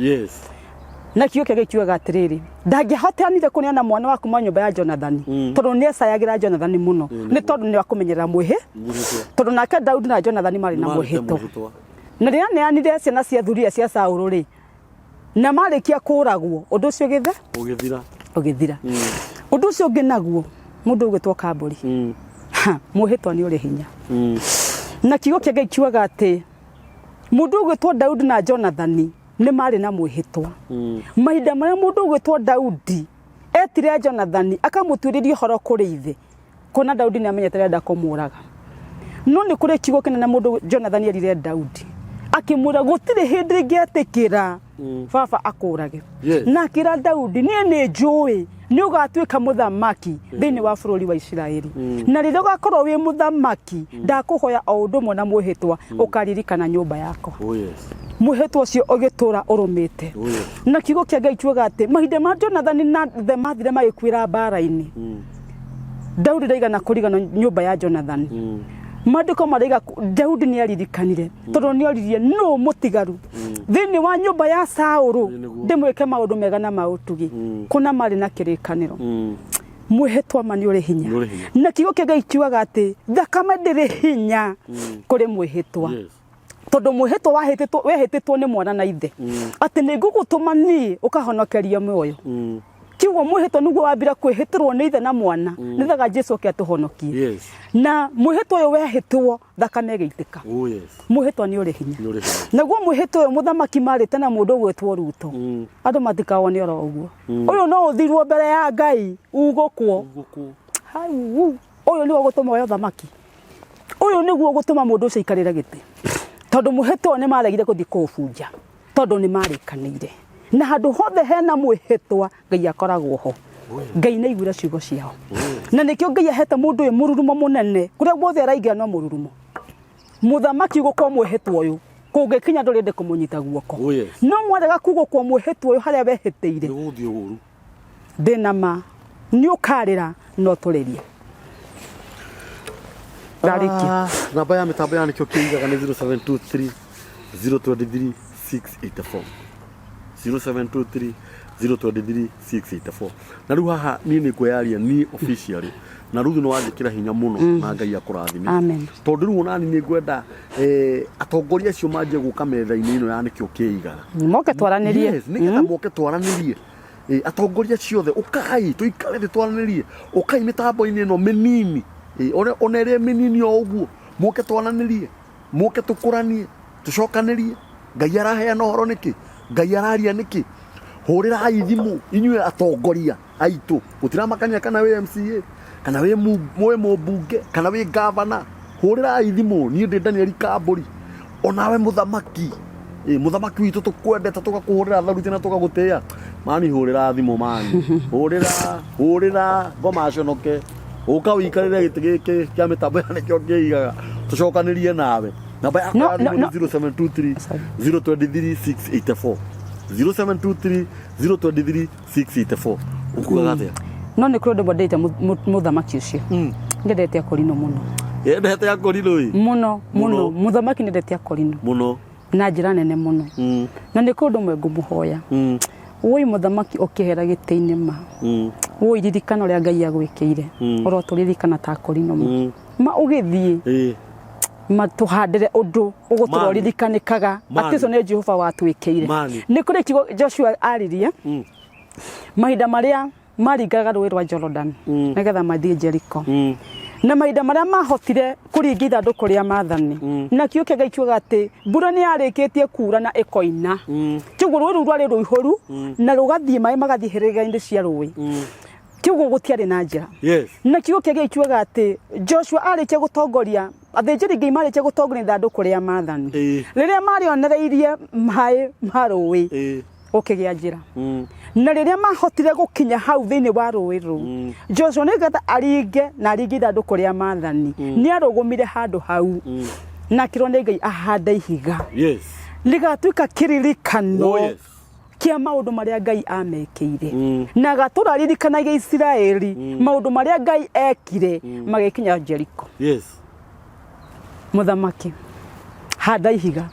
B: Na kiugo kĩa Ngai kiugaga atĩrĩrĩ, ndangĩhotanire kũneana mwana wa kuma nyũmba ya Jonathani, tondũ nĩ ecayagĩra Jonathani mũno, nĩ tondũ nĩ akũmenyerera mwĩhĩ,
A: Mwĩhĩtwa.
B: tondũ nake Daudi na Jonathani marĩ na
A: Marĩ na
B: mwĩhĩtwa.
A: mwĩhĩtwa.
B: Na rĩrĩa aneanire ciana cia thuriya cia Saũlũ rĩ, na marĩkia kũragwo, ũndũ ũcio ũgĩthe
A: Ũgĩthira.
B: Ũgĩthira. Ũndũ ũcio ũngĩ naguo, mũndũ ũgwĩtwo Kambũri, ha, mwĩhĩtwa nĩ ũrĩ hinya. Na kiugo kĩa Ngai kiugaga atĩ mũndũ ũgwĩtwo Daudi na Jonathani nĩ marĩ na mwĩhĩtwa. Mahinda marĩa mũndũ ũgwĩtwo Daudi etire Jonathani akamũtuĩrĩria ũhoro kũrĩ ithe, kuona Daudi nĩ amenyete arenda kũmũraga. No nĩ kũrĩ kiugo kĩnene mũndũ Jonathani erire Daudi, akĩmwĩra gũtirĩ hĩndĩ ingĩetĩkĩra baba akũrage. Na akĩra Daudi, niĩ nĩ njũĩ nĩ ũgatuĩka mũthamaki thĩinĩ wa bũrũri wa Isiraeli, na rĩrĩa ũgakorwo wĩ mũthamaki, ndakũhoya o ũndũ ũmwe na mwĩhĩtwa, ũkaririkana nyũmba yakwa.
A: Oh yes.
B: Mwĩhĩtwa ũcio ũgĩtũra ũrũmĩte.
A: Oh yes.
B: Na kiugo kĩa Ngai kiugaga atĩ mahinda ma Jonathani na ithe mathire magĩkuĩra mbara-inĩ, Daudi ndaigana kũrigana nyũmba ya Jonathani. Maandĩko maraiga Daudi nĩ aririkanire, tondũ nĩ oririe nũ mũtigaru thĩinĩ wa nyũmba ya Saũlũ
A: Ĩĩ, nĩguo.
B: ndĩmwĩke maũndũ mega na ma ũtugi. Kũna marĩ na kĩrĩkanĩro. Mwĩhĩtwa ma nĩ ũrĩ hinya.
A: Nĩ ũrĩ hinya.
B: Na kiugo kĩa Ngai kiugaga atĩ thakame ndĩrĩ hinya kũrĩ mwĩhĩtwa. Tondũ mwĩhĩtwa wahĩtĩtwo wehĩtĩtwo nĩ mwana na ithe, atĩ nĩ ngũgũtũma niĩ ũkahonokeria muoyo. Kiugo mwĩhĩtwa nĩguo wambire kwĩhĩtĩrwo nĩ ithe na mwana, nĩgetha Jesu oke atũhonokie. Na mwĩhĩtwa ũyũ wehĩtwo, thakame ĩgĩitĩka.
A: Oh yes.
B: Mwĩhĩtwa nĩ ũrĩ hinya.
A: Nĩ ũrĩ hinya.
B: Naguo mwĩhĩtwa ũyũ mũthamaki marĩte na mũndũ ũgwĩtwo Ruto, andũ matikawone oro ũguo. Ũyũ no ũthirwo mbere ya Ngai ugũkwo.
A: Ugũkwo.
B: Hau ũyũ nĩguo ũgũtũma oe ũthamaki. Ũyũ nĩguo ũgũtũma mũndũ ũcio aikarĩre gĩtĩ, tondũ mwĩhĩtwa ũyũ nĩ maregire gũthiĩ kũũbunja, tondũ nĩ marĩkanĩire. Na handũ hothe hena mwĩhĩtwa, Ngai akoragwo ho. Ngai nĩ aiguire ciugo ciao. Na nĩkĩo Ngai ahete mũndũ ũyũ mũrurumo mũnene, kũrĩa guothe araingĩra no mũrurumo. Mũthamaki gũkwo mwĩhĩtwa ũyũ, kũngĩkinya ndũrĩ ndĩ kũmũnyita guoko.
A: Oh yes.
B: No mwarega kugũkwo mwĩhĩtwa ũyũ harĩa wehĩtĩire,
A: Nĩ gũgũthiĩ ũru.
B: Ndĩna ma nĩ ũkarĩra no tũrĩrie. Ndarĩkia.
A: Namba ya mĩtambo ya nĩkĩo kĩigaga nĩ 0723 023 684, 0723 023 684. Na rĩu haha niĩ nĩ ngwĩyaria niĩ officially, na Ruthu nĩ wanjĩkĩra hinya mũno, na Ngai akũrathime.
B: Amen.
A: Tondũ rĩu onani nĩ ngwenda atongoria acio manjie gũka metha-inĩ ĩno ya nĩkĩo kĩigaga.
B: Moke twaranĩrie.
A: Yes, nĩgetha moke twaranĩrie. Atongoria ciothe, ũkai tũikare thĩ twaranĩrie, ũkai mĩtambo-inĩ ĩno mĩnini. Ona ĩrĩa mĩnini o ũguo, mũke twaranĩrie, mũke tũkũranie, tũcokanĩrie. Ngai araheana ũhoro nĩkĩ? Ngai araria nĩkĩ? Hũrĩrai thimũ inyuĩ atongoria aitũ, gũtiramakania kana wĩ MCA, kana wĩ mũmbunge, kana wĩ gavana. Hũrĩrai thimũ, niĩ ndĩ Daniel Kambũri, onawe mũthamaki. Mũthamaki witũ tũkwendete, tũgakũhũrĩra tharuti na tũgagũtĩĩa. Mani hũrĩra thimũ, mani hũrĩra, hũrĩra ngoma aconoke, ũka ũikarĩre gĩtĩ gĩkĩ kĩa mĩtambo ya nĩkĩo kĩigaga, tũcokanĩrie nawe. Namba yakwa
B: No,
A: ya
B: no,
A: thimũ nĩ
B: no.
A: 0723
B: Sorry.
A: 023 684, 0723 023 684. Ukugaga atĩa?
B: No nĩ kũrĩ ũndũ ũmwe ndĩte mũthamaki ũcio. Ndendete akorino mũno.
A: Endete akorino ĩ?
B: Mũno mũno.
A: Mũno.
B: Mũthamaki nĩndete akorino.
A: Mũno.
B: Na njĩra nene mũno. Na nĩ kũrĩ ũndũ ũmwe ngũmũhoya. Woi mũthamaki ũkĩhera gĩtĩ-inĩ ma. Woi ririkana ũrĩa Ngai agwĩkĩire. Ũrotũririkana ta akorino ma. Ma ũgĩthiĩ. Ma tũhandĩre ũndũ ũgũtũra
A: Mani.
B: ũririkanĩkaga
A: Mani.
B: atĩ ũcio nĩ Jehova watwĩkĩire.
A: Mani.
B: Nĩ kũrĩ kiugo Joshua aririe mahinda marĩa maringaga rũĩ rwa Jordan nĩgetha mathiĩ Jericho, na mahinda marĩa mahotire kũringa ithandũkũ rĩa maathani, na kiugo kĩa Ngai kiugaga atĩ mbura nĩ yarĩkĩtie kura na ĩkoina, kĩguo rũĩ rũu rwarĩ rũihũru na rũgathiĩ maĩ magathiĩ hĩrĩga-inĩ cia rũĩ, kĩguo gũtiarĩ na njĩra. Na kiugo kĩa Ngai kiugaga atĩ Joshua arĩkia gũtongoria athĩnjĩri Ngai, marĩkia gũtongoria ithandũkũ rĩa maathani, rĩrĩa marĩonereirie maĩ ma rũĩ, gũkĩgĩa njĩra. Na rĩrĩa mahotire gũkinya hau thĩinĩ wa rũĩ rũu, Joshua nĩgetha aringe na aringe ithandũkũ rĩa maathani, nĩ arũgũmire handũ hau na akĩrwo nĩ Ngai ahande ihiga rĩgatuĩka kĩririkano
A: Oh yes.
B: kĩa maũndũ marĩa Ngai amekĩire, na agatũra aririkanagia Isiraeli maũndũ marĩa Ngai ekire magĩkinya Jericho. Mũthamaki, handa ihiga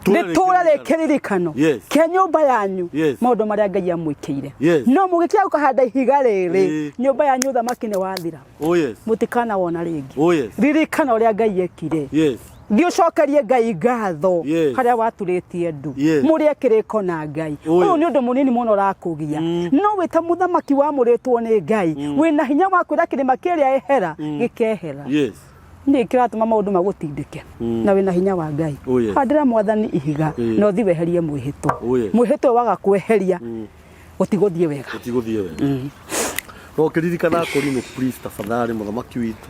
B: rĩtũre rĩ kĩririkano kĩa nyũmba yanyu, maũndũ marĩa Ngai amwĩkĩire. No mũgĩkĩaga gũkahanda ihiga rĩrĩ, nyũmba yanyu ũthamaki nĩ wathira.
A: Oh yes.
B: Mũtikanawona rĩngĩ.
A: Oh yes.
B: Ririkana ũrĩa Ngai ekire. Thiĩ ũcokerie Ngai ngatho harĩa waturĩtie ndu. Mũrĩe kĩrĩko na Ngai. Ũyũ nĩ ũndũ mũnini mũno ũrakũgia. No wĩ ta mũthamaki wamũrĩtwo nĩ Ngai, wĩna hinya wa kwĩra kĩrĩma kĩrĩa ehera, gĩkehera. Nĩ kĩratũma maũndũ magũtindĩke na wĩna hinya wa Ngai. Handĩra mwathani ihiga na ũthiĩ weherie mwĩhĩtwa. Mwĩhĩtwa ũyũ waga kweheria gũtigũthiĩ wega.
A: Gũtigũthiĩ wega. No ũkĩririkana Korinũ please tafadhali mũthamaki witũ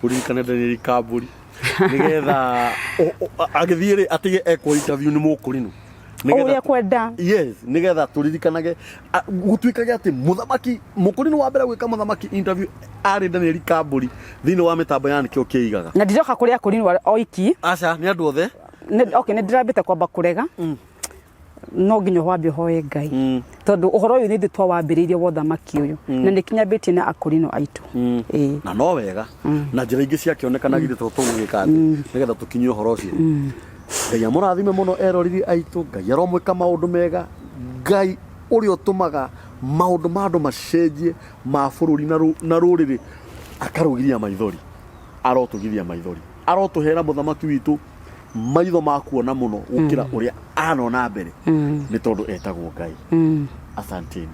A: ũririkane Daniel Kambũri nĩgetha agĩthiĩ rĩ atige ekwo interview nĩ mũkũrinũ.
B: Ũrĩa kwenda.
A: Yes, nĩgetha tũririkanage gũtuĩkage atĩ mũthamaki mũkũrinũ wa mbere gwĩka mũthamaki interview arĩ Daniel Kambũri thĩinĩ wa mĩtambo ya nĩkĩo kĩigaga.
B: Na ndiroka kũrĩ akũrinũ oiki.
A: Aca, nĩ andũ othe.
B: Okay, nĩ ndĩrambĩte kwamba kũrega. No nginya wambe ũhoe Ngai. Tondũ ũhoro ũyũ nĩ ithuĩ twawambĩrĩirie wa ũthamaki ũyũ. Na nĩ kinyambĩtie na akũrinũ aitũ.
A: Ĩĩ. Na no wega. Na njĩra ingĩ ciakĩonekana githĩ to tũgũgĩka atĩ nĩgetha tũkinyie ũhoro ũcio. Ngai amũrathime mũno eroreri aitũ, Ngai aromwĩka maũndũ mega, Ngai ũrĩa ũtũmaga maũndũ ma andũ macenjie ma bũrũri na rũrĩrĩ akarũgiria maithori, arotũgiria maithori, arotũhera mũthamaki witũ maitho ma kuona mũno gũkĩra ũrĩa anona mbere, nĩ tondũ etagwo Ngai. Asanteni.